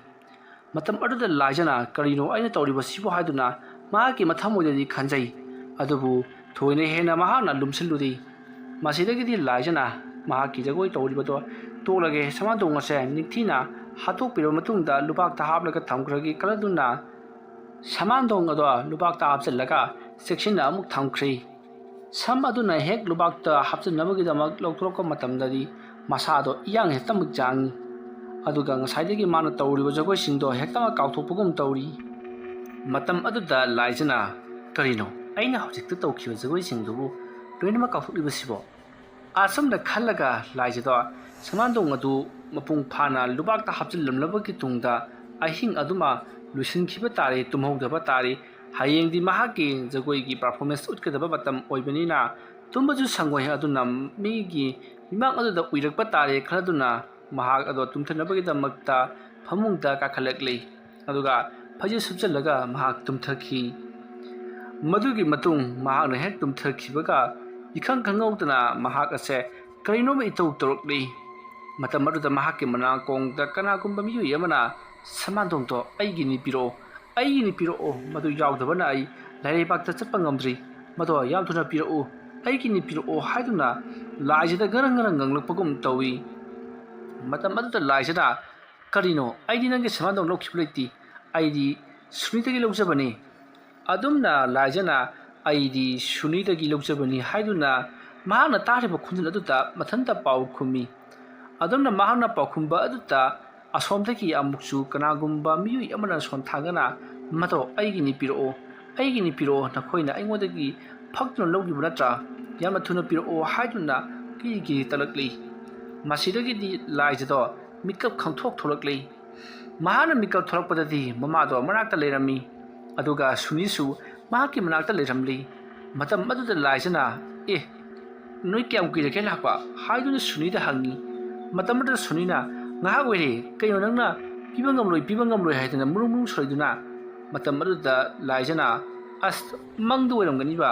ꯃꯇꯝ ꯑꯗꯨꯗ ꯂꯥꯏꯖꯅ "ꯀꯔꯤꯅꯣ ꯑꯩꯅ ꯇꯧꯔꯤꯕꯁꯤꯕꯨ?" ꯍꯥꯏꯗꯨꯅ ꯃꯍꯥꯛꯀꯤ ꯃꯊꯃꯣꯏꯗꯗꯤ ꯈꯟꯖꯩ, ꯑꯗꯨꯕꯨ ꯊꯣꯏꯅ ꯍꯦꯟꯅ ꯃꯍꯥꯛꯅ ꯂꯨꯝꯁꯤꯜꯂꯨꯗꯦ꯫ ꯃꯁꯤꯗꯒꯤꯗꯤ ꯂꯥꯏꯖꯅ ꯃꯍꯥꯛꯀꯤ ꯖꯒꯣꯏ ꯇꯧꯔꯤꯕꯗꯣ ꯇꯣꯛꯂꯒꯦ, ꯁꯃꯥꯟꯗꯣꯡ ꯑꯁꯦ ꯅꯤꯡꯊꯤꯅ ꯍꯥꯠꯇꯣꯛꯄꯤꯔꯕ ꯃꯇꯨꯡꯗ ꯂꯨꯕꯥꯛꯇ ꯍꯥꯞꯂꯒ ꯊꯝꯈ꯭ꯔꯒꯦ ꯈꯜꯂꯗꯨꯅ ꯁꯃꯥꯟꯗꯣꯡ ꯑꯗꯣ ꯂꯨꯕꯥꯛꯇ ꯍꯥꯞꯆꯤꯜꯂꯒ ꯆꯦꯛꯁꯤꯟꯅ ꯑꯃꯨꯛ ꯊꯝꯈ꯭ꯔꯦ꯫ ꯁꯝ ꯑꯗꯨꯅ ꯍꯦꯛ ꯂꯨꯕꯥꯛꯇ ꯍꯥꯞꯆꯤꯟꯅꯕꯒꯤꯗꯃꯛ ꯂꯧꯊꯣꯔꯛꯄ ꯃꯇꯝꯗꯗꯤ ꯃꯁꯥꯗꯣ ꯏꯌꯥꯡ ꯍꯦꯛꯇꯃꯛ ꯆꯥꯡꯏ꯫ ꯑꯗꯨꯒ ꯉꯁꯥꯏꯗꯒꯤ ꯃꯥꯅ ꯇꯧꯔꯤꯕ ꯖꯒꯣꯏꯁꯤꯡꯗꯣ ꯍꯦꯛꯇꯃꯛ ꯀꯥꯎꯊꯣꯛꯄꯒꯨꯝ ꯇꯧꯔꯤ꯫ ꯃꯇꯝ ꯑꯗꯨꯗ ꯂꯥꯏꯖꯅ, "ꯀꯔꯤꯅꯣ ꯑꯩꯅ ꯍꯧꯖꯤꯛꯇ ꯇꯧꯈꯤꯕ ꯖꯒꯣꯏꯁꯤꯡꯗꯨꯕꯨ ꯂꯣꯏꯅꯃꯛ ꯀꯥꯎꯊꯣꯛꯂꯤꯕꯁꯤꯕꯣ?" ꯑꯁꯨꯝꯅ ꯈꯜꯂꯒ ꯂꯥꯏꯖꯗꯣ ꯁꯅꯥꯗꯣꯡ ꯑꯗꯨ ꯃꯄꯨꯡ ꯐꯥꯅ ꯂꯨꯕꯥꯛꯇ ꯍꯥꯞꯆꯤꯜꯂꯝꯂꯕꯒꯤ ꯇꯨꯡꯗ ꯑꯍꯤꯡ ꯑꯗꯨꯃ ꯂꯣꯏꯁꯤꯟꯈꯤꯕ ꯇꯥꯔꯦ, ꯇꯨꯝꯍꯧꯗꯕ ꯇꯥꯔꯦ꯫ ꯍꯌꯦꯡꯗꯤ ꯃꯍꯥꯛꯀꯤ ꯖꯒꯣꯏꯒꯤ performance ꯎꯠꯀꯗꯕ ꯃꯇꯝ ꯑꯣꯏꯕꯅꯤꯅ ꯇꯨꯝꯕꯁꯨ ꯁꯪꯉꯣꯏ꯫ ꯑꯗꯨꯅ ꯃꯤꯒꯤ ꯃꯤꯃꯥꯡ ꯑꯗꯨꯗ ꯎꯏꯔꯛꯄ ꯇꯥꯔꯦ ꯈꯜꯂꯗꯨꯅ ꯃꯍꯥꯛ ꯑꯗꯣ ꯇꯨꯝꯊꯅꯕꯒꯤꯗꯃꯛꯇ ꯐꯃꯨꯡꯗ ꯀꯥꯈꯠꯂꯛꯂꯤ꯫ ꯑꯗꯨꯒ ꯐꯩꯖꯨꯞ ꯁꯨꯞꯆꯜꯂꯒ ꯃꯍꯥꯛ ꯇꯨꯝꯊꯈꯤ꯫ ꯃꯗꯨꯒꯤ ꯃꯇꯨꯡ ꯃꯍꯥꯛꯅ ꯍꯦꯛ ꯇꯨꯝꯊꯈꯤꯕꯒ ꯏꯈꯪ ꯈꯪꯍꯧꯗꯅ ꯃꯍꯥꯛ ꯑꯁꯦ ꯀꯔꯤꯅꯣꯃ ꯏꯇꯧ ꯇꯧꯔꯛꯂꯤ꯫ ꯃꯇꯝ ꯑꯗꯨꯗ ꯃꯍꯥꯛꯀꯤ ꯃꯅꯥꯀꯣꯡꯗ ꯀꯅꯥꯒꯨꯝꯕ ꯃꯤꯑꯣꯏ ꯑꯃꯅ, "ꯁꯅꯥꯗꯣꯡꯗꯣ ꯑꯩꯒꯤꯅꯤ ꯄꯤꯔꯛꯑꯣ, ꯑꯩꯒꯤꯅꯤ ꯄꯤꯔꯛꯑꯣ, ꯃꯗꯨ ꯌꯥꯎꯗꯕꯅ ꯑꯩ ꯂꯥꯏꯔꯩꯕꯥꯛꯇ ꯆꯠꯄ ꯉꯝꯗ꯭ꯔꯤ, ꯃꯗꯣ ꯌꯥꯝ ꯊꯨꯅ ꯄꯤꯔꯛꯎ, ꯑꯩꯒꯤꯅꯤ ꯄꯤꯔꯛꯑꯣ" ꯍꯥꯏꯗꯨꯅ ꯂꯥꯏꯖꯗ ꯉꯔꯪ ꯉꯔꯪ ꯉꯪꯂꯛꯄꯒꯨꯝ ꯇꯧꯏ꯫ ꯃꯇꯝ ꯑꯗꯨꯗ ꯂꯥꯏꯖꯅ, "ꯀꯔꯤꯅꯣ? ꯑꯩꯗꯤ ꯅꯪꯒꯤ ꯁꯅꯥꯗꯣꯡ ꯂꯧꯈꯤꯕ ꯂꯩꯇꯦ, ꯑꯩꯗꯤ ꯁꯨꯅꯤꯗꯒꯤ ꯂꯧꯖꯕꯅꯤ"꯫ ꯑꯗꯨꯝꯅ ꯂꯥꯏꯖꯅ "ꯑꯩꯗꯤ ꯁꯨꯅꯤꯗꯒꯤ ꯂꯧꯖꯕꯅꯤ" ꯍꯥꯏꯗꯨꯅ ꯃꯍꯥꯛꯅ ꯇꯥꯔꯤꯕ ꯈꯣꯟꯖꯦꯜ ꯑꯗꯨꯗ ꯃꯊꯟꯇ ꯄꯥꯎ ꯈꯨꯝꯃꯤ꯫ ꯑꯗꯨꯝꯅ ꯃꯍꯥꯛꯅ ꯄꯥꯎꯈꯨꯝꯕ ꯑꯗꯨꯗ ꯑꯁꯣꯝꯗꯒꯤ ꯑꯃꯨꯛꯁꯨ ꯀꯅꯥꯒꯨꯝꯕ ꯃꯤꯑꯣꯏ ꯑꯃꯅ ꯁꯣꯟꯊꯥꯗꯨꯅ, "ꯃꯗꯣ ꯑꯩꯒꯤꯅꯤ ꯄꯤꯔꯛꯑꯣ, ꯑꯩꯒꯤꯅꯤ ꯄꯤꯔꯛꯑꯣ, ꯅꯈꯣꯏꯅ ꯑꯩꯉꯣꯟꯗꯒꯤ ꯐꯛꯇꯨꯅ ꯂꯧꯈꯤꯕ ꯅꯠꯇ꯭ꯔꯥ? ꯌꯥꯝꯅ ꯊꯨꯅ ꯄꯤꯔꯛꯑꯣ" ꯍꯥꯏꯗꯨꯅ ꯀꯤꯔꯤ ꯀꯤꯔꯤ ꯇꯛꯂꯛꯂꯤ꯫ ꯃꯁꯤꯗꯒꯤꯗꯤ ꯂꯥꯏꯖꯗꯣ ꯃꯤꯀꯞ ꯈꯪꯊꯣꯛ ꯊꯣꯛꯂꯛꯂꯤ꯫ ꯃꯍꯥꯛꯅ ꯃꯤꯀꯞ ꯊꯣꯛꯂꯛꯄꯗꯗꯤ ꯃꯃꯥꯗꯣ ꯃꯅꯥꯛꯇ ꯂꯩꯔꯝꯃꯤ, ꯑꯗꯨꯒ ꯁꯨꯅꯤꯁꯨ ꯃꯍꯥꯛꯀꯤ ꯃꯅꯥꯛꯇ ꯂꯩꯔꯝꯂꯤ꯫ ꯃꯇꯝ ꯑꯗꯨꯗ ꯂꯥꯏꯖꯅ, "ꯑꯦ, ꯅꯣꯏ ꯀꯌꯥꯝ ꯀꯨꯏꯔꯒꯦ ꯂꯥꯛꯄ?" ꯍꯥꯏꯗꯨꯅ ꯁꯨꯅꯤꯗ ꯍꯪꯉꯤ꯫ ꯃꯇꯝ ꯑꯗꯨꯗ ꯁꯨꯅꯤꯅ, "ꯉꯥꯏꯍꯥꯛ ꯑꯣꯏꯔꯦ, ꯀꯩꯅꯣ ꯅꯪꯅ ꯄꯤꯕ ꯉꯝꯂꯣꯏ, ꯄꯤꯕ ꯉꯝꯂꯣꯏ" ꯍꯥꯏꯗꯅ ꯃꯨꯔꯨꯝ ꯃꯨꯔꯨꯝ ꯁꯣꯏꯗꯨꯅ꯫ ꯃꯇꯝ ꯑꯗꯨꯗ ꯂꯥꯏꯖꯅ, "ꯑꯁ, ꯃꯪꯗ ꯑꯣꯏꯔꯝꯒꯅꯤꯕ"꯫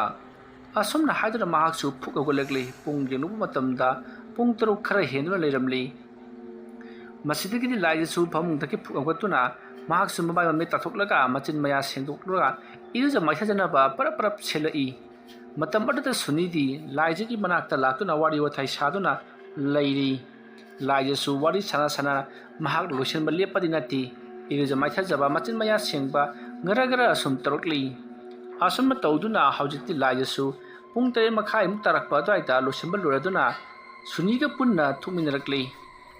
ꯑꯁꯨꯝꯅ ꯍꯥꯏꯗꯨꯅ ꯃꯍꯥꯛꯁꯨ ꯐꯨꯛ ꯍꯧꯒꯠꯂꯛꯂꯤ꯫ ꯄꯨꯡ ꯌꯦꯡꯂꯨꯕ ꯃꯇꯝꯗ ꯄꯨꯡ ꯇꯔꯨꯛ ꯈꯔ ꯍꯦꯟꯗꯨꯅ ꯂꯩꯔꯝꯂꯤ꯫ ꯃꯁꯤꯗꯒꯤꯗꯤ ꯂꯥꯏꯖꯁꯨ ꯐꯃꯨꯡꯗꯒꯤ ꯐꯨꯛ ꯍꯧꯒꯠꯇꯨꯅ ꯃꯍꯥꯛꯁꯨ ꯃꯃꯥꯏ ꯃꯃꯤꯠ ꯇꯥꯊꯣꯛꯂꯒ ꯃꯆꯤꯟ ꯃꯌꯥ ꯁꯦꯡꯗꯣꯛꯂꯒ ꯏꯔꯨꯖ ꯃꯥꯏꯊꯖꯅꯕ ꯄꯔꯞ ꯄꯔꯞ ꯁꯦꯠꯂꯛꯏ꯫ ꯃꯇꯝ ꯑꯗꯨꯗ ꯁꯨꯅꯤꯗꯤ ꯂꯥꯏꯖꯒꯤ ꯃꯅꯥꯛꯇ ꯂꯥꯛꯇꯨꯅ ꯋꯥꯔꯤ ꯋꯥꯇꯥꯏ ꯁꯥꯗꯨꯅ ꯂꯩꯔꯤ꯫ ꯂꯥꯏꯖꯁꯨ ꯋꯥꯔꯤ ꯁꯥꯟꯅ ꯁꯥꯟꯅ ꯃꯍꯥꯛ ꯂꯣꯏꯁꯤꯟꯕ ꯂꯦꯞꯄꯗꯤ ꯅꯠꯇꯦ꯫ ꯏꯔꯨꯖ ꯃꯥꯏꯊꯖꯕ, ꯃꯆꯤꯟ ꯃꯌꯥ ꯁꯦꯡꯕ ꯉꯔ ꯉꯔ ꯑꯁꯨꯝ ꯇꯧꯔꯛꯂꯤ꯫ ꯑꯁꯨꯝꯅ ꯇꯧꯗꯨꯅ ꯍꯧꯖꯤꯛꯇꯤ ꯂꯥꯏꯖꯁꯨ ꯄꯨꯡ ꯇꯔꯦꯠ ꯃꯈꯥꯏꯃꯨꯛ ꯇꯥꯔꯛꯄ ꯑꯗꯨꯋꯥꯏꯗ ꯂꯣꯏꯁꯤꯟꯕ ꯂꯣꯏꯔꯗꯨꯅ ꯁꯨꯅꯤꯒ ꯄꯨꯟꯅ ꯊꯣꯛꯃꯤꯟꯅꯔꯛꯂꯤ꯫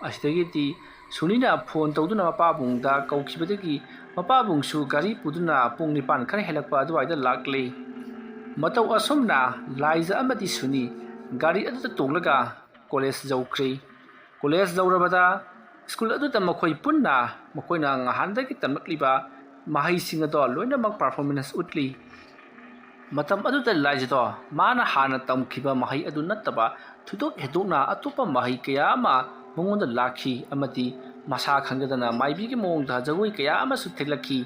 ꯑꯁꯤꯗꯒꯤꯗꯤ ꯁꯨꯅꯤꯅ ꯐꯣꯟ ꯇꯧꯗꯨꯅ ꯃꯄꯥꯕꯨꯡꯗ ꯀꯧꯈꯤꯕꯗꯒꯤ ꯃꯄꯥꯕꯨꯡꯁꯨ ꯒꯥꯔꯤ ꯄꯨꯗꯨꯅ ꯄꯨꯡ ꯅꯤꯄꯥꯟ ꯈꯔ ꯍꯦꯜꯂꯛꯄ ꯑꯗꯨꯋꯥꯏꯗ ꯂꯥꯛꯂꯦ꯫ ꯃꯇꯧ ꯑꯁꯨꯝꯅ ꯂꯥꯏꯖ ꯑꯃꯗꯤ ꯁꯨꯅꯤ ꯒꯥꯔꯤ ꯑꯗꯨꯗ ꯇꯣꯡꯂꯒ ꯀꯣꯂꯦꯖ ꯌꯧꯈ꯭ꯔꯦ꯫ ꯀꯣꯂꯦꯖ ꯌꯧꯔꯕꯗ ꯁ꯭ꯀꯨꯜ ꯑꯗꯨꯗ ꯃꯈꯣꯏ ꯄꯨꯟꯅ ꯃꯈꯣꯏꯅ ꯉꯍꯥꯟꯗꯒꯤ ꯇꯝꯂꯛꯂꯤꯕ ꯃꯍꯩꯁꯤꯡ ꯑꯗꯣ ꯂꯣꯏꯅꯃꯛ ꯄꯔꯐꯣꯔꯃꯦꯟꯁ ꯎꯠꯂꯤ꯫ ꯃꯇꯝ ꯑꯗꯨꯗ ꯂꯥꯏꯖꯗꯣ ꯃꯥꯅ ꯍꯥꯟꯅ ꯇꯝꯈꯤꯕ ꯃꯍꯩ ꯑꯗꯨ ꯅꯠꯇꯕ ꯊꯣꯏꯗꯣꯛ ꯍꯦꯟꯗꯣꯛꯅ ꯑꯇꯣꯞꯄ ꯃꯍꯩ ꯀꯌꯥ ꯑꯃ ꯃꯉꯣꯟꯗ ꯂꯥꯛꯈꯤ ꯑꯃꯗꯤ ꯃꯁꯥ ꯈꯪꯖꯗꯅ ꯃꯥꯏꯕꯤꯒꯤ ꯃꯑꯣꯡꯗ ꯖꯒꯣꯏ ꯀꯌꯥ ꯑꯃꯁꯨ ꯊꯦꯛꯂꯛꯈꯤ꯫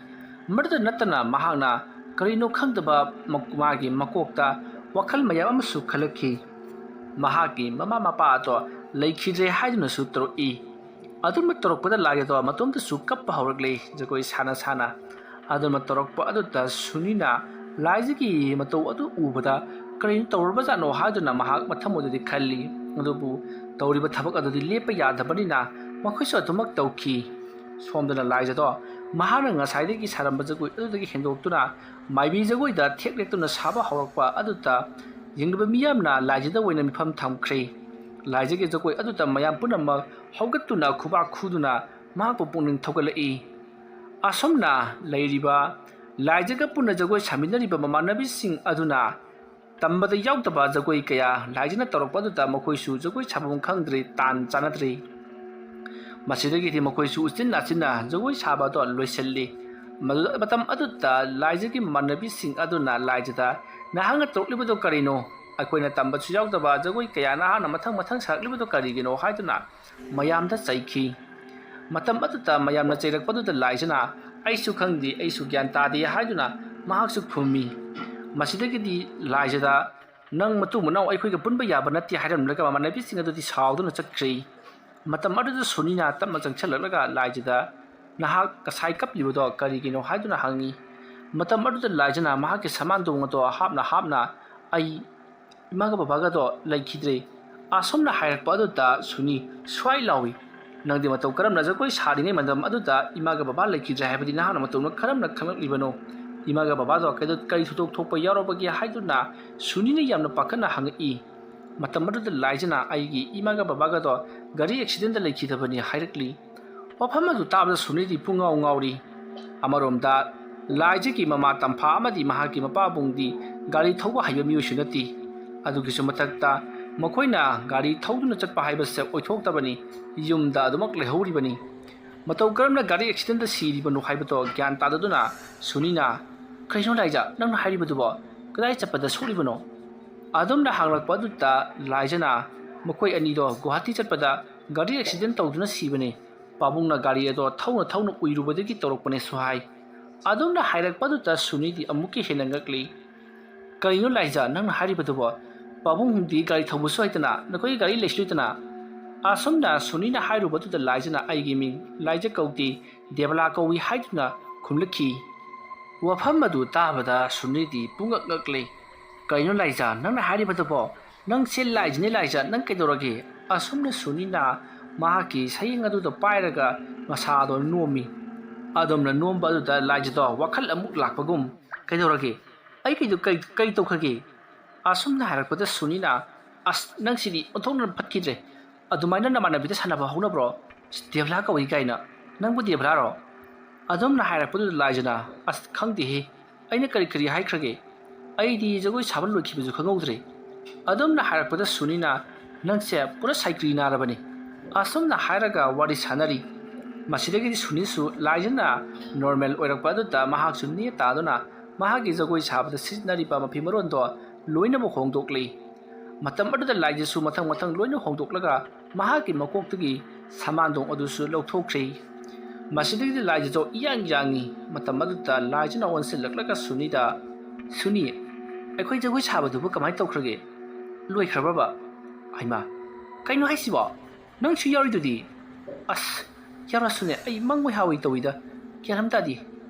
ꯃꯗꯨꯗ ꯅꯠꯇꯅ ꯃꯍꯥꯛꯅ ꯀꯔꯤꯅꯣ ꯈꯪꯗꯕ ꯃ-, ꯃꯥꯒꯤ ꯃꯀꯣꯛꯇ ꯋꯥꯈꯜ ꯃꯌꯥꯝ ꯑꯃꯁꯨ ꯈꯜꯂꯛꯈꯤ꯫ ꯃꯍꯥꯛꯀꯤ ꯃꯃꯥ ꯃꯄꯥ ꯑꯗꯣ ꯂꯩꯈꯤꯗ꯭ꯔꯦ ꯍꯥꯏꯗꯨꯅꯁꯨ ꯇꯧꯔꯛꯏ꯫ ꯑꯗꯨꯝꯅ ꯇꯧꯔꯛꯄꯗ ꯂꯥꯏꯖꯗꯣ ꯃꯇꯣꯝꯇꯁꯨ ꯀꯞꯄ ꯍꯧꯔꯛꯂꯦ ꯖꯒꯣꯏ ꯁꯥꯅ ꯁꯥꯅ꯫ ꯑꯗꯨꯅ ꯇꯧꯔꯛꯄ ꯑꯗꯨꯗ ꯁꯨꯅꯤꯅ ꯂꯥꯏꯖꯒꯤ ꯃꯇꯧ ꯑꯗꯨ ꯎꯕꯗ ꯀꯔꯤꯅꯣ ꯇꯧꯔꯕꯖꯥꯠꯅꯣ ꯍꯥꯏꯗꯨꯅ ꯃꯍꯥꯛ ꯃꯊꯃꯣꯏꯗꯗꯤ ꯈꯜꯂꯤ꯫ ꯑꯗꯨꯕꯨ ꯇꯧꯔꯤꯕ ꯊꯕꯛ ꯑꯗꯨꯗꯤ ꯂꯦꯞꯄ ꯌꯥꯗꯕꯅꯤꯅ ꯃꯈꯣꯏꯁꯨ ꯑꯗꯨꯃꯛ ꯇꯧꯈꯤ꯫ ꯁꯣꯝꯗꯅ ꯂꯥꯏꯖꯗꯣ ꯃꯍꯥꯛꯅ ꯉꯁꯥꯏꯗꯒꯤ ꯁꯥꯔꯝꯕ ꯖꯒꯣꯏ ꯑꯗꯨꯗꯒꯤ ꯍꯦꯟꯗꯣꯛꯇꯨꯅ ꯃꯥꯏꯕꯤ ꯖꯒꯣꯏꯗ ꯊꯦꯛ ꯂꯦꯛꯇꯨꯅ ꯁꯥꯕ ꯍꯧꯔꯛꯄ ꯑꯗꯨꯗ ꯌꯦꯡꯂꯤꯕ ꯃꯤꯌꯥꯝꯅ ꯂꯥꯏꯖꯗ ꯑꯣꯏꯅ ꯃꯤꯐꯝ ꯊꯝꯈ꯭ꯔꯦ꯫ ꯂꯥꯏꯖꯒꯤ ꯖꯒꯣꯏ ꯑꯗꯨꯗ ꯃꯌꯥꯝ ꯄꯨꯝꯅꯃꯛ ꯍꯧꯒꯠꯇꯨꯅ ꯈꯨꯕꯥꯛ ꯈꯨꯗꯨꯅ ꯃꯍꯥꯛꯄꯨ ꯄꯨꯛꯅꯤꯡ ꯊꯧꯒꯠꯂꯛꯏ꯫ ꯑꯁꯨꯝꯅ ꯂꯩꯔꯤꯕ ꯂꯥꯏꯖꯒ ꯄꯨꯟꯅ ꯖꯒꯣꯏ ꯁꯥꯃꯤꯟꯅꯔꯤꯕ ꯃꯃꯥꯟꯅꯕꯤꯁꯤꯡ ꯑꯗꯨꯅ ꯇꯝꯕꯗ ꯌꯥꯎꯗꯕ ꯖꯒꯣꯏ ꯀꯌꯥ ꯂꯥꯏꯖꯅ ꯇꯧꯔꯛꯄ ꯑꯗꯨꯗ ꯃꯈꯣꯏꯁꯨ ꯖꯒꯣꯏ ꯁꯥꯐꯝ ꯈꯪꯗ꯭ꯔꯦ, ꯇꯥꯟ ꯆꯥꯟꯅꯗ꯭ꯔꯦ꯫ ꯃꯁꯤꯗꯒꯤꯗꯤ ꯃꯈꯣꯏꯁꯨ ꯎꯆꯤꯟ ꯅꯥꯆꯤꯟꯅ ꯖꯒꯣꯏ ꯁꯥꯕ ꯑꯗꯣ ꯂꯣꯏꯁꯤꯜꯂꯤ꯫ ꯃꯗꯨ-, ꯃꯇꯝ ꯑꯗꯨꯗ ꯂꯥꯏꯖꯒꯤ ꯃꯃꯥꯟꯅꯕꯤꯁꯤꯡ ꯑꯗꯨꯅ ꯂꯥꯏꯖꯗ, "ꯅꯍꯥꯛꯅ ꯇꯧꯔꯛꯂꯤꯕꯗꯣ ꯀꯔꯤꯅꯣ? ꯑꯩꯈꯣꯏꯅ ꯇꯝꯕꯁꯨ ꯌꯥꯎꯗꯕ ꯖꯒꯣꯏ ꯀꯌꯥ ꯅꯍꯥꯛꯅ ꯃꯊꯪ ꯃꯊꯪ ꯁꯥꯔꯛꯂꯤꯕꯗꯣ ꯀꯔꯤꯒꯤꯅꯣ?" ꯍꯥꯏꯗꯨꯅ ꯃꯌꯥꯝꯗ ꯆꯩꯈꯤ꯫ ꯃꯇꯝ ꯑꯗꯨꯗ ꯃꯌꯥꯝꯅ ꯆꯩꯔꯛꯄꯗꯨꯗ ꯂꯥꯏꯖꯅ, "ꯑꯩꯁꯨ ꯈꯪꯗꯦ, ꯑꯩꯁꯨ ꯒ꯭ꯌꯥꯟ ꯇꯥꯗꯦ" ꯍꯥꯏꯗꯨꯅ ꯃꯍꯥꯛꯁꯨ ꯈꯨꯝꯃꯤ꯫ ꯃꯁꯤꯗꯒꯤꯗꯤ ꯂꯥꯏꯖꯗ, "ꯅꯪ ꯃꯇꯨ ꯃꯅꯥꯎ ꯑꯩꯈꯣꯏꯒ ꯄꯨꯟꯕ ꯌꯥꯕ ꯅꯠꯇꯦ" ꯍꯥꯏꯔꯝꯂꯒ ꯃꯃꯥꯟꯅꯕꯤꯁꯤꯡ ꯑꯗꯨꯗꯤ ꯁꯥꯎꯗꯨꯅ ꯆꯠꯈ꯭ꯔꯦ꯫ ꯃꯇꯝ ꯑꯗꯨꯗ ꯁꯨꯅꯤꯅ ꯇꯞꯅ ꯆꯪꯁꯤꯜꯂꯛꯂꯒ ꯂꯥꯏꯖꯗ, "ꯅꯍꯥꯛ ꯉꯁꯥꯏ ꯀꯞꯂꯤꯕꯗꯣ ꯀꯔꯤꯒꯤꯅꯣ?" ꯍꯥꯏꯗꯨꯅ ꯍꯪꯉꯤ꯫ ꯃꯇꯝ ꯑꯗꯨꯗ ꯂꯥꯏꯖꯅ ꯃꯍꯥꯛꯀꯤ ꯁꯃꯥꯟꯗꯣꯡ ꯑꯗꯣ ꯍꯥꯞꯅ ꯍꯥꯞꯅ, "ꯑꯩ ꯏꯃꯥꯒ ꯕꯕꯥꯒꯗꯣ ꯂꯩꯈꯤꯗ꯭ꯔꯦ" ꯑꯁꯨꯝꯅ ꯍꯥꯏꯔꯛꯄ ꯑꯗꯨꯗ ꯁꯨꯅꯤ ꯁ꯭ꯋꯥꯏ ꯂꯥꯎꯏ꯫ "ꯅꯪꯗꯤ ꯃꯇꯧ ꯀꯔꯝꯅ ꯖꯒꯣꯏ ꯁꯥꯔꯤꯉꯩ ꯃꯇꯝ ꯑꯗꯨꯗ ꯏꯃꯥꯒ ꯕꯕꯥ ꯂꯩꯈꯤꯗ꯭ꯔꯦ ꯍꯥꯏꯕꯗꯤ ꯅꯍꯥꯛꯅ ꯃꯇꯧꯅ ꯀꯔꯝꯅ ꯈꯪꯂꯛꯂꯤꯕꯅꯣ? ꯏꯃꯥꯒ ꯕꯕꯥꯗꯣ ꯀꯩꯗꯧ-, ꯀꯔꯤ ꯊꯧꯗꯣꯛ ꯊꯣꯛꯄ ꯌꯥꯎꯔꯕꯒꯦ?" ꯍꯥꯏꯗꯨꯅ ꯁꯨꯅꯤꯅ ꯌꯥꯝꯅ ꯄꯥꯈꯠꯅ ꯍꯪꯉꯛꯏ꯫ ꯃꯇꯝ ꯑꯗꯨꯗ ꯂꯥꯏꯖꯅ, "ꯑꯩꯒꯤ ꯏꯃꯥꯒ ꯕꯕꯥꯒꯗꯣ ꯒꯥꯔꯤ ꯑꯦꯛꯁꯤꯗꯦꯟꯗ ꯂꯩꯈꯤꯗꯕꯅꯤ" ꯍꯥꯏꯔꯛꯂꯤ꯫ ꯋꯥꯐꯝ ꯑꯗꯨ ꯇꯥꯕꯗ ꯁꯨꯅꯤꯗꯤ ꯄꯨꯡꯉꯥꯎ ꯉꯥꯎꯔꯤ꯫ ꯑꯃꯔꯣꯝꯗ ꯂꯥꯏꯖꯒꯤ ꯃꯃꯥ ꯇꯝꯐꯥ ꯑꯃꯗꯤ ꯃꯍꯥꯛꯀꯤ ꯃꯄꯥꯕꯨꯡꯗꯤ ꯒꯥꯔꯤ ꯊꯧꯕ ꯍꯩꯕ ꯃꯤꯑꯣꯏꯁꯨ ꯅꯠꯇꯦ꯫ ꯑꯗꯨꯒꯤꯁꯨ ꯃꯊꯛꯇ ꯃꯈꯣꯏꯅ ꯒꯥꯔꯤ ꯊꯧꯗꯨꯅ ꯆꯠꯄ ꯍꯥꯏꯕꯁꯦ ꯑꯣꯏꯊꯣꯛꯇꯕꯅꯤ, ꯌꯨꯝꯗ ꯑꯗꯨꯃꯛ ꯂꯩꯍꯧꯔꯤꯕꯅꯤ꯫ ꯃꯇꯧ ꯀꯔꯝꯅ ꯒꯥꯔꯤ ꯑꯦꯛꯁꯤꯗꯦꯟꯗ ꯁꯤꯔꯤꯕꯅꯣ ꯍꯥꯏꯕꯗꯣ ꯒ꯭ꯌꯥꯟ ꯇꯥꯗꯗꯨꯅ ꯁꯨꯅꯤꯅ, "ꯀꯔꯤꯅꯣ ꯂꯥꯏꯖ, ꯅꯪꯅ ꯍꯥꯏꯔꯤꯕꯗꯨꯕꯣ? ꯀꯗꯥꯏ ꯆꯠꯄꯗ ꯁꯣꯛꯂꯤꯕꯅꯣ?" ꯑꯗꯨꯝꯅ ꯍꯪꯂꯛꯄ ꯑꯗꯨꯗ ꯂꯥꯏꯖꯅ, "ꯃꯈꯣꯏ ꯑꯅꯤꯗꯣ ꯒꯨꯋꯥꯍꯥꯇꯤ ꯆꯠꯄꯗ ꯒꯥꯔꯤ ꯑꯦꯛꯁꯤꯗꯦꯟ ꯇꯧꯗꯨꯅ ꯁꯤꯕꯅꯤ꯫ ꯄꯥꯕꯨꯡꯅ ꯒꯥꯔꯤ ꯑꯗꯣ ꯊꯧꯅ ꯊꯧꯅ ꯎꯏꯔꯨꯕꯗꯒꯤ ꯇꯧꯔꯛꯄꯅꯦꯁꯨ ꯍꯥꯏ꯫" ꯑꯗꯨꯝꯅ ꯍꯥꯏꯔꯛꯄꯗꯨꯗ ꯁꯨꯅꯤꯗꯤ ꯑꯃꯨꯛꯀ ꯍꯦꯟꯅ ꯉꯛꯂꯤ꯫ "ꯀꯔꯤꯅꯣ ꯂꯥꯏꯖ, ꯅꯪꯅ ꯍꯥꯏꯔꯤꯕꯗꯨꯕꯣ? ꯄꯥꯕꯨꯡꯗꯤ ꯒꯥꯔꯤ ꯊꯧꯕꯁꯨ ꯍꯩꯇꯅ ꯅꯈꯣꯏꯒꯤ ꯒꯥꯔꯤ ꯂꯩꯁꯤꯜꯂꯨꯗꯅ?" ꯑꯁꯨꯝꯅ ꯁꯨꯅꯤꯅ ꯍꯥꯏꯔꯨꯕꯗꯨꯗ ꯂꯥꯏꯖꯅ, "ꯑꯩꯒꯤ ꯃꯤꯡ ꯂꯥꯏꯖ ꯀꯧꯗꯦ, ꯗꯦꯕꯂꯥ ꯀꯧꯏ" ꯍꯥꯏꯗꯨꯅ ꯈꯨꯝꯂꯛꯈꯤ꯫ ꯋꯥꯐꯝ ꯑꯗꯨ ꯇꯥꯕꯗ ꯁꯨꯅꯤꯗꯤ ꯄꯨꯡꯉꯛ ꯉꯛꯂꯦ꯫ "ꯀꯩꯅꯣ ꯂꯥꯏꯖ, ꯅꯪꯅ ꯍꯥꯏꯔꯤꯕꯗꯨꯕꯣ? ꯅꯪꯁꯦ ꯂꯥꯏꯖꯅꯦ ꯂꯥꯏꯖ, ꯅꯪ ꯀꯩꯗꯧꯔꯒꯦ?" ꯑꯁꯨꯝꯅ ꯁꯨꯅꯤꯅ ꯃꯍꯥꯛꯀꯤ ꯁꯌꯦꯡ ꯑꯗꯨꯗ ꯄꯥꯏꯔꯒ ꯃꯁꯥꯗꯣ ꯅꯣꯝꯃꯤ꯫ ꯑꯗꯨꯝꯅ ꯅꯣꯝꯕ ꯑꯗꯨꯗ ꯂꯥꯏꯖꯗꯣ ꯋꯥꯈꯜ ꯑꯃꯨꯛ ꯂꯥꯛꯄꯒꯨꯝ, "ꯀꯩꯗꯧꯔꯒꯦ? ꯑꯩ ꯀꯩꯗꯧ-, ꯀꯩ, ꯀꯩ ꯇꯧꯈ꯭ꯔꯒꯦ?" ꯑꯁꯨꯝꯅ ꯍꯥꯏꯔꯛꯄꯗ ꯁꯨꯅꯤꯅ, "ꯑꯁ, ꯅꯪꯁꯤꯗꯤ ꯑꯣꯟꯊꯣꯛꯅ ꯐꯠꯈꯤꯗ꯭ꯔꯦ꯫ ꯑꯗꯨꯃꯥꯏꯅ ꯅꯃꯥꯟꯅꯕꯤꯗ ꯁꯥꯟꯅꯕ ꯍꯧꯅꯕ꯭ꯔꯣ? ꯗꯦꯕꯂꯥ ꯀꯧꯏ ꯀꯥꯏꯅ꯫ ꯅꯪꯕꯨ ꯗꯦꯕꯂꯥꯔꯣ?" ꯑꯗꯨꯝꯅ ꯍꯥꯏꯔꯛꯄꯗꯨꯗ ꯂꯥꯏꯖꯅ, "ꯑꯁ, ꯈꯪꯗꯦꯍꯦ꯫ ꯑꯩꯅ ꯀꯔꯤ ꯀꯔꯤ ꯍꯥꯏꯈ꯭ꯔꯒꯦ? ꯑꯩꯗꯤ ꯖꯒꯣꯏ ꯁꯥꯕ ꯂꯣꯏꯈꯤꯕꯁꯨ ꯈꯪꯍꯧꯗ꯭ꯔꯦ꯫" ꯑꯗꯨꯝꯅ ꯍꯥꯏꯔꯛꯄꯗ ꯁꯨꯅꯤꯅ, "ꯅꯪꯁꯦ ꯄꯨꯔꯥ ꯁꯥꯏꯀ꯭ꯔꯤ ꯅꯥꯔꯕꯅꯤ꯫" ꯑꯁꯨꯝꯅ ꯍꯥꯏꯔꯒ ꯋꯥꯔꯤ ꯁꯥꯟꯅꯔꯤ꯫ ꯃꯁꯤꯗꯒꯤꯗꯤ ꯁꯨꯅꯤꯁꯨ ꯂꯥꯏꯖꯅ ꯅꯣꯔꯃꯦꯜ ꯑꯣꯏꯔꯛꯄ ꯑꯗꯨꯗ ꯃꯍꯥꯛꯁꯨ ꯅꯦ ꯇꯥꯗꯨꯅ ꯃꯍꯥꯛꯀꯤ ꯖꯒꯣꯏ ꯁꯥꯕꯗ ꯁꯤꯖꯤꯟꯅꯔꯤꯕ ꯃꯐꯤ ꯃꯔꯣꯟꯗꯣ ꯂꯣꯏꯅꯃꯛ ꯍꯣꯡꯗꯣꯛꯂꯤ꯫ ꯃꯇꯝ ꯑꯗꯨꯗ ꯂꯥꯏꯖꯁꯨ ꯃꯊꯪ ꯃꯊꯪ ꯂꯣꯏꯅ ꯍꯣꯡꯗꯣꯛꯂꯒ ꯃꯍꯥꯛꯀꯤ ꯃꯀꯣꯛꯇꯒꯤ ꯁꯃꯥꯟꯗꯣꯡ ꯑꯗꯨꯁꯨ ꯂꯧꯊꯣꯛꯈ꯭ꯔꯦ꯫ ꯃꯁꯤꯗꯒꯤꯗꯤ ꯂꯥꯏꯖꯗꯣ ꯏꯌꯥꯡ ꯌꯥꯡꯉꯤ꯫ ꯃꯇꯝ ꯑꯗꯨꯗ ꯂꯥꯏꯖꯅ ꯑꯣꯟꯁꯤꯜꯂꯛꯂꯒ ꯁꯨꯅꯤꯗ, "ꯁꯨꯅꯤ, ꯑꯩꯈꯣꯏ ꯖꯒꯣꯏ ꯁꯥꯕꯗꯨꯕꯨ ꯀꯃꯥꯏꯅ ꯇꯧꯈ꯭ꯔꯒꯦ? ꯂꯣꯏꯈ꯭ꯔꯕ꯭ꯔꯕ?" "ꯍꯩꯃꯥ, ꯀꯩꯅꯣ ꯍꯥꯏꯁꯤꯕꯣ? ꯅꯪꯁꯨ ꯌꯥꯎꯔꯤꯗꯨꯗꯤ?" "ꯑꯁ, ꯌꯥꯎꯔꯁꯨꯅꯦ, ꯑꯩ ꯃꯪꯉꯣꯏ ꯍꯥꯋꯣꯏ ꯇꯧꯋꯤꯗ꯫ ꯒ꯭ꯌꯥꯟ ꯑꯃ ꯇꯥꯗꯦ꯫"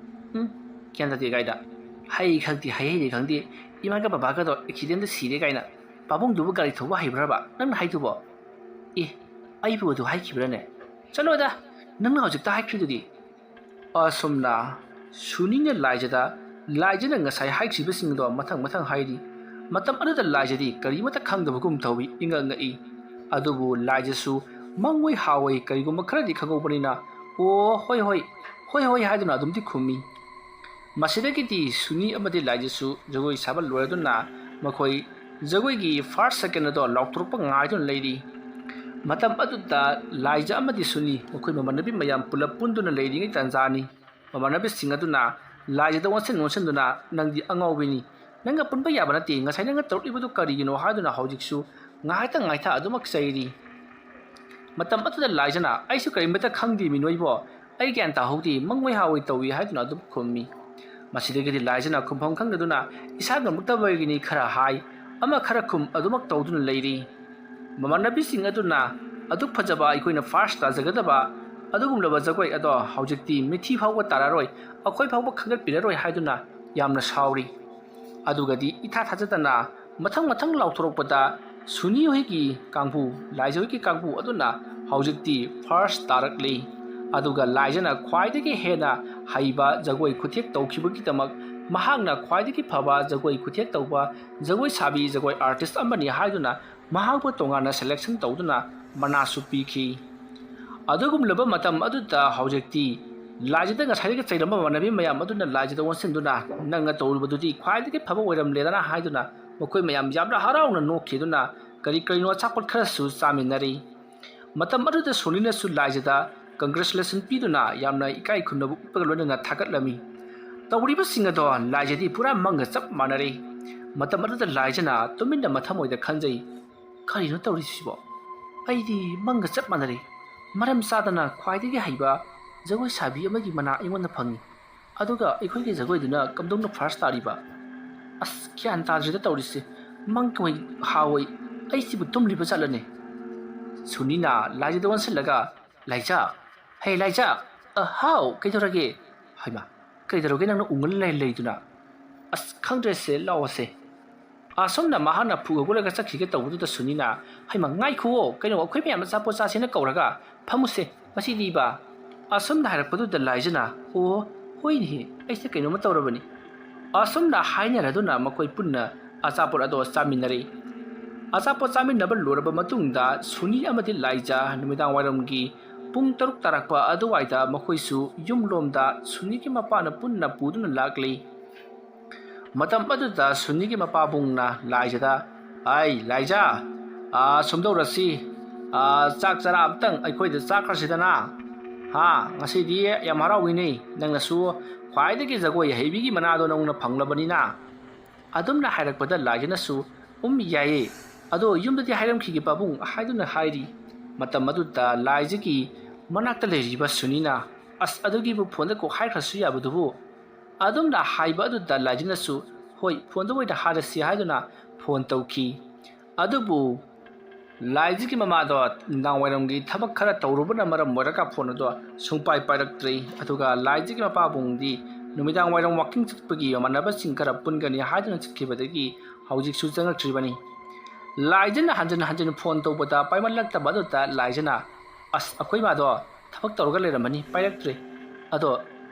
"ꯎꯝ, ꯒ꯭ꯌꯥꯟ ꯇꯥꯗꯦ ꯀꯥꯏꯗ? ꯍꯩ ꯈꯪꯗꯦ, ꯍꯩ ꯍꯩꯗꯦ ꯈꯪꯗꯦ꯫ ꯏꯃꯥꯒ ꯕꯕꯥꯒꯗꯣ ꯑꯦꯛꯁꯤꯗꯦꯟꯗ ꯁꯤꯔꯦ ꯀꯥꯏꯅ꯫ ꯄꯥꯕꯨꯡꯗꯨꯕꯨ ꯒꯥꯔꯤ ꯊꯧꯕ ꯍꯩꯕ꯭ꯔꯕ ꯅꯪꯅ ꯍꯥꯏꯗꯨꯕꯣ?" "ꯑꯦ, ꯑꯩꯕꯨ ꯑꯗꯨ ꯍꯥꯏꯈꯤꯕ꯭ꯔꯅꯦ?" "ꯆꯠꯂꯣꯗ, ꯅꯪꯅ ꯍꯧꯖꯤꯛꯇ ꯍꯥꯏꯈ꯭ꯔꯤꯗꯨꯗꯤ꯫" ꯑꯁꯨꯝꯅ ꯁꯨꯅꯤꯅ ꯂꯥꯏꯖꯗ, ꯂꯥꯏꯖꯅ ꯉꯁꯥꯏ ꯍꯥꯏꯈ꯭ꯔꯤꯕꯁꯤꯡꯗꯣ ꯃꯊꯪ ꯃꯊꯪ ꯍꯥꯏꯔꯤ꯫ ꯃꯇꯝ ꯑꯗꯨꯗ ꯂꯥꯏꯖꯗꯤ ꯀꯔꯤꯃꯠꯇ ꯈꯪꯗꯕꯒꯨꯝ ꯇꯧꯏ, ꯏꯉꯛ ꯉꯛꯏ꯫ ꯑꯗꯨꯕꯨ ꯂꯥꯏꯖꯁꯨ ꯃꯪꯉꯣꯏ ꯍꯥꯋꯣꯏ ꯀꯔꯤꯒꯨꯝꯕ ꯈꯔꯗꯤ ꯈꯪꯍꯧꯕꯅꯤꯅ "ꯑꯣ, ꯍꯣꯏ, ꯍꯣꯏ, ꯍꯣꯏ, ꯍꯣꯏ" ꯍꯥꯏꯗꯨꯅ ꯑꯗꯨꯝꯗꯤ ꯈꯨꯝꯃꯤ꯫ ꯃꯁꯤꯗꯒꯤꯗꯤ ꯁꯨꯅꯤ ꯑꯃꯗꯤ ꯂꯥꯏꯖꯁꯨ ꯖꯒꯣꯏ ꯁꯥꯕ ꯂꯣꯏꯔꯗꯨꯅ ꯃꯈꯣꯏ ꯖꯒꯣꯏꯒꯤ first second ꯑꯗꯣ ꯂꯥꯎꯊꯣꯔꯛꯄ ꯉꯥꯏꯗꯨꯅ ꯂꯩꯔꯤ꯫ ꯃꯇꯝ ꯑꯗꯨꯗ ꯂꯥꯏꯖ ꯑꯃꯗꯤ ꯁꯨꯅꯤ ꯃꯈꯣꯏ ꯃꯃꯥꯟꯅꯕꯤ ꯃꯌꯥꯝ ꯄꯨꯂꯞ ꯄꯨꯟꯗꯨꯅ ꯂꯩꯔꯤꯉꯩ ꯇꯥꯟꯖꯥꯅꯤ꯫ ꯃꯃꯥꯟꯅꯕꯤꯁꯤꯡ ꯑꯗꯨꯅ ꯂꯥꯏꯖꯗ ꯑꯣꯟꯁꯤꯟ ꯑꯣꯟꯁꯤꯟꯗꯨꯅ, "ꯅꯪꯗꯤ ꯑꯉꯥꯎꯕꯤꯅꯤ, ꯅꯪꯒ ꯄꯨꯟꯕ ꯌꯥꯕ ꯅꯠꯇꯦ, ꯉꯁꯥꯏ ꯅꯪꯅ ꯇꯧꯔꯛꯂꯤꯕꯗꯨ ꯀꯔꯤꯒꯤꯅꯣ?" ꯍꯥꯏꯗꯨꯅ ꯍꯧꯖꯤꯛꯁꯨ ꯉꯥꯏꯍꯥꯛꯇ ꯉꯥꯏꯊ ꯑꯗꯨꯃꯛ ꯆꯩꯔꯤ꯫ ꯃꯇꯝ ꯑꯗꯨꯗ ꯂꯥꯏꯖꯅ, "ꯑꯩꯁꯨ ꯀꯔꯤꯃꯇ ꯈꯪꯗꯦ ꯃꯤ ꯅꯣꯏꯕꯣ, ꯑꯩ ꯒ꯭ꯌꯥꯟ ꯇꯥꯍꯧꯗꯦ, ꯃꯪꯉꯣꯏ ꯍꯥꯋꯣꯏ ꯇꯧꯏ" ꯍꯥꯏꯗꯨꯅ ꯑꯗꯨꯝ ꯈꯨꯝꯃꯤ꯫ ꯃꯁꯤꯗꯒꯤꯗꯤ ꯂꯥꯏꯖꯅ ꯈꯨꯝꯐꯝ ꯈꯪꯗꯗꯨꯅ ꯏꯁꯥ ꯉꯝꯃꯛꯇꯕꯒꯤꯅꯤ ꯈꯔ ꯍꯥꯏ, ꯑꯃ ꯈꯔ ꯈꯨꯝ ꯑꯗꯨꯃꯛ ꯇꯧꯗꯨꯅ ꯂꯩꯔꯤ꯫ ꯃꯃꯥꯟꯅꯕꯤꯁꯤꯡ ꯑꯗꯨꯅ, "ꯑꯗꯨꯛ ꯐꯖꯕ ꯑꯩꯈꯣꯏꯅ first ꯇꯥꯖꯒꯗꯕ ꯑꯗꯨꯒꯨꯝꯂꯕ ꯖꯒꯣꯏ ꯑꯗꯣ ꯍꯧꯖꯤꯛꯇꯤ ꯃꯤꯊꯤ ꯐꯥꯎꯕ ꯇꯥꯔꯔꯣꯏ, ꯑꯩꯈꯣꯏ ꯐꯥꯎꯕ ꯈꯪꯒꯠꯄꯤꯔꯔꯣꯏ" ꯍꯥꯏꯗꯨꯅ ꯌꯥꯝꯅ ꯁꯥꯎꯔꯤ꯫ ꯑꯗꯨꯒꯗꯤ ꯏꯊꯥ ꯊꯥꯖꯗꯅ ꯃꯊꯪ ꯃꯊꯪ ꯂꯥꯎꯊꯣꯔꯛꯄꯗ ꯁꯨꯅꯤ ꯍꯣꯏꯒꯤ ꯀꯥꯡꯕꯨ, ꯂꯥꯏꯖ ꯍꯣꯏꯒꯤ ꯀꯥꯡꯕꯨ ꯑꯗꯨꯅ ꯍꯧꯖꯤꯛꯇꯤ first ꯇꯥꯔꯛꯂꯤ꯫ ꯑꯗꯨꯒ ꯂꯥꯏꯖꯅ ꯈ꯭ꯋꯥꯏꯗꯒꯤ ꯍꯦꯟꯅ ꯍꯩꯕ ꯖꯒꯣꯏ ꯈꯨꯊꯦꯛ ꯇꯧꯈꯤꯕꯒꯤꯗꯃꯛ ꯃꯍꯥꯛꯅ ꯈ꯭ꯋꯥꯏꯗꯒꯤ ꯐꯕ ꯖꯒꯣꯏ ꯈꯨꯊꯦꯛ ꯇꯧꯕ ꯖꯒꯣꯏ ꯁꯥꯕꯤ, ꯖꯒꯣꯏ artist ꯑꯃꯅꯤ ꯍꯥꯏꯗꯨꯅ ꯃꯍꯥꯛꯄꯨ ꯇꯣꯉꯥꯟꯅ selection ꯇꯧꯗꯨꯅ ꯃꯅꯥꯁꯨ ꯄꯤꯈꯤ꯫ ꯑꯗꯨꯒꯨꯝꯂꯕ ꯃꯇꯝ ꯑꯗꯨꯗ ꯍꯧꯖꯤꯛꯇꯤ ꯂꯥꯏꯖꯗ ꯉꯁꯥꯏꯗꯒꯤ ꯆꯩꯔꯝꯕ ꯃꯃꯥꯟꯅꯕꯤ ꯃꯌꯥꯝ ꯑꯗꯨꯅ ꯂꯥꯏꯖꯗ ꯑꯣꯟꯁꯤꯟꯗꯨꯅ, "ꯅꯪꯅ ꯇꯧꯔꯤꯕꯗꯨꯗꯤ ꯈ꯭ꯋꯥꯏꯗꯒꯤ ꯐꯕ ꯑꯣꯏꯔꯝꯂꯦꯗꯅ" ꯍꯥꯏꯗꯨꯅ ꯃꯈꯣꯏ ꯃꯌꯥꯝ ꯌꯥꯝꯅ ꯍꯔꯥꯎꯅ ꯅꯣꯛꯈꯤꯗꯨꯅ ꯀꯔꯤ ꯀꯔꯤꯅꯣ ꯑꯆꯥꯄꯣꯠ ꯈꯔꯁꯨ ꯆꯥꯃꯤꯟꯅꯔꯤ꯫ ꯃꯇꯝ ꯑꯗꯨꯗ ꯁꯣꯅꯤꯅꯁꯨ ꯂꯥꯏꯖꯗ congratulation ꯄꯤꯗꯨꯅ ꯌꯥꯝꯅ ꯏꯀꯥꯏ ꯈꯨꯝꯅꯕ ꯎꯠꯄꯒ ꯂꯣꯏꯅꯅ ꯊꯥꯒꯠꯂꯝꯃꯤ꯫ ꯇꯧꯔꯤꯕꯁꯤꯡ ꯑꯗꯣ ꯂꯥꯏꯖꯗꯤ ꯄꯨꯔꯥ ꯃꯪꯒ ꯆꯞ ꯃꯥꯟꯅꯔꯦ꯫ ꯃꯇꯝ ꯑꯗꯨꯗ ꯂꯥꯏꯖꯅ ꯇꯨꯃꯤꯟꯅ ꯃꯊꯃꯣꯏꯗ ꯈꯟꯖꯩ, "ꯀꯔꯤꯅꯣ ꯇꯧꯔꯤꯁꯤꯕꯣ? ꯑꯩꯗꯤ ꯃꯪꯒ ꯆꯞ ꯃꯥꯟꯅꯔꯦ꯫ ꯃꯔꯝ ꯆꯥꯗꯅ ꯈ꯭ꯋꯥꯏꯗꯒꯤ ꯍꯩꯕ ꯖꯒꯣꯏ ꯁꯥꯕꯤ ꯑꯃꯒꯤ ꯃꯅꯥ ꯑꯩꯉꯣꯟꯗ ꯐꯪꯉꯤ, ꯑꯗꯨꯒ ꯑꯩꯈꯣꯏꯒꯤ ꯖꯒꯣꯏꯗꯨꯅ ꯀꯝꯗꯧꯅ first ꯇꯥꯔꯤꯕ? ꯑꯁ, ꯒ꯭ꯌꯥꯟ ꯇꯥꯗ꯭ꯔꯦꯗ ꯇꯧꯔꯤꯁꯦ꯫ ꯃꯪ ꯀꯃꯩ ꯍꯥꯋꯣꯏ, ꯑꯩꯁꯤꯕꯨ ꯇꯨꯝꯂꯤꯕ ꯖꯥꯠꯂꯅꯦ?" ꯁꯨꯅꯤꯅ ꯂꯥꯏꯖꯗ ꯑꯣꯟꯁꯤꯜꯂꯒ, "ꯂꯥꯏꯖ, ꯍꯦ ꯂꯥꯏꯖ, ꯑ, ꯍꯥꯎ, ꯀꯩꯗꯧꯔꯒꯦ? ꯍꯩꯃꯥ, ꯀꯩꯗꯧꯔꯒꯦ ꯅꯪꯅ ꯎꯪꯉ ꯂꯩ-, ꯂꯩꯗꯨꯅ? ꯑꯁ, ꯈꯪꯗ꯭ꯔꯦꯁꯦ, ꯂꯥꯛꯑꯣꯁꯦ꯫" ꯑꯁꯨꯝꯅ ꯃꯍꯥꯛꯅ ꯐꯨ ꯍꯧꯒꯠꯂꯒ ꯆꯠꯈꯤꯒꯦ ꯇꯧꯕꯗꯨꯗ ꯁꯨꯅꯤꯅ, "ꯍꯩꯃꯥ, ꯉꯥꯏꯈꯨꯑꯣ, ꯀꯩꯅꯣ ꯑꯩꯈꯣꯏ ꯃꯌꯥꯝ ꯑꯆꯥꯄꯣꯠ ꯆꯥꯁꯦꯅ ꯀꯧꯔꯒ ꯐꯝꯃꯨꯁꯦ, ꯃꯁꯤꯗꯤꯕ?" ꯑꯁꯨꯝꯅ ꯍꯥꯏꯔꯛꯄꯗꯨꯗ ꯂꯥꯏꯖꯅ, "ꯑꯣ, ꯍꯣꯏꯅꯦꯍꯦ, ꯑꯩꯁꯦ ꯀꯩꯅꯣꯝꯃ ꯇꯧꯔꯕꯅꯤ꯫" ꯑꯁꯨꯝꯅ ꯍꯥꯏꯅꯔꯗꯨꯅ ꯃꯈꯣꯏ ꯄꯨꯟꯅ ꯑꯆꯥꯄꯣꯠ ꯑꯗꯣ ꯆꯥꯃꯤꯟꯅꯔꯦ꯫ ꯑꯆꯥꯄꯣꯠ ꯆꯥꯃꯤꯟꯅꯕ ꯂꯣꯏꯔꯕ ꯃꯇꯨꯡꯗ ꯁꯨꯅꯤ ꯑꯃꯗꯤ ꯂꯥꯏꯖ ꯅꯨꯃꯤꯗꯥꯡ ꯋꯥꯏꯔꯝꯒꯤ ꯄꯨꯡ ꯇꯔꯨꯛ ꯇꯥꯔꯛꯄ ꯑꯗꯨꯋꯥꯏꯗ ꯃꯈꯣꯏꯁꯨ ꯌꯨꯝꯂꯣꯝꯗ ꯁꯨꯅꯤꯒꯤ ꯃꯄꯥꯅ ꯄꯨꯟꯅ ꯄꯨꯗꯨꯅ ꯂꯥꯛꯂꯤ꯫ ꯃꯇꯝ ꯑꯗꯨꯗ ꯁꯨꯅꯤꯒꯤ ꯃꯄꯥꯕꯨꯡꯅ ꯂꯥꯏꯖꯗ, "ꯑꯩ ꯂꯥꯏꯖ, ꯑꯥ, ꯁꯨꯝꯗꯧꯔꯁꯤ, ꯑꯥ, ꯆꯥꯛ ꯆꯔꯥ ꯑꯝꯇꯪ ꯑꯩꯈꯣꯏꯗ ꯆꯥꯈ꯭ꯔꯁꯤꯗꯅ꯫ ꯍꯥ, ꯉꯁꯤꯗꯤ ꯌꯥꯝ ꯍꯔꯥꯎꯏꯅꯦ, ꯅꯪꯅꯁꯨ ꯈ꯭ꯋꯥꯏꯗꯒꯤ ꯖꯒꯣꯏ ꯍꯩꯕꯤꯒꯤ ꯃꯅꯥꯗꯣ ꯅꯪꯅ ꯐꯪꯂꯕꯅꯤꯅ"꯫ ꯑꯗꯨꯝꯅ ꯍꯥꯏꯔꯛꯄꯗ ꯂꯥꯏꯖꯅꯁꯨ, "ꯎꯝ, ꯌꯥꯏꯌꯦ, ꯑꯗꯣ ꯌꯨꯝꯗꯗꯤ ꯍꯥꯏꯔꯝꯈꯤꯒꯦ ꯄꯥꯕꯨꯡ" ꯍꯥꯏꯗꯨꯅ ꯍꯥꯏꯔꯤ꯫ ꯃꯇꯝ ꯑꯗꯨꯗ ꯂꯥꯏꯖꯒꯤ ꯃꯅꯥꯛꯇ ꯂꯩꯔꯤꯕ ꯁꯨꯅꯤꯅ, "ꯑꯁ, ꯑꯗꯨꯒꯤꯕꯨ ꯐꯣꯟꯗ ꯀꯣꯛ ꯍꯥꯏꯈ꯭ꯔꯁꯨ ꯌꯥꯕꯗꯨꯕꯨ?" ꯑꯗꯨꯝꯅ ꯍꯥꯏꯕ ꯑꯗꯨꯗ ꯂꯥꯏꯖꯅꯁꯨ, "ꯍꯣꯏ, ꯐꯣꯟꯗ ꯑꯣꯏꯅ ꯍꯥꯏꯔꯁꯤ" ꯍꯥꯏꯗꯨꯅ ꯐꯣꯟ ꯇꯧꯈꯤ꯫ ꯑꯗꯨꯕꯨ ꯂꯥꯏꯖꯒꯤ ꯃꯃꯥꯗꯣ ꯅꯨꯡꯗꯥꯡ ꯋꯥꯏꯔꯝꯒꯤ ꯊꯕꯛ ꯈꯔ ꯇꯧꯔꯨꯕꯅ ꯃꯔꯝ ꯑꯣꯏꯔꯒ ꯐꯣꯟ ꯑꯗꯣ ꯁꯨꯡꯄꯥꯏ ꯄꯥꯏꯔꯛꯇ꯭ꯔꯦ꯫ ꯑꯗꯨꯒ ꯂꯥꯏꯖꯒꯤ ꯃꯄꯥꯕꯨꯡꯗꯤ ꯅꯨꯃꯤꯗꯥꯡ ꯋꯥꯏꯔꯝ ꯋꯥꯀꯤꯡ ꯆꯠꯄꯒꯤ ꯃꯃꯥꯟꯅꯕꯁꯤꯡ ꯈꯔ ꯄꯨꯟꯒꯅꯤ ꯍꯥꯏꯗꯨꯅ ꯆꯠꯈꯤꯕꯗꯒꯤ ꯍꯧꯖꯤꯛꯁꯨ ꯆꯪꯉꯛꯇ꯭ꯔꯤꯕꯅꯤ꯫ ꯂꯥꯏꯖꯅ ꯍꯟꯖꯤꯟ ꯍꯟꯖꯤꯟ ꯐꯣꯟ ꯇꯧꯕꯗ ꯄꯥꯏꯃꯜꯂꯛꯇꯕ ꯑꯗꯨꯗ ꯂꯥꯏꯖꯅ, "ꯑꯁ, ꯑꯩꯈꯣꯏ ꯃꯥꯗꯣ ꯊꯕꯛ ꯇꯧꯔꯒ ꯂꯩꯔꯝꯃꯅꯤ, ꯄꯥꯏꯔꯛꯇ꯭ꯔꯦ꯫ ꯑꯗꯣ,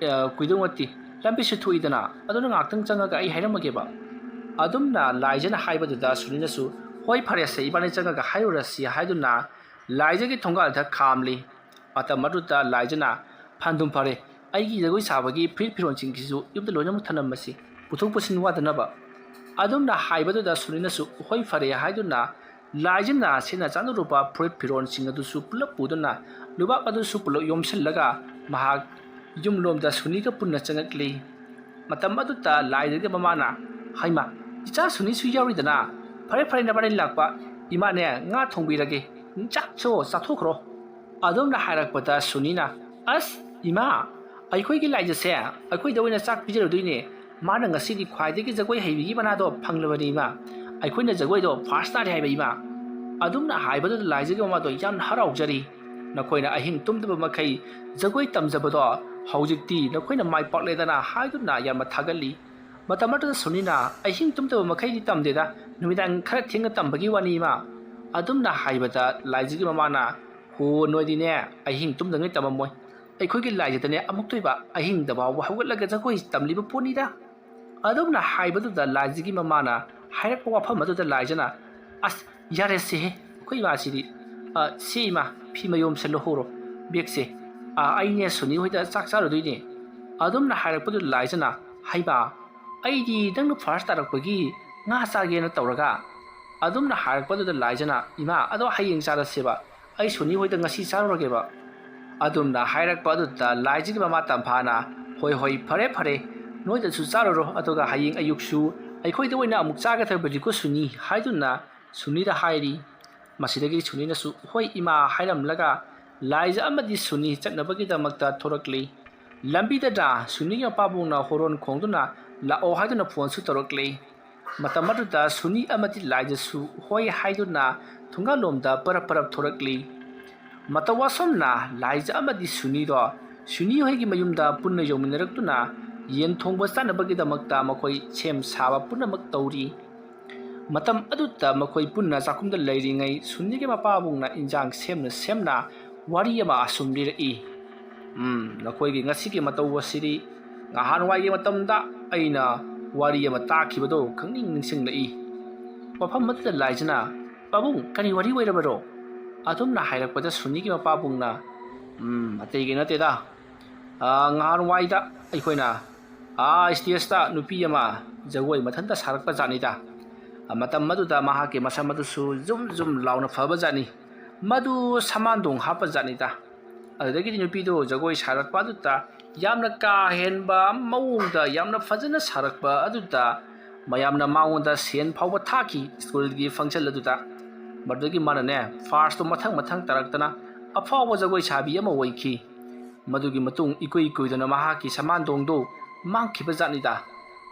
ꯑ, ꯀꯨꯏꯗꯧ ꯅꯠꯇꯦ, ꯂꯝꯕꯤꯁꯨ ꯊꯣꯛꯏꯗꯅ, ꯑꯗꯨꯅ ꯉꯥꯛꯇꯪ ꯆꯪꯉꯒ ꯑꯩ ꯍꯥꯏꯔꯝꯃꯒꯦꯕ"꯫ ꯑꯗꯨꯝꯅ ꯂꯥꯏꯖꯅ ꯍꯥꯏꯕꯗꯨꯗ ꯁꯨꯅꯤꯅꯁꯨ, "ꯍꯣꯏ, ꯐꯔꯦꯁꯦ, ꯏꯕꯥꯅꯤ ꯆꯪꯉꯒ ꯍꯥꯏꯔꯨꯔꯁꯤ" ꯍꯥꯏꯗꯨꯅ ꯂꯥꯏꯖꯒꯤ ꯊꯣꯡꯒꯥꯜꯗ ꯈꯥꯝꯂꯤ꯫ ꯃꯇꯝ ꯑꯗꯨꯗ ꯂꯥꯏꯖꯅ, "ꯐꯟꯗꯨꯝ ꯐꯔꯦ, ꯑꯩꯒꯤ ꯖꯒꯣꯏ ꯁꯥꯕꯒꯤ ꯐꯨꯔꯤꯠ ꯐꯤꯔꯣꯟꯁꯤꯡꯁꯤꯁꯨ ꯌꯨꯝꯗ ꯂꯣꯏꯅꯃꯛ ꯊꯅꯝꯃꯁꯤ, ꯄꯨꯊꯣꯛ ꯄꯨꯁꯤꯟ ꯋꯥꯗꯅꯕ"꯫ ꯑꯗꯨꯝꯅ ꯍꯥꯏꯕꯗꯨꯗ ꯁꯨꯅꯤꯅꯁꯨ, "ꯍꯣꯏ, ꯐꯔꯦ" ꯍꯥꯏꯗꯨꯅ ꯂꯥꯏꯖꯅ ꯁꯦꯠꯅ ꯆꯥꯅꯔꯨꯕ ꯐꯨꯔꯤꯠ ꯐꯤꯔꯣꯟꯁꯤꯡ ꯑꯗꯨꯁꯨ ꯄꯨꯂꯞ ꯄꯨꯗꯨꯅ ꯂꯨꯕꯥꯛ ꯑꯗꯨꯁꯨ ꯄꯨꯂꯞ ꯌꯣꯝꯁꯤꯜꯂꯒ ꯃꯍꯥꯛ ꯌꯨꯝꯂꯣꯝꯗ ꯁꯨꯅꯤꯒ ꯄꯨꯟꯅ ꯆꯪꯉꯛꯂꯤ꯫ ꯃꯇꯝ ꯑꯗꯨꯗ ꯂꯥꯏꯖꯒꯤ ꯃꯃꯥꯅ, "ꯍꯩꯃꯥ, ꯏꯆꯥ ꯁꯨꯅꯤꯁꯨ ꯌꯥꯎꯔꯤꯗꯅ? ꯐꯔꯦ, ꯐꯔꯦ, ꯅꯕꯥꯅꯤ ꯂꯥꯛꯄ, ꯏꯃꯥꯅꯦ ꯉꯥ ꯊꯣꯡꯕꯤꯔꯒꯦ, ꯆꯥꯛꯁꯨ ꯆꯥꯊꯣꯛꯈ꯭ꯔꯣ"꯫ ꯑꯗꯨꯝꯅ ꯍꯥꯏꯔꯛꯄꯗ ꯁꯨꯅꯤꯅ, "ꯑꯁ ꯏꯃꯥ, ꯑꯩꯈꯣꯏꯒꯤ ꯂꯥꯏꯖꯁꯦ ꯑꯩꯈꯣꯏꯗ ꯑꯣꯏꯅ ꯆꯥꯛ ꯄꯤꯖꯔꯨꯗꯣꯏꯅꯦ, ꯃꯥꯅ ꯉꯁꯤꯗꯤ ꯈ꯭ꯋꯥꯏꯗꯒꯤ ꯖꯒꯣꯏ ꯍꯩꯕꯤꯒꯤ ꯃꯅꯥꯗꯣ ꯐꯪꯂꯕꯅꯤ ꯏꯃꯥ, ꯑꯩꯈꯣꯏꯅ ꯖꯒꯣꯏꯗꯣ ꯐꯥꯔꯁ ꯇꯥꯔꯦ ꯍꯥꯏꯕ ꯏꯃꯥ"꯫ ꯑꯗꯨꯝꯅ ꯍꯥꯏꯕꯗꯨꯗ ꯂꯥꯏꯖꯒꯤ ꯃꯃꯥꯗꯣ ꯌꯥꯝꯅ ꯍꯔꯥꯎꯖꯔꯤ꯫ "ꯅꯈꯣꯏꯅ ꯑꯍꯤꯡ ꯇꯨꯝꯗꯕ ꯃꯈꯩ ꯖꯒꯣꯏ ꯇꯝꯖꯕꯗꯣ ꯍꯧꯖꯤꯛꯇꯤ ꯅꯈꯣꯏꯅ ꯃꯥꯏ ꯄꯥꯛꯂꯦꯗꯅ" ꯍꯥꯏꯗꯨꯅ ꯌꯥꯝꯅ ꯊꯥꯒꯠꯂꯤ꯫ ꯃꯇꯝ ꯑꯗꯨꯗ ꯁꯨꯅꯤꯅ, "ꯑꯍꯤꯡ ꯇꯨꯝꯗꯕ ꯃꯈꯩꯗꯤ ꯇꯝꯗꯦꯗ, ꯅꯨꯃꯤꯗꯥꯡ ꯈꯔ ꯊꯦꯡꯅ ꯇꯝꯕꯒꯤ ꯋꯥꯅꯤ ꯏꯃꯥ"꯫ ꯑꯗꯨꯝꯅ ꯍꯥꯏꯕꯗ ꯂꯥꯏꯖꯒꯤ ꯃꯃꯥꯅ, "ꯍꯣ, ꯅꯣꯏꯗꯤꯅꯦ ꯑꯍꯤꯡ ꯇꯨꯝꯗꯉꯩ ꯇꯝꯃꯝꯃꯣꯏ, ꯑꯩꯈꯣꯏꯒꯤ ꯂꯥꯏꯖꯗꯅꯦ ꯑꯃꯨꯛꯇꯣꯏꯕ ꯑꯍꯤꯡꯗ ꯐꯥꯎꯕ ꯍꯧꯒꯠꯂꯒ ꯖꯒꯣꯏ ꯇꯝꯂꯤꯕ ꯄꯣꯠꯅꯤꯗ"꯫ ꯑꯗꯨꯝꯅ ꯍꯥꯏꯕꯗꯨꯗ ꯂꯥꯏꯖꯒꯤ ꯃꯃꯥꯅ ꯍꯥꯏꯔꯛꯄ ꯋꯥꯐꯝ ꯑꯗꯨꯗ ꯂꯥꯏꯖꯅ, "ꯑꯁ, ꯌꯥꯔꯦꯁꯦꯍꯦ, ꯑꯩꯈꯣꯏ ꯏꯃꯥꯁꯤꯗꯤ꯫ ꯑ, ꯁꯦ ꯏꯃꯥ, ꯐꯤ ꯃꯌꯣꯝꯁꯦ ꯂꯧꯍꯧꯔꯣ, ꯕꯦꯛꯁꯦ, "ꯑꯥ, ꯑꯩꯅꯦ ꯁꯨꯅꯤ ꯍꯣꯏꯗ ꯆꯥꯛ ꯆꯥꯔꯨꯗꯣꯏꯅꯦ"꯫ ꯑꯗꯨꯝꯅ ꯍꯥꯏꯔꯛꯄꯗꯨꯗ ꯂꯥꯏꯖꯅ, "ꯍꯩꯃꯥ, ꯑꯩꯗꯤ ꯅꯪꯅ ꯐꯥꯔꯁ ꯇꯥꯔꯛꯄꯒꯤ ꯉꯥ ꯆꯥꯒꯦꯅ ꯇꯧꯔꯒ"꯫ ꯑꯗꯨꯝꯅ ꯍꯥꯏꯔꯛꯄꯗꯨꯗ ꯂꯥꯏꯖꯅ, "ꯏꯃꯥ, ꯑꯗꯣ ꯍꯌꯦꯡ ꯆꯥꯔꯁꯦꯕ, ꯑꯩ ꯁꯨꯅꯤ ꯍꯣꯏꯗ ꯉꯁꯤ ꯆꯥꯔꯨꯔꯒꯦꯕ"꯫ ꯑꯗꯨꯝꯅ ꯍꯥꯏꯔꯛꯄ ꯑꯗꯨꯗ ꯂꯥꯏꯖꯒꯤ ꯃꯃꯥ ꯇꯝꯐꯥꯅ, "ꯍꯣꯏ, ꯍꯣꯏ, ꯐꯔꯦ, ꯐꯔꯦ, ꯅꯣꯏꯗꯁꯨ ꯆꯥꯔꯨꯔꯣ, ꯑꯗꯨꯒ ꯍꯌꯦꯡ ꯑꯌꯨꯛꯁꯨ ꯑꯩꯈꯣꯏꯗ ꯑꯣꯏꯅ ꯑꯃꯨꯛ ꯆꯥꯒꯗꯕꯅꯤꯀꯣ ꯁꯨꯅꯤ" ꯍꯥꯏꯗꯨꯅ ꯁꯨꯅꯤꯗ ꯍꯥꯏꯔꯤ꯫ ꯃꯁꯤꯗꯒꯤ ꯁꯨꯅꯤꯅꯁꯨ "ꯍꯣꯏ ꯏꯃꯥ" ꯍꯥꯏꯔꯝꯂꯒ ꯂꯥꯏꯖ ꯑꯃꯗꯤ ꯁꯨꯅꯤ ꯆꯠꯅꯕꯒꯤꯗꯃꯛꯇ ꯊꯣꯔꯛꯂꯤ꯫ ꯂꯝꯕꯤꯗꯅ ꯁꯨꯅꯤꯒꯤ ꯃꯄꯥꯕꯨꯡꯅ ꯍꯣꯔꯣꯟ ꯈꯣꯡꯗꯨꯅ "ꯂꯥꯛꯑꯣ" ꯍꯥꯏꯗꯨꯅ ꯐꯣꯟꯁꯨ ꯇꯧꯔꯛꯂꯤ꯫ ꯃꯇꯝ ꯑꯗꯨꯗ ꯁꯨꯅꯤ ꯑꯃꯗꯤ ꯂꯥꯏꯖꯁꯨ "ꯍꯣꯏ" ꯍꯥꯏꯗꯨꯅ ꯊꯣꯡꯒꯥꯜꯂꯣꯝꯗ ꯄꯔꯞ ꯄꯔꯞ ꯊꯣꯔꯛꯂꯤ꯫ ꯃꯇꯧ ꯑꯁꯨꯝꯅ ꯂꯥꯏꯖ ꯑꯃꯗꯤ ꯁꯨꯅꯤꯗꯣ ꯁꯨꯅꯤ ꯍꯣꯏꯒꯤ ꯃꯌꯨꯝꯗ ꯄꯨꯟꯅ ꯌꯧꯃꯤꯟꯅꯔꯛꯇꯨꯅ ꯌꯦꯟ ꯊꯣꯡꯕ ꯆꯥꯅꯕꯒꯤꯗꯃꯛꯇ ꯃꯈꯣꯏ ꯁꯦꯝ ꯁꯥꯕ ꯄꯨꯝꯅꯃꯛ ꯇꯧꯔꯤ꯫ ꯃꯇꯝ ꯑꯗꯨꯗ ꯃꯈꯣꯏ ꯄꯨꯟꯅ ꯆꯥꯛꯈꯨꯝꯗ ꯂꯩꯔꯤꯉꯩ ꯁꯨꯅꯤꯒꯤ ꯃꯄꯥꯕꯨꯡꯅ ꯏꯟꯖꯥꯡ ꯁꯦꯝꯅ ꯁꯦꯝꯅ ꯋꯥꯔꯤ ꯑꯃ ꯑꯁꯨꯝ ꯂꯤꯔꯛꯏ꯫ "ꯎꯝ, ꯅꯈꯣꯏꯒꯤ ꯉꯁꯤꯒꯤ ꯃꯇꯧ ꯑꯁꯤꯗꯤ ꯉꯍꯥꯟꯋꯥꯏꯒꯤ ꯃꯇꯝꯗ ꯑꯩꯅ ꯋꯥꯔꯤ ꯑꯃ ꯇꯥꯈꯤꯕꯗꯣ ꯈꯪꯅꯤꯡ ꯅꯤꯡꯁꯤꯡꯂꯛꯏ"꯫ ꯃꯐꯝ ꯑꯗꯨꯗ ꯂꯥꯏꯖꯅ, "ꯄꯥꯕꯨꯡ, ꯀꯔꯤ ꯋꯥꯔꯤ ꯑꯣꯏꯔꯕꯅꯣ?" ꯑꯗꯨꯝꯅ ꯍꯥꯏꯔꯛꯄꯗ ꯁꯨꯅꯤꯒꯤ ꯃꯄꯥꯕꯨꯡꯅ, "ꯎꯝ, ꯑꯇꯩꯒꯤ ꯅꯠꯇꯦꯗ꯫ ꯑꯥ, ꯉꯍꯥꯟꯋꯥꯏꯗ ꯑꯩꯈꯣꯏꯅ ꯑꯥ ꯁ꯭ꯇꯦꯖꯇ ꯅꯨꯄꯤ ꯑꯃ ꯖꯒꯣꯏ ꯃꯊꯟꯇ ꯁꯥꯔꯛꯄ ꯖꯥꯠꯅꯤꯗ꯫ ꯃꯇꯝ ꯑꯗꯨꯗ ꯃꯍꯥꯛꯀꯤ ꯃꯁꯝ ꯑꯗꯨꯁꯨ ꯖꯨꯝ ꯖꯨꯝ ꯂꯥꯎꯅ ꯐꯕ ꯖꯥꯠꯅꯤ꯫ ꯃꯗꯨ ꯁꯃꯥꯟꯗꯣꯡ ꯍꯥꯞꯄ ꯖꯥꯠꯅꯤꯗ꯫ ꯑꯗꯨꯗꯒꯤꯗꯤ ꯅꯨꯄꯤꯗꯨ ꯖꯒꯣꯏ ꯁꯥꯔꯛꯄ ꯑꯗꯨꯗ ꯌꯥꯝꯅ ꯀꯥ ꯍꯦꯟꯕ ꯃꯑꯣꯡꯗ ꯌꯥꯝꯅ ꯐꯖꯅ ꯁꯥꯔꯛꯄ ꯑꯗꯨꯗ ꯃꯌꯥꯝꯅ ꯃꯉꯣꯟꯗ ꯁꯦꯟ ꯐꯥꯎꯕ ꯊꯥꯈꯤ ꯁ꯭ꯀꯨꯜꯒꯤ ꯐꯪꯁꯟ ꯑꯗꯨꯗ꯫ ꯃꯗꯨꯗꯒꯤ ꯃꯥꯅꯅꯦ ꯐꯥꯔꯁꯇꯣ ꯃꯊꯪ ꯃꯊꯪ ꯇꯥꯔꯛꯇꯅ ꯑꯐꯥꯎꯕ ꯖꯒꯣꯏ ꯁꯥꯕꯤ ꯑꯃ ꯑꯣꯏꯈꯤ꯫ ꯃꯗꯨꯒꯤ ꯃꯇꯨꯡ ꯏꯀꯨꯏ ꯀꯨꯏꯗꯅ ꯃꯍꯥꯛꯀꯤ ꯁꯃꯥꯟꯗꯣꯡꯗꯨ ꯃꯥꯡꯈꯤꯕ ꯖꯥꯠꯅꯤꯗ꯫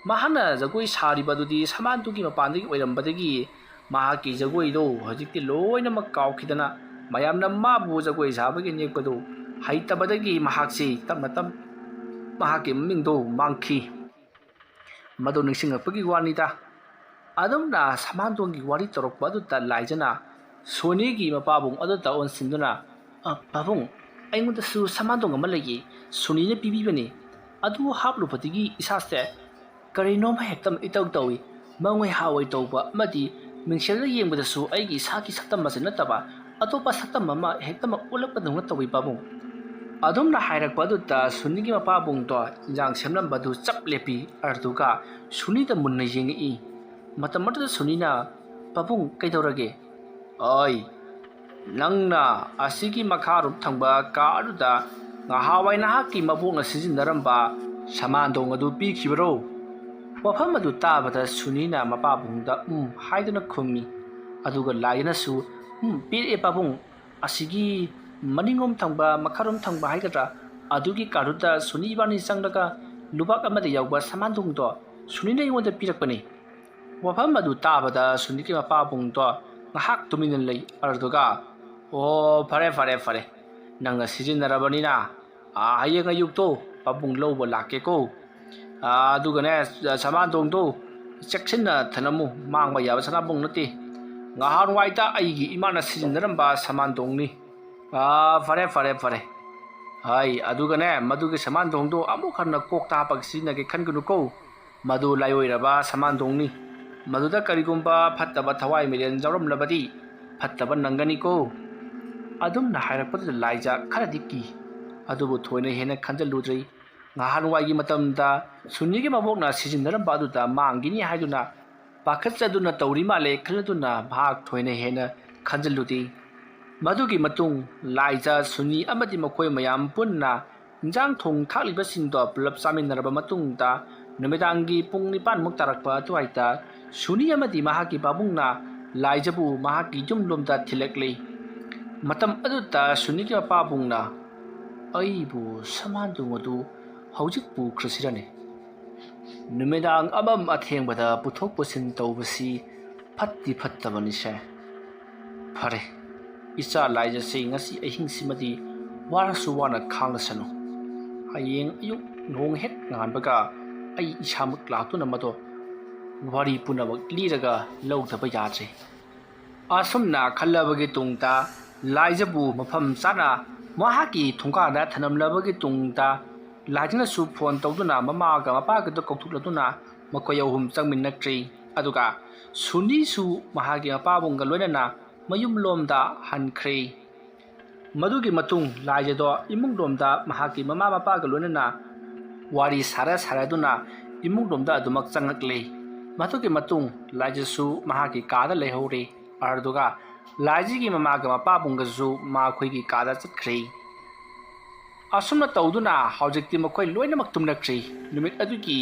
ꯃꯍꯥꯛꯅ ꯖꯒꯣꯏ ꯁꯥꯔꯤꯕ ꯑꯗꯨꯗꯤ ꯁꯃꯥꯟꯗꯨꯒꯤ ꯃꯄꯥꯟꯗꯒꯤ ꯑꯣꯏꯔꯝꯕꯗꯒꯤ ꯃꯍꯥꯛꯀꯤ ꯖꯒꯣꯏꯗꯨ ꯍꯧꯖꯤꯛꯇꯤ ꯂꯣꯏꯅꯃꯛ ꯀꯥꯎꯈꯤꯗꯅ ꯃꯌꯥꯝꯅ ꯃꯥꯕꯨ ꯖꯒꯣꯏ ꯁꯥꯕꯒꯤ ꯅꯦꯛꯄꯗꯨ ꯍꯩꯇꯕꯗꯒꯤ ꯃꯍꯥꯛꯁꯤ ꯇꯞꯅ ꯇꯞ ꯃꯍꯥꯛꯀꯤ ꯃꯃꯤꯡꯗꯨ ꯃꯥꯡꯈꯤ꯫ ꯃꯗꯨ ꯅꯤꯡꯁꯤꯡꯂꯛꯄꯒꯤ ꯋꯥꯅꯤꯗ꯫ ꯑꯗꯨꯝꯅ ꯁꯃꯥꯟꯗꯣꯡꯒꯤ ꯋꯥꯔꯤ ꯇꯧꯔꯛꯄ ꯑꯗꯨꯗ ꯂꯥꯏꯖꯅ ꯁꯣꯅꯤꯒꯤ ꯃꯄꯥꯕꯨꯡ ꯑꯗꯨꯗ ꯑꯣꯟꯁꯤꯟꯗꯨꯅ, "ꯑ, ꯄꯥꯕꯨꯡ, ꯑꯩꯉꯣꯟꯗꯁꯨ ꯁꯃꯥꯟꯗꯣꯡ ꯑꯃ ꯂꯩꯌꯦ, ꯁꯣꯅꯤꯅ ꯄꯤꯕꯤꯕꯅꯤ꯫ ꯑꯗꯨ ꯍꯥꯞꯂꯨꯕꯗꯒꯤ ꯏꯁꯥꯁꯦ ꯀꯔꯤꯅꯣꯝ ꯍꯦꯛꯇ ꯏꯇꯧ ꯇꯧꯏ꯫ ꯃꯉꯣꯏ ꯍꯥꯋꯥꯏ ꯇꯧꯕ ꯑꯃꯗꯤ ꯃꯤꯡꯁꯦꯜꯗ ꯌꯦꯡꯕꯗꯁꯨ ꯑꯩꯒꯤ ꯏꯁꯥꯒꯤ ꯁꯛꯇꯝ ꯑꯁꯤ ꯅꯠꯇꯕ ꯑꯇꯣꯞꯄ ꯁꯛꯇꯝ ꯑꯃ ꯍꯦꯛꯇꯃꯛ ꯎꯠꯂꯛꯄꯗꯧꯅ ꯇꯧꯏ ꯄꯥꯕꯨꯡ꯫ ꯑꯗꯨꯝꯅ ꯍꯥꯏꯔꯛꯄ ꯑꯗꯨꯗ ꯁꯨꯅꯤꯒꯤ ꯃꯄꯥꯕꯨꯡꯗꯣ ꯏꯟꯖꯥꯡ ꯁꯦꯝꯂꯝꯕꯗꯨ ꯆꯞ ꯂꯦꯞꯄꯤ꯫ ꯑꯗꯨꯒ ꯁꯨꯅꯤꯗ ꯃꯨꯟꯅ ꯌꯦꯡꯉꯛꯏ꯫ ꯃꯇꯝ ꯑꯗꯨꯗ ꯁꯨꯅꯤꯅ, "ꯄꯥꯕꯨꯡ, ꯀꯩꯗꯧꯔꯒꯦ?" "ꯑꯣꯏ, ꯅꯪꯅ ꯑꯁꯤꯒꯤ ꯃꯈꯥꯔꯣꯝ ꯊꯪꯕ ꯀꯥ ꯑꯗꯨꯗ ꯉꯍꯥꯟꯋꯥꯏ ꯅꯍꯥꯛꯀꯤ ꯃꯕꯣꯛꯅ ꯁꯤꯖꯤꯟꯅꯔꯝꯕ ꯁꯃꯥꯟꯗꯣꯡ ꯑꯗꯨ ꯄꯤꯈꯤꯕꯔꯣ?" ꯋꯥꯐꯝ ꯑꯗꯨ ꯇꯥꯕꯗ ꯁꯨꯅꯤꯅ ꯃꯄꯥꯕꯨꯡꯗ "ꯎꯝ" ꯍꯥꯏꯗꯨꯅ ꯈꯨꯝꯃꯤ꯫ ꯑꯗꯨꯒ ꯂꯥꯏꯖꯅꯁꯨ, "ꯎꯝ, ꯄꯤꯔꯛꯑꯦ ꯄꯥꯕꯨꯡ꯫ ꯑꯁꯤꯒꯤ ꯃꯅꯤꯡꯂꯣꯝ ꯊꯪꯕ, ꯃꯈꯥꯔꯣꯝ ꯊꯪꯕ ꯍꯥꯏꯒꯗ꯭ꯔꯥ, ꯑꯗꯨꯒꯤ ꯀꯥꯗꯨꯗ ꯁꯨꯅꯤ ꯏꯕꯥꯅꯤ ꯆꯪꯂꯒ ꯂꯨꯕꯥꯛ ꯑꯃꯗ ꯌꯥꯎꯕ ꯁꯃꯥꯟꯗꯣꯡꯗꯣ ꯁꯨꯅꯤꯅ ꯑꯩꯉꯣꯟꯗ ꯄꯤꯔꯛꯄꯅꯤ꯫" ꯋꯥꯐꯝ ꯑꯗꯨ ꯇꯥꯕꯗ ꯁꯨꯅꯤꯒꯤ ꯃꯄꯥꯕꯨꯡꯗꯣ ꯉꯥꯏꯍꯥꯛ ꯇꯨꯃꯤꯟꯅ ꯂꯩ꯫ ꯑꯗꯨꯒ, "ꯑꯣ, ꯐꯔꯦ, ꯐꯔꯦ, ꯐꯔꯦ꯫ ꯅꯪꯅ ꯁꯤꯖꯤꯟꯅꯔꯕꯅꯤꯅ, ꯑꯥ, ꯍꯌꯦꯡ ꯑꯌꯨꯛꯇꯣ ꯄꯥꯕꯨꯡ ꯂꯧꯕ ꯂꯥꯛꯀꯦꯀꯣ꯫ ꯑꯥ, ꯑꯗꯨꯒꯅꯦ, ꯁꯃꯥꯟꯗꯣꯡꯗꯣ ꯆꯦꯛꯁꯤꯟꯅ ꯊꯅꯝꯃꯨ꯫ ꯃꯥꯡꯕ ꯌꯥꯕ ꯁꯅꯥꯕꯨꯡ ꯅꯠꯇꯦ꯫ ꯉꯍꯥꯟꯋꯥꯏꯗ ꯑꯩꯒꯤ ꯏꯃꯥꯅ ꯁꯤꯖꯤꯟꯅꯔꯝꯕ ꯁꯃꯥꯟꯗꯣꯡꯅꯤ꯫" "ꯑꯥ, ꯐꯔꯦ, ꯐꯔꯦ, ꯐꯔꯦ꯫ ꯍꯥꯏ, ꯑꯗꯨꯒꯅꯦ, ꯃꯗꯨꯒꯤ ꯁꯃꯥꯟꯗꯣꯡꯗꯣ ꯑꯃꯨꯛ ꯍꯟꯅ ꯀꯣꯛꯇ ꯍꯥꯞꯄꯒ ꯁꯤꯖꯤꯟꯅꯒꯦ ꯈꯟꯒꯅꯨꯀꯣ꯫ ꯃꯗꯨ ꯂꯥꯏꯑꯣꯏꯔꯕ ꯁꯃꯥꯟꯗꯣꯡꯅꯤ꯫ ꯃꯗꯨꯗ ꯀꯔꯤꯒꯨꯝꯕ ꯐꯠꯇꯕ ꯊꯋꯥꯏ ꯃꯤꯔꯦꯟ ꯌꯥꯎꯔꯝꯂꯕꯗꯤ ꯐꯠꯇꯕ ꯅꯪꯒꯅꯤꯀꯣ꯫" ꯑꯗꯨꯝꯅ ꯍꯥꯏꯔꯛꯄꯗꯨꯗ ꯂꯥꯏꯖ ꯈꯔꯗꯤ ꯀꯤ꯫ ꯑꯗꯨꯕꯨ ꯊꯣꯏꯅ ꯍꯦꯟꯅ ꯈꯟꯖꯤꯜꯂꯨꯗ꯭ꯔꯦ꯫ ꯉꯍꯥꯟꯋꯥꯏꯒꯤ ꯃꯇꯝꯗ ꯁꯨꯅꯤꯒꯤ ꯃꯕꯣꯛꯅ ꯁꯤꯖꯤꯟꯅꯔꯝꯕ ꯑꯗꯨꯗ ꯃꯥꯡꯈꯤꯅꯤ ꯍꯥꯏꯗꯨꯅ ꯄꯥꯈꯠꯆꯗꯨꯅ ꯇꯧꯔꯤ ꯃꯥꯜꯂꯦ ꯈꯜꯂꯗꯨꯅ ꯃꯍꯥꯛ ꯊꯣꯏꯅ ꯍꯦꯟꯅ ꯈꯟꯖꯤꯜꯂꯨꯗꯦ꯫ ꯃꯗꯨꯒꯤ ꯃꯇꯨꯡ ꯂꯥꯏꯖ, ꯁꯨꯅꯤ ꯑꯃꯗꯤ ꯃꯈꯣꯏ ꯃꯌꯥꯝ ꯄꯨꯟꯅ ꯏꯟꯖꯥꯡ ꯊꯣꯡ ꯊꯥꯛꯂꯤꯕꯁꯤꯡꯗꯣ ꯄꯨꯂꯞ ꯆꯥꯃꯤꯟꯅꯔꯕ ꯃꯇꯨꯡꯗ ꯅꯨꯃꯤꯗꯥꯡꯒꯤ ꯄꯨꯡ ꯅꯤꯄꯥꯟꯃꯨꯛ ꯇꯥꯔꯛꯄ ꯑꯗꯨꯋꯥꯏꯗ ꯁꯨꯅꯤ ꯑꯃꯗꯤ ꯃꯍꯥꯛꯀꯤ ꯄꯥꯕꯨꯡꯅ ꯂꯥꯏꯖꯕꯨ ꯃꯍꯥꯛꯀꯤ ꯌꯨꯝꯂꯣꯝꯗ ꯊꯤꯜꯂꯛꯂꯤ꯫ ꯃꯇꯝ ꯑꯗꯨꯗ ꯁꯨꯅꯤꯒꯤ ꯃꯄꯥꯕꯨꯡꯅ, "ꯑꯩꯕꯨ ꯁꯃꯥꯟꯗꯣꯡ ꯑꯗꯨ ꯍꯧꯖꯤꯛ ꯄꯨꯈ꯭ꯔꯁꯤꯔꯅꯦ? ꯅꯨꯃꯤꯗꯥꯡ ꯑꯃꯝ ꯑꯊꯦꯡꯕꯗ ꯄꯨꯊꯣꯛ ꯄꯨꯁꯤꯟ ꯇꯧꯕꯁꯤ ꯐꯠꯇꯤ ꯐꯠꯇꯕꯅꯤꯁꯦ꯫ ꯐꯔꯦ, ꯏꯆꯥ ꯂꯥꯏꯖꯁꯤ ꯉꯁꯤ ꯑꯍꯤꯡꯁꯤꯃꯗꯤ ꯋꯥꯔꯁꯨ ꯋꯥꯅ ꯈꯥꯡꯂꯁꯅꯨ꯫ ꯍꯌꯦꯡ ꯑꯌꯨꯛ ꯅꯣꯡ ꯍꯦꯛ ꯉꯥꯟꯕꯒ ꯑꯩ ꯏꯁꯥꯃꯛ ꯂꯥꯛꯇꯨꯅ ꯃꯗꯣ ꯋꯥꯔꯤ ꯄꯨꯝꯅꯃꯛ ꯂꯤꯔꯒ ꯂꯧꯗꯕ ꯌꯥꯗ꯭ꯔꯦ꯫" ꯑꯁꯨꯝꯅ ꯈꯜꯂꯕꯒꯤ ꯇꯨꯡꯗ ꯂꯥꯏꯖꯕꯨ ꯃꯐꯝ ꯆꯥꯅ ꯃꯍꯥꯛꯀꯤ ꯊꯣꯡꯒꯥꯟꯗ ꯊꯅꯝꯂꯕꯒꯤ ꯇꯨꯡꯗ ꯂꯥꯏꯖꯅꯁꯨ ꯐꯣꯟ ꯇꯧꯗꯨꯅ ꯃꯃꯥꯒ ꯃꯄꯥꯒꯗꯨ ꯀꯧꯊꯣꯛꯂꯗꯨꯅ ꯃꯈꯣꯏ ꯑꯍꯨꯝ ꯆꯪꯃꯤꯟꯅꯈ꯭ꯔꯦ꯫ ꯑꯗꯨꯒ ꯁꯨꯅꯤꯁꯨ ꯃꯍꯥꯛꯀꯤ ꯃꯄꯥꯕꯨꯡꯒ ꯂꯣꯏꯅꯅ ꯃꯌꯨꯝꯂꯣꯝꯗ ꯍꯟꯈ꯭ꯔꯦ꯫ ꯃꯗꯨꯒꯤ ꯃꯇꯨꯡ ꯂꯥꯏꯖꯗꯣ ꯏꯃꯨꯡꯂꯣꯝꯗ ꯃꯍꯥꯛꯀꯤ ꯃꯃꯥ ꯃꯄꯥꯒ ꯂꯣꯏꯅꯅ ꯋꯥꯔꯤ ꯁꯥꯔ ꯁꯥꯔꯗꯨꯅ ꯏꯃꯨꯡꯂꯣꯝꯗ ꯑꯗꯨꯃꯛ ꯆꯪꯂꯛꯂꯦ꯫ ꯃꯗꯨꯒꯤ ꯃꯇꯨꯡ ꯂꯥꯏꯖꯁꯨ ꯃꯍꯥꯛꯀꯤ ꯀꯥꯗ ꯂꯩꯍꯧꯔꯦ꯫ ꯑꯗꯨꯒ ꯂꯥꯏꯖꯒꯤ ꯃꯃꯥꯒ ꯃꯄꯥꯕꯨꯡꯒꯁꯨ ꯃꯈꯣꯏꯒꯤ ꯀꯥꯗ ꯆꯠꯈ꯭ꯔꯦ꯫ ꯑꯁꯨꯝꯅ ꯇꯧꯗꯨꯅ ꯍꯧꯖꯤꯛꯇꯤ ꯃꯈꯣꯏ ꯂꯣꯏꯅꯃꯛ ꯇꯨꯝꯅꯈ꯭ꯔꯦ꯫ ꯅꯨꯃꯤꯠ ꯑꯗꯨꯒꯤ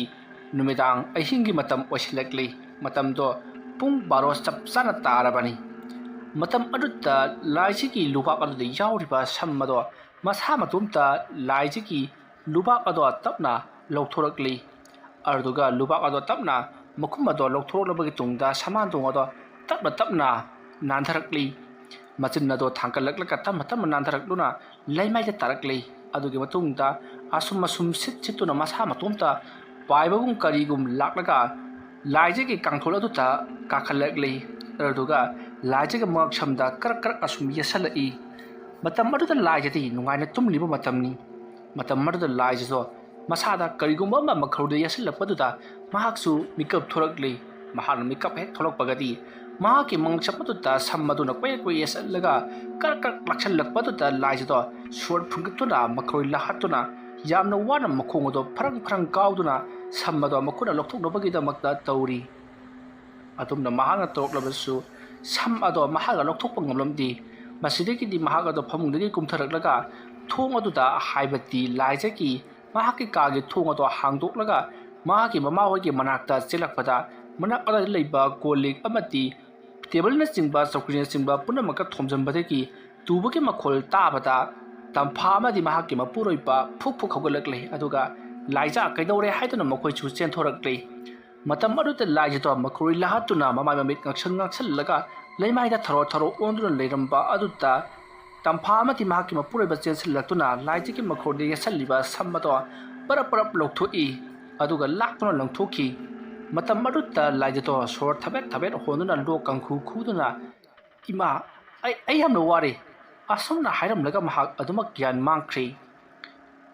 ꯅꯨꯃꯤꯗꯥꯡ ꯑꯍꯤꯡꯒꯤ ꯃꯇꯝ ꯑꯣꯏꯁꯤꯜꯂꯛꯂꯤ꯫ ꯃꯇꯝꯗꯣ ꯄꯨꯡ ꯕꯥꯔꯣ ꯆꯞ ꯆꯥꯅ ꯇꯥꯔꯕꯅꯤ꯫ ꯃꯇꯝ ꯑꯗꯨꯗ ꯂꯥꯏꯖꯒꯤ ꯂꯨꯕꯥꯛ ꯑꯗꯨꯗ ꯌꯥꯎꯔꯤꯕ ꯁꯝ ꯑꯗꯣ ꯃꯁꯥ ꯃꯇꯣꯝꯇ ꯂꯥꯏꯖꯒꯤ ꯂꯨꯕꯥꯛ ꯑꯗꯣ ꯇꯞꯅ ꯂꯧꯊꯣꯔꯛꯂꯤ꯫ ꯑꯗꯨꯒ ꯂꯨꯕꯥꯛ ꯑꯗꯣ ꯇꯞꯅ ꯃꯈꯨꯝ ꯑꯗꯣ ꯂꯧꯊꯣꯔꯛꯂꯕꯒꯤ ꯇꯨꯡꯗ ꯁꯃꯥꯟꯗꯣꯡ ꯑꯗꯣ ꯇꯞꯅ ꯇꯞꯅ ꯅꯥꯟꯊꯔꯛꯂꯤ꯫ ꯃꯆꯤꯟ ꯑꯗꯣ ꯊꯥꯡꯒꯠꯂꯛꯂꯒ ꯇꯞꯅ ꯇꯞꯅ ꯅꯥꯟꯊꯔꯛꯂꯨꯅ ꯂꯩꯃꯥꯏꯗ ꯇꯥꯔꯛꯂꯤ꯫ ꯑꯗꯨꯒꯤ ꯃꯇꯨꯡꯗ ꯑꯁꯨꯝ ꯑꯁꯨꯝ ꯁꯤꯠ ꯁꯤꯠꯇꯨꯅ ꯃꯁꯥ ꯃꯇꯣꯝꯇ ꯄꯥꯏꯕꯒꯨꯝ ꯀꯔꯤꯒꯨꯝ ꯂꯥꯛꯂꯒ ꯂꯥꯏꯖꯒꯤ ꯀꯥꯡꯊꯣꯜ ꯑꯗꯨꯗ ꯀꯥꯈꯠꯂꯛꯂꯤ꯫ ꯑꯗꯨꯒ ꯂꯥꯏꯖꯒꯤ ꯃꯉꯛꯁꯝꯗ ꯀꯔꯛ ꯀꯔꯛ ꯑꯁꯨꯝ ꯌꯦꯠꯁꯜꯂꯛꯏ꯫ ꯃꯇꯝ ꯑꯗꯨꯗ ꯂꯥꯏꯖꯗꯤ ꯅꯨꯡꯉꯥꯏꯅ ꯇꯨꯝꯂꯤꯕ ꯃꯇꯝꯅꯤ꯫ ꯃꯇꯝ ꯑꯗꯨꯗ ꯂꯥꯏꯖꯗꯣ ꯃꯁꯥꯗ ꯀꯔꯤꯒꯨꯝꯕ ꯑꯃ ꯃꯈꯧꯔꯤꯗ ꯌꯦꯠꯁꯤꯜꯂꯛꯄꯗꯨꯗ ꯃꯍꯥꯛꯁꯨ ꯃꯤꯀꯞ ꯊꯣꯛꯂꯛꯂꯤ꯫ ꯃꯍꯥꯛꯅ ꯃꯤꯀꯞ ꯍꯦꯛ ꯊꯣꯛꯂꯛꯄꯒꯗꯤ ꯃꯍꯥꯛꯀꯤ ꯃꯉꯛꯁꯝ ꯑꯗꯨꯗ ꯁꯝ ꯑꯗꯨꯅ ꯀꯣꯏꯔꯛ ꯀꯣꯏꯔꯛ ꯌꯦꯠꯁꯤꯜꯂꯒ ꯀꯔꯛ ꯀꯔꯛ ꯂꯥꯛꯁꯤꯜꯂꯛꯄꯗꯨꯗ ꯂꯥꯏꯖꯗꯣ ꯁꯣꯔ ꯐꯨꯟꯒꯠꯇꯨꯅ ꯃꯈꯧꯔꯤ ꯂꯥꯍꯠꯇꯨꯅ ꯌꯥꯝꯅ ꯋꯥꯅ ꯃꯈꯣꯡ ꯑꯗꯣ ꯐꯔꯪ ꯐꯔꯪ ꯀꯥꯎꯗꯨꯅ ꯁꯝ ꯑꯗꯣ ꯃꯈꯨꯠꯅ ꯂꯧꯊꯣꯛꯅꯕꯒꯤꯗꯃꯛꯇ ꯇꯧꯔꯤ꯫ ꯑꯗꯨꯝꯅ ꯃꯍꯥꯛꯅ ꯇꯧꯔꯛꯂꯕꯁꯨ ꯁꯝ ꯑꯗꯣ ꯃꯍꯥꯛꯅ ꯂꯧꯊꯣꯛꯄ ꯉꯝꯂꯝꯗꯦ꯫ ꯃꯁꯤꯗꯒꯤꯗꯤ ꯃꯍꯥꯛ ꯑꯗꯣ ꯐꯃꯨꯡꯗꯒꯤ ꯀꯨꯝꯊꯔꯛꯂꯒ ꯊꯣꯡ ꯑꯗꯨꯗ, ꯍꯥꯏꯕꯗꯤ ꯂꯥꯏꯖꯒꯤ ꯃꯍꯥꯛꯀꯤ ꯀꯥꯒꯤ ꯊꯣꯡ ꯑꯗꯣ ꯍꯥꯡꯗꯣꯛꯂꯒ ꯃꯍꯥꯛꯀꯤ ꯃꯃꯥꯍꯣꯏꯒꯤ ꯃꯅꯥꯛꯇ ꯆꯦꯜꯂꯛꯄꯗ ꯃꯅꯥꯛ ꯑꯗꯨꯋꯥꯏꯗ ꯂꯩꯕ ꯀꯣꯜ ꯂꯤꯛ ꯑꯃꯗꯤ ꯇꯦꯕꯜꯅꯆꯤꯡꯕ ꯆꯧꯀ꯭ꯔꯤꯅꯆꯤꯡꯕ ꯄꯨꯝꯅꯃꯛꯀ ꯊꯣꯝꯖꯤꯟꯕꯗꯒꯤ ꯇꯨꯕꯒꯤ ꯃꯈꯣꯜ ꯇꯥꯕꯗ ꯇꯝꯐꯥ ꯑꯃꯗꯤ ꯃꯍꯥꯛꯀꯤ ꯃꯄꯨꯔꯣꯏꯕ ꯐꯨꯛ ꯐꯨꯛ ꯍꯧꯒꯠꯂꯛꯂꯦ꯫ ꯑꯗꯨꯒ ꯂꯥꯏꯖꯥ ꯀꯩꯗꯧꯔꯦ ꯍꯥꯏꯗꯨꯅ ꯃꯈꯣꯏꯁꯨ ꯆꯦꯟꯊꯣꯔꯛꯂꯦ꯫ ꯃꯇꯝ ꯑꯗꯨꯗ ꯂꯥꯏꯖꯗꯣ ꯃꯈꯧꯔꯤ ꯂꯥꯍꯠꯇꯨꯅ ꯃꯃꯥꯏ ꯃꯃꯤꯠ ꯉꯥꯡꯁꯪ ꯉꯥꯡꯁꯜꯂꯒ ꯂꯩꯃꯥꯏꯗ ꯊꯔꯣ ꯊꯔꯣ ꯑꯣꯟꯗꯨꯅ ꯂꯩꯔꯝꯕ ꯑꯗꯨꯗ ꯇꯝꯐꯥ ꯑꯃꯗꯤ ꯃꯍꯥꯛꯀꯤ ꯃꯄꯨꯔꯣꯏꯕ ꯆꯦꯟꯁꯤꯜꯂꯛꯇꯨꯅ ꯂꯥꯏꯖꯒꯤ ꯃꯈꯧꯔꯤꯗ ꯌꯦꯠꯁꯜꯂꯤꯕ ꯁꯝ ꯑꯗꯣ ꯄꯔꯞ ꯄꯔꯞ ꯂꯧꯊꯣꯛꯏ꯫ ꯑꯗꯨꯒ ꯂꯥꯛꯇꯨꯅ ꯂꯪꯊꯣꯛꯈꯤ꯫ ꯃꯇꯝ ꯑꯗꯨꯗ ꯂꯥꯏꯖꯗꯣ ꯁꯣꯔ ꯊꯕꯦꯠ ꯊꯕꯦꯠ ꯍꯣꯟꯗꯨꯅ ꯂꯣꯛ ꯀꯥꯡꯈꯨ ꯈꯨꯗꯨꯅ, "ꯏꯃꯥ, ꯑꯩ, ꯑꯩ ꯌꯥꯝꯅ ꯋꯥꯔꯦ," ꯑꯁꯨꯝꯅ ꯍꯥꯏꯔꯝꯂꯒ ꯃꯍꯥꯛ ꯑꯗꯨꯃꯛ ꯒ꯭ꯌꯥꯟ ꯃꯥꯡꯈ꯭ꯔꯦ꯫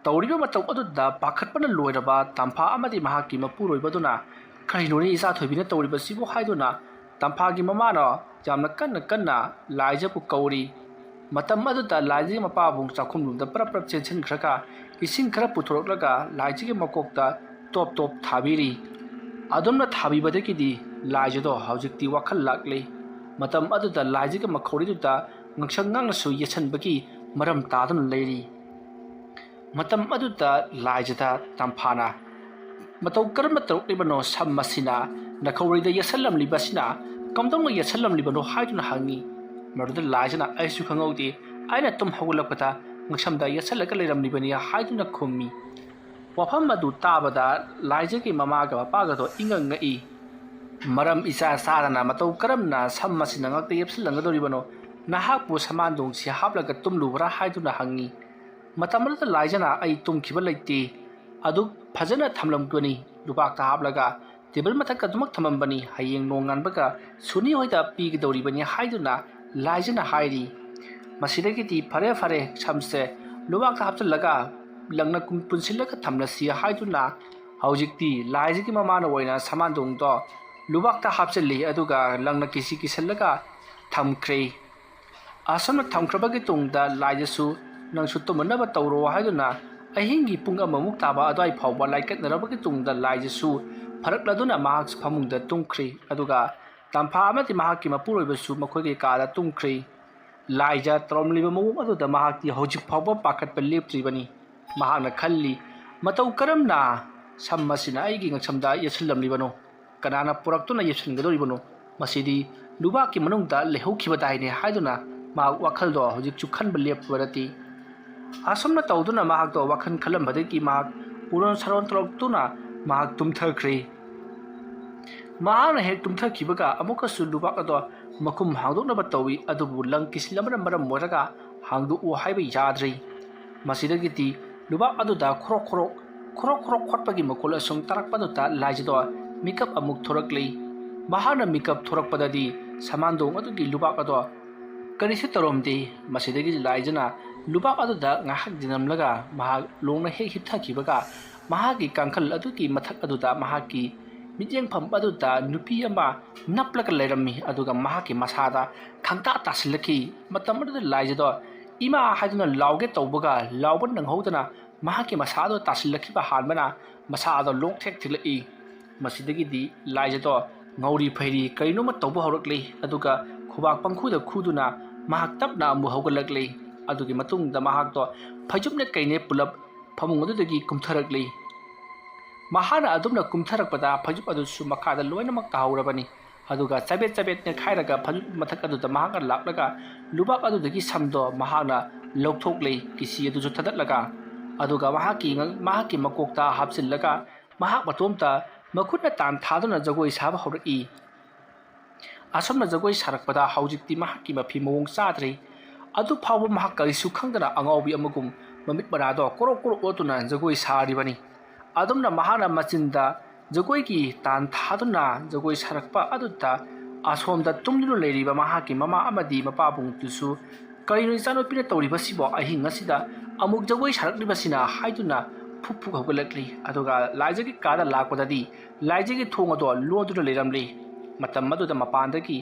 ꯇꯧꯔꯤꯕ ꯃꯇꯧ ꯑꯗꯨꯗ ꯄꯥꯈꯠꯄꯅ ꯂꯣꯏꯔꯕ ꯇꯝꯐꯥ ꯑꯃꯗꯤ ꯃꯍꯥꯛꯀꯤ ꯃꯄꯨꯔꯣꯏꯕꯗꯨꯅ, "ꯀꯔꯤꯅꯣꯅꯦ ꯏꯆꯥ ꯊꯣꯏꯕꯤꯅ ꯇꯧꯔꯤꯕꯁꯤꯕꯨ?" ꯍꯥꯏꯗꯨꯅ ꯇꯝꯐꯥꯒꯤ ꯃꯃꯥꯅ ꯌꯥꯝꯅ ꯀꯟꯅ ꯀꯟꯅ ꯂꯥꯏꯖꯕꯨ ꯀꯧꯔꯤ꯫ ꯃꯇꯝ ꯑꯗꯨꯗ ꯂꯥꯏꯖꯒꯤ ꯃꯄꯥꯕꯨꯡ ꯆꯥꯛꯈꯨꯝꯂꯣꯝꯗ ꯄꯔꯞ ꯄꯔꯞ ꯆꯦꯟꯁꯤꯟꯈ꯭ꯔꯒ ꯏꯁꯤꯡ ꯈꯔ ꯄꯨꯊꯣꯔꯛꯂꯒ ꯂꯥꯏꯖꯒꯤ ꯃꯀꯣꯛꯇ ꯇꯣꯞ ꯇꯣꯞ ꯊꯥꯕꯤꯔꯤ꯫ ꯑꯗꯨꯝꯅ ꯊꯥꯕꯤꯕꯗꯒꯤꯗꯤ ꯂꯥꯏꯖꯗꯣ ꯍꯧꯖꯤꯛꯇꯤ ꯋꯥꯈꯜ ꯂꯥꯛꯂꯦ꯫ ꯃꯇꯝ ꯑꯗꯨꯗ ꯂꯥꯏꯖꯒꯤ ꯃꯈꯧꯔꯤꯗꯨꯗ ꯉꯛꯁꯪ ꯉꯥꯡꯅꯁꯨ ꯌꯦꯠꯁꯟꯕꯒꯤ ꯃꯔꯝ ꯇꯥꯗꯨꯅ ꯂꯩꯔꯤ꯫ ꯃꯇꯝ ꯑꯗꯨꯗ ꯂꯥꯏꯖꯗ ꯇꯝꯐꯥꯅ, "ꯃꯇꯧ ꯀꯔꯝꯅ ꯇꯧꯔꯛꯂꯤꯕꯅꯣ ꯁꯝ ꯑꯁꯤꯅ ꯅꯈꯧꯔꯤꯗ ꯌꯦꯠꯁꯜꯂꯝꯂꯤꯕꯁꯤꯅ? ꯀꯝꯗꯧꯅ ꯌꯦꯠꯁꯜꯂꯝꯂꯤꯕꯅꯣ?" ꯍꯥꯏꯗꯨꯅ ꯍꯪꯉꯤ꯫ ꯃꯗꯨꯗ ꯂꯥꯏꯖꯅ, "ꯑꯩꯁꯨ ꯈꯪꯍꯧꯗꯦ, ꯑꯩꯅ ꯇꯨꯝ ꯍꯧꯒꯠꯂꯛꯄꯗ ꯉꯛꯁꯝꯗ ꯌꯦꯠꯁꯜꯂꯒ ꯂꯩꯔꯝꯂꯤꯕꯅꯤ" ꯍꯥꯏꯗꯨꯅ ꯈꯨꯝꯃꯤ꯫ ꯋꯥꯐꯝ ꯑꯗꯨ ꯇꯥꯕꯗ ꯂꯥꯏꯖꯒꯤ ꯃꯃꯥꯒ ꯃꯄꯥꯒꯗꯣ ꯏꯉꯛ ꯉꯛꯏ꯫ "ꯃꯔꯝ ꯏꯆꯥ ꯆꯥꯗꯅ ꯃꯇꯧ ꯀꯔꯝꯅ ꯁꯝ ꯑꯁꯤꯅ ꯉꯛꯇ ꯌꯦꯞꯁꯤꯜꯂꯝꯒꯗꯧꯔꯤꯕꯅꯣ? ꯅꯍꯥꯛꯄꯨ ꯁꯃꯥꯟꯗꯣꯡꯁꯤ ꯍꯥꯞꯂꯒ ꯇꯨꯝꯂꯨꯕ꯭ꯔꯥ?" ꯍꯥꯏꯗꯨꯅ ꯍꯪꯉꯤ꯫ ꯃꯇꯝ ꯑꯗꯨꯗ ꯂꯥꯏꯖꯅ, "ꯑꯩ ꯇꯨꯝꯈꯤꯕ ꯂꯩꯇꯦ, ꯑꯗꯨ ꯐꯖꯅ ꯊꯝꯂꯝꯕꯅꯤ, ꯂꯨꯕꯥꯛꯇ ꯍꯥꯞꯂꯒ ꯇꯦꯕꯜ ꯃꯊꯛꯇ ꯑꯗꯨꯃꯛ ꯊꯝꯂꯝꯕꯅꯤ, ꯍꯌꯦꯡ ꯅꯣꯡꯉꯥꯟꯕꯒ ꯁꯨꯅꯤ ꯍꯣꯏꯗ ꯄꯤꯒꯗꯧꯔꯤꯕꯅꯤ" ꯍꯥꯏꯗꯨꯅ ꯂꯥꯏꯖꯅ ꯍꯥꯏꯔꯤ꯫ ꯃꯁꯤꯗꯒꯤꯗꯤ, "ꯐꯔꯦ ꯐꯔꯦ, ꯁꯝꯁꯦ ꯂꯨꯕꯥꯛꯇ ꯍꯥꯞꯆꯤꯜꯂꯒ ꯂꯪꯅ ꯀꯨꯝ-, ꯄꯨꯟꯁꯤꯜꯂꯒ ꯊꯝꯂꯁꯤ" ꯍꯥꯏꯗꯨꯅ ꯍꯧꯖꯤꯛꯇꯤ ꯂꯥꯏꯖꯒꯤ ꯃꯃꯥꯅ ꯑꯣꯏꯅ ꯁꯃꯥꯟꯗꯣꯡꯗꯣ ꯂꯨꯕꯥꯛꯇ ꯍꯥꯞꯆꯤꯜꯂꯤ, ꯑꯗꯨꯒ ꯂꯪꯅ ꯀꯤꯁꯤ ꯀꯤꯁꯜꯂꯒ ꯊꯝꯈ꯭ꯔꯦ꯫ ꯑꯁꯨꯝꯅ ꯊꯝꯈ꯭ꯔꯕꯒꯤ ꯇꯨꯡꯗ ꯂꯥꯏꯖꯁꯨ, "ꯅꯪꯁꯨ ꯇꯨꯝꯅꯅꯕ ꯇꯧꯔꯣ" ꯍꯥꯏꯗꯨꯅ ꯑꯍꯤꯡꯒꯤ ꯄꯨꯡ ꯑꯃꯃꯨꯛ ꯇꯥꯕ ꯑꯗꯨꯋꯥꯏ ꯐꯥꯎꯕ ꯂꯥꯏꯀꯠꯅꯔꯕꯒꯤ ꯇꯨꯡꯗ ꯂꯥꯏꯖꯁꯨ ꯐꯔꯛꯂꯗꯨꯅ ꯃꯍꯥꯛꯁꯨ ꯐꯃꯨꯡꯗ ꯇꯨꯝꯈ꯭ꯔꯦ꯫ ꯑꯗꯨꯒ ꯇꯝꯐꯥ ꯑꯃꯗꯤ ꯃꯍꯥꯛꯀꯤ ꯃꯄꯨꯔꯣꯏꯕꯁꯨ ꯃꯈꯣꯏꯒꯤ ꯀꯥꯗ ꯇꯨꯝꯈ꯭ꯔꯦ꯫ ꯂꯥꯏꯖ ꯇꯧꯔꯝꯂꯤꯕ ꯃꯑꯣꯡ ꯑꯗꯨꯗ ꯃꯍꯥꯛꯇꯤ ꯍꯧꯖꯤꯛ ꯐꯥꯎꯕ ꯄꯥꯈꯠꯄ ꯂꯦꯞꯇ꯭ꯔꯤꯕꯅꯤ꯫ ꯃꯍꯥꯛꯅ ꯈꯜꯂꯤ, "ꯃꯇꯧ ꯀꯔꯝꯅ ꯁꯝ ꯑꯁꯤꯅ ꯑꯩꯒꯤ ꯉꯛꯁꯝꯗ ꯌꯦꯠꯁꯤꯜꯂꯝꯂꯤꯕꯅꯣ? ꯀꯅꯥꯅ ꯄꯨꯔꯛꯇꯨꯅ ꯌꯦꯠꯁꯤꯟꯒꯗꯧꯔꯤꯕꯅꯣ? ꯃꯁꯤꯗꯤ ꯂꯨꯕꯥꯛꯀꯤ ꯃꯅꯨꯡꯗ ꯂꯩꯍꯧꯈꯤꯕꯗꯥꯏꯅꯦ" ꯍꯥꯏꯗꯨꯅ ꯃꯍꯥꯛ ꯋꯥꯈꯜꯗꯣ ꯍꯧꯖꯤꯛꯁꯨ ꯈꯟꯕ ꯂꯦꯞꯄ ꯅꯠꯇꯦ꯫ ꯑꯁꯨꯝꯅ ꯇꯧꯗꯨꯅ ꯃꯍꯥꯛꯇꯣ ꯋꯥꯈꯜ ꯈꯜꯂꯝꯕꯗꯒꯤ ꯃꯍꯥꯛ ꯎꯔꯣꯟ ꯁꯥꯔꯣꯟ ꯇꯧꯔꯛꯇꯨꯅ ꯃꯍꯥꯛ ꯇꯨꯝꯊꯈ꯭ꯔꯦ꯫ ꯃꯍꯥꯛꯅ ꯍꯦꯛ ꯇꯨꯝꯊꯈꯤꯕꯒ ꯑꯃꯨꯛꯀꯁꯨ ꯂꯨꯕꯥꯛ ꯑꯗꯣ ꯃꯈꯨꯝ ꯍꯥꯡꯗꯣꯛꯅꯕ ꯇꯧꯏ, ꯑꯗꯨꯕꯨ ꯂꯪ ꯀꯤꯁꯤꯜ ꯑꯃꯅ ꯃꯔꯝ ꯑꯣꯏꯔꯒ ꯍꯥꯡꯗꯣꯛꯎ ꯍꯥꯏꯕ ꯌꯥꯗ꯭ꯔꯦ꯫ ꯃꯁꯤꯗꯒꯤꯗꯤ ꯂꯨꯕꯥꯛ ꯑꯗꯨꯗ ꯈꯣꯔꯣꯛ ꯈꯣꯔꯣꯛ, ꯈꯣꯔꯣꯛ ꯈꯣꯔꯣꯛ ꯈꯣꯠꯄꯒꯤ ꯃꯈꯣꯜ ꯑꯁꯨꯝ ꯇꯥꯔꯛꯄꯗꯨꯗ ꯂꯥꯏꯖꯗꯣ ꯃꯤꯀꯞ ꯑꯃꯨꯛ ꯊꯣꯔꯛꯂꯤ꯫ ꯃꯍꯥꯛꯅ ꯃꯤꯀꯞ ꯊꯣꯔꯛꯄꯗꯗꯤ ꯁꯃꯥꯟꯗꯣꯡ ꯑꯗꯨꯒꯤ ꯂꯨꯕꯥꯛ ꯑꯗꯣ ꯀꯔꯤꯁꯨ ꯇꯧꯔꯝꯗꯦ꯫ ꯃꯁꯤꯗꯒꯤ ꯂꯥꯏꯖꯅ ꯂꯨꯕꯥꯛ ꯑꯗꯨꯗ ꯉꯥꯏꯍꯥꯛ ꯗꯤꯅꯝꯂꯒ ꯃꯍꯥꯛ ꯂꯣꯡꯅ ꯍꯦꯛ ꯍꯤꯞꯊꯈꯤꯕꯒ ꯃꯍꯥꯛꯀꯤ ꯀꯥꯡꯈꯜ ꯑꯗꯨꯒꯤ ꯃꯊꯛ ꯑꯗꯨꯗ ꯃꯍꯥꯛꯀꯤ ꯃꯤꯠꯌꯦꯡꯐꯝ ꯑꯗꯨꯗ ꯅꯨꯄꯤ ꯑꯃ ꯅꯞꯂꯒ ꯂꯩꯔꯝꯃꯤ꯫ ꯑꯗꯨꯒ ꯃꯍꯥꯛꯀꯤ ꯃꯁꯥꯗ ꯈꯪꯇꯥ ꯇꯥꯁꯤꯜꯂꯛꯈꯤ꯫ ꯃꯇꯝ ꯑꯗꯨꯗ ꯂꯥꯏꯖꯗꯣ "ꯏꯃꯥ" ꯍꯥꯏꯗꯨꯅ ꯂꯥꯎꯒꯦ ꯇꯧꯕꯒ ꯂꯥꯎꯕ ꯅꯪꯍꯧꯗꯅ ꯃꯍꯥꯛꯀꯤ ꯃꯁꯥꯗꯣ ꯇꯥꯁꯤꯜꯂꯛꯈꯤꯕ ꯍꯥꯟꯕꯅ ꯃꯁꯥ ꯑꯗꯣ ꯂꯣꯡꯊ꯭ꯔꯦꯛ ꯊꯤꯛꯂꯛꯏ꯫ ꯃꯁꯤꯗꯒꯤꯗꯤ ꯂꯥꯏꯖꯗꯣ ꯉꯧꯔꯤ ꯐꯩꯔꯤ ꯀꯔꯤꯅꯣꯃ ꯇꯧꯕ ꯍꯧꯔꯛꯂꯤ꯫ ꯑꯗꯨꯒ ꯈꯨꯕꯥꯛ ꯄꯪꯈꯨꯗ ꯈꯨꯗꯨꯅ ꯃꯍꯥꯛ ꯇꯞꯅ ꯑꯃꯨꯛ ꯍꯧꯒꯠꯂꯛꯂꯤ꯫ ꯑꯗꯨꯒꯤ ꯃꯇꯨꯡꯗ ꯃꯍꯥꯛꯇꯣ ꯐꯩꯖꯨꯞꯅꯦ ꯀꯩꯅꯦ ꯄꯨꯂꯞ ꯐꯃꯨꯡ ꯑꯗꯨꯗꯒꯤ ꯀꯨꯝꯊꯔꯛꯂꯤ꯫ ꯃꯍꯥꯛꯅ ꯑꯗꯨꯝꯅ ꯀꯨꯝꯊꯔꯛꯄꯗ ꯐꯩꯖꯨꯞ ꯑꯗꯨꯁꯨ ꯃꯈꯥꯗ ꯂꯣꯏꯅꯃꯛ ꯇꯥꯍꯧꯔꯕꯅꯤ꯫ ꯑꯗꯨꯒ ꯆꯕꯦꯠ ꯆꯕꯦꯠ ꯅꯦꯠꯈꯥꯏꯔꯒ ꯐꯩꯖꯨꯞ ꯃꯊꯛ ꯑꯗꯨꯗ ꯃꯍꯥꯛꯅ ꯂꯥꯛꯂꯒ ꯂꯨꯕꯥꯛ ꯑꯗꯨꯗꯒꯤ ꯁꯝꯗꯣ ꯃꯍꯥꯛꯅ ꯂꯧꯊꯣꯛꯂꯦ, ꯀꯤꯁꯤ ꯑꯗꯨꯁꯨ ꯊꯥꯗꯠꯂꯒ꯫ ꯑꯗꯨꯒ ꯃꯍꯥꯛꯀꯤ ꯃꯍꯥꯛꯀꯤ ꯃꯀꯣꯛꯇ ꯍꯥꯞꯆꯤꯜꯂꯒ ꯃꯍꯥꯛ ꯃꯇꯣꯝꯇ ꯃꯈꯨꯠꯅ ꯇꯥꯟ ꯊꯥꯗꯨꯅ ꯖꯒꯣꯏ ꯁꯥꯕ ꯍꯧꯔꯛꯏ꯫ ꯑꯁꯨꯝꯅ ꯖꯒꯣꯏ ꯁꯥꯔꯛꯄꯗ ꯍꯧꯖꯤꯛꯇꯤ ꯃꯍꯥꯛꯀꯤ ꯃꯐꯤ ꯃꯑꯣꯡ ꯆꯥꯗ꯭ꯔꯦ꯫ ꯑꯗꯨ ꯐꯥꯎꯕ ꯃꯍꯥꯛ ꯀꯔꯤꯁꯨ ꯈꯪꯗꯅ ꯑꯉꯥꯎꯕꯤ ꯑꯃꯒꯨꯝ ꯃꯃꯤꯠ ꯃꯅꯥꯗꯣ ꯀꯣꯔꯣꯛ ꯀꯣꯔꯣꯛ ꯑꯣꯠꯇꯨꯅ ꯖꯒꯣꯏ ꯁꯥꯔꯤꯕꯅꯤ꯫ ꯑꯗꯨꯝꯅ ꯃꯍꯥꯛꯅ ꯃꯆꯤꯟꯗ ꯖꯒꯣꯏꯒꯤ ꯇꯥꯟ ꯊꯥꯗꯨꯅ ꯖꯒꯣꯏ ꯁꯥꯔꯛꯄ ꯑꯗꯨꯗ ꯑꯁꯣꯝꯗ ꯇꯨꯝꯗꯨꯅ ꯂꯩꯔꯤꯕ ꯃꯍꯥꯛꯀꯤ ꯃꯃꯥ ꯑꯃꯗꯤ ꯃꯄꯥꯕꯨꯡꯗꯨꯁꯨ "ꯀꯔꯤꯅꯣ ꯏꯆꯥꯅꯨꯄꯤꯅ ꯇꯧꯔꯤꯕꯁꯤꯕꯣ? ꯑꯍꯤꯡ ꯑꯁꯤꯗ ꯑꯃꯨꯛ ꯖꯒꯣꯏ ꯁꯥꯔꯛꯂꯤꯕꯁꯤꯅ?" ꯍꯥꯏꯗꯨꯅ ꯐꯨꯛ ꯐꯨꯛ ꯍꯧꯒꯠꯂꯛꯂꯤ꯫ ꯑꯗꯨꯒ ꯂꯥꯏꯖꯒꯤ ꯀꯥꯗ ꯂꯥꯛꯄꯗꯗꯤ ꯂꯥꯏꯖꯒꯤ ꯊꯣꯡ ꯑꯗꯣ ꯂꯣꯟꯗꯨꯅ ꯂꯩꯔꯝꯂꯤ꯫ ꯃꯇꯝ ꯑꯗꯨꯗ ꯃꯄꯥꯟꯗꯒꯤ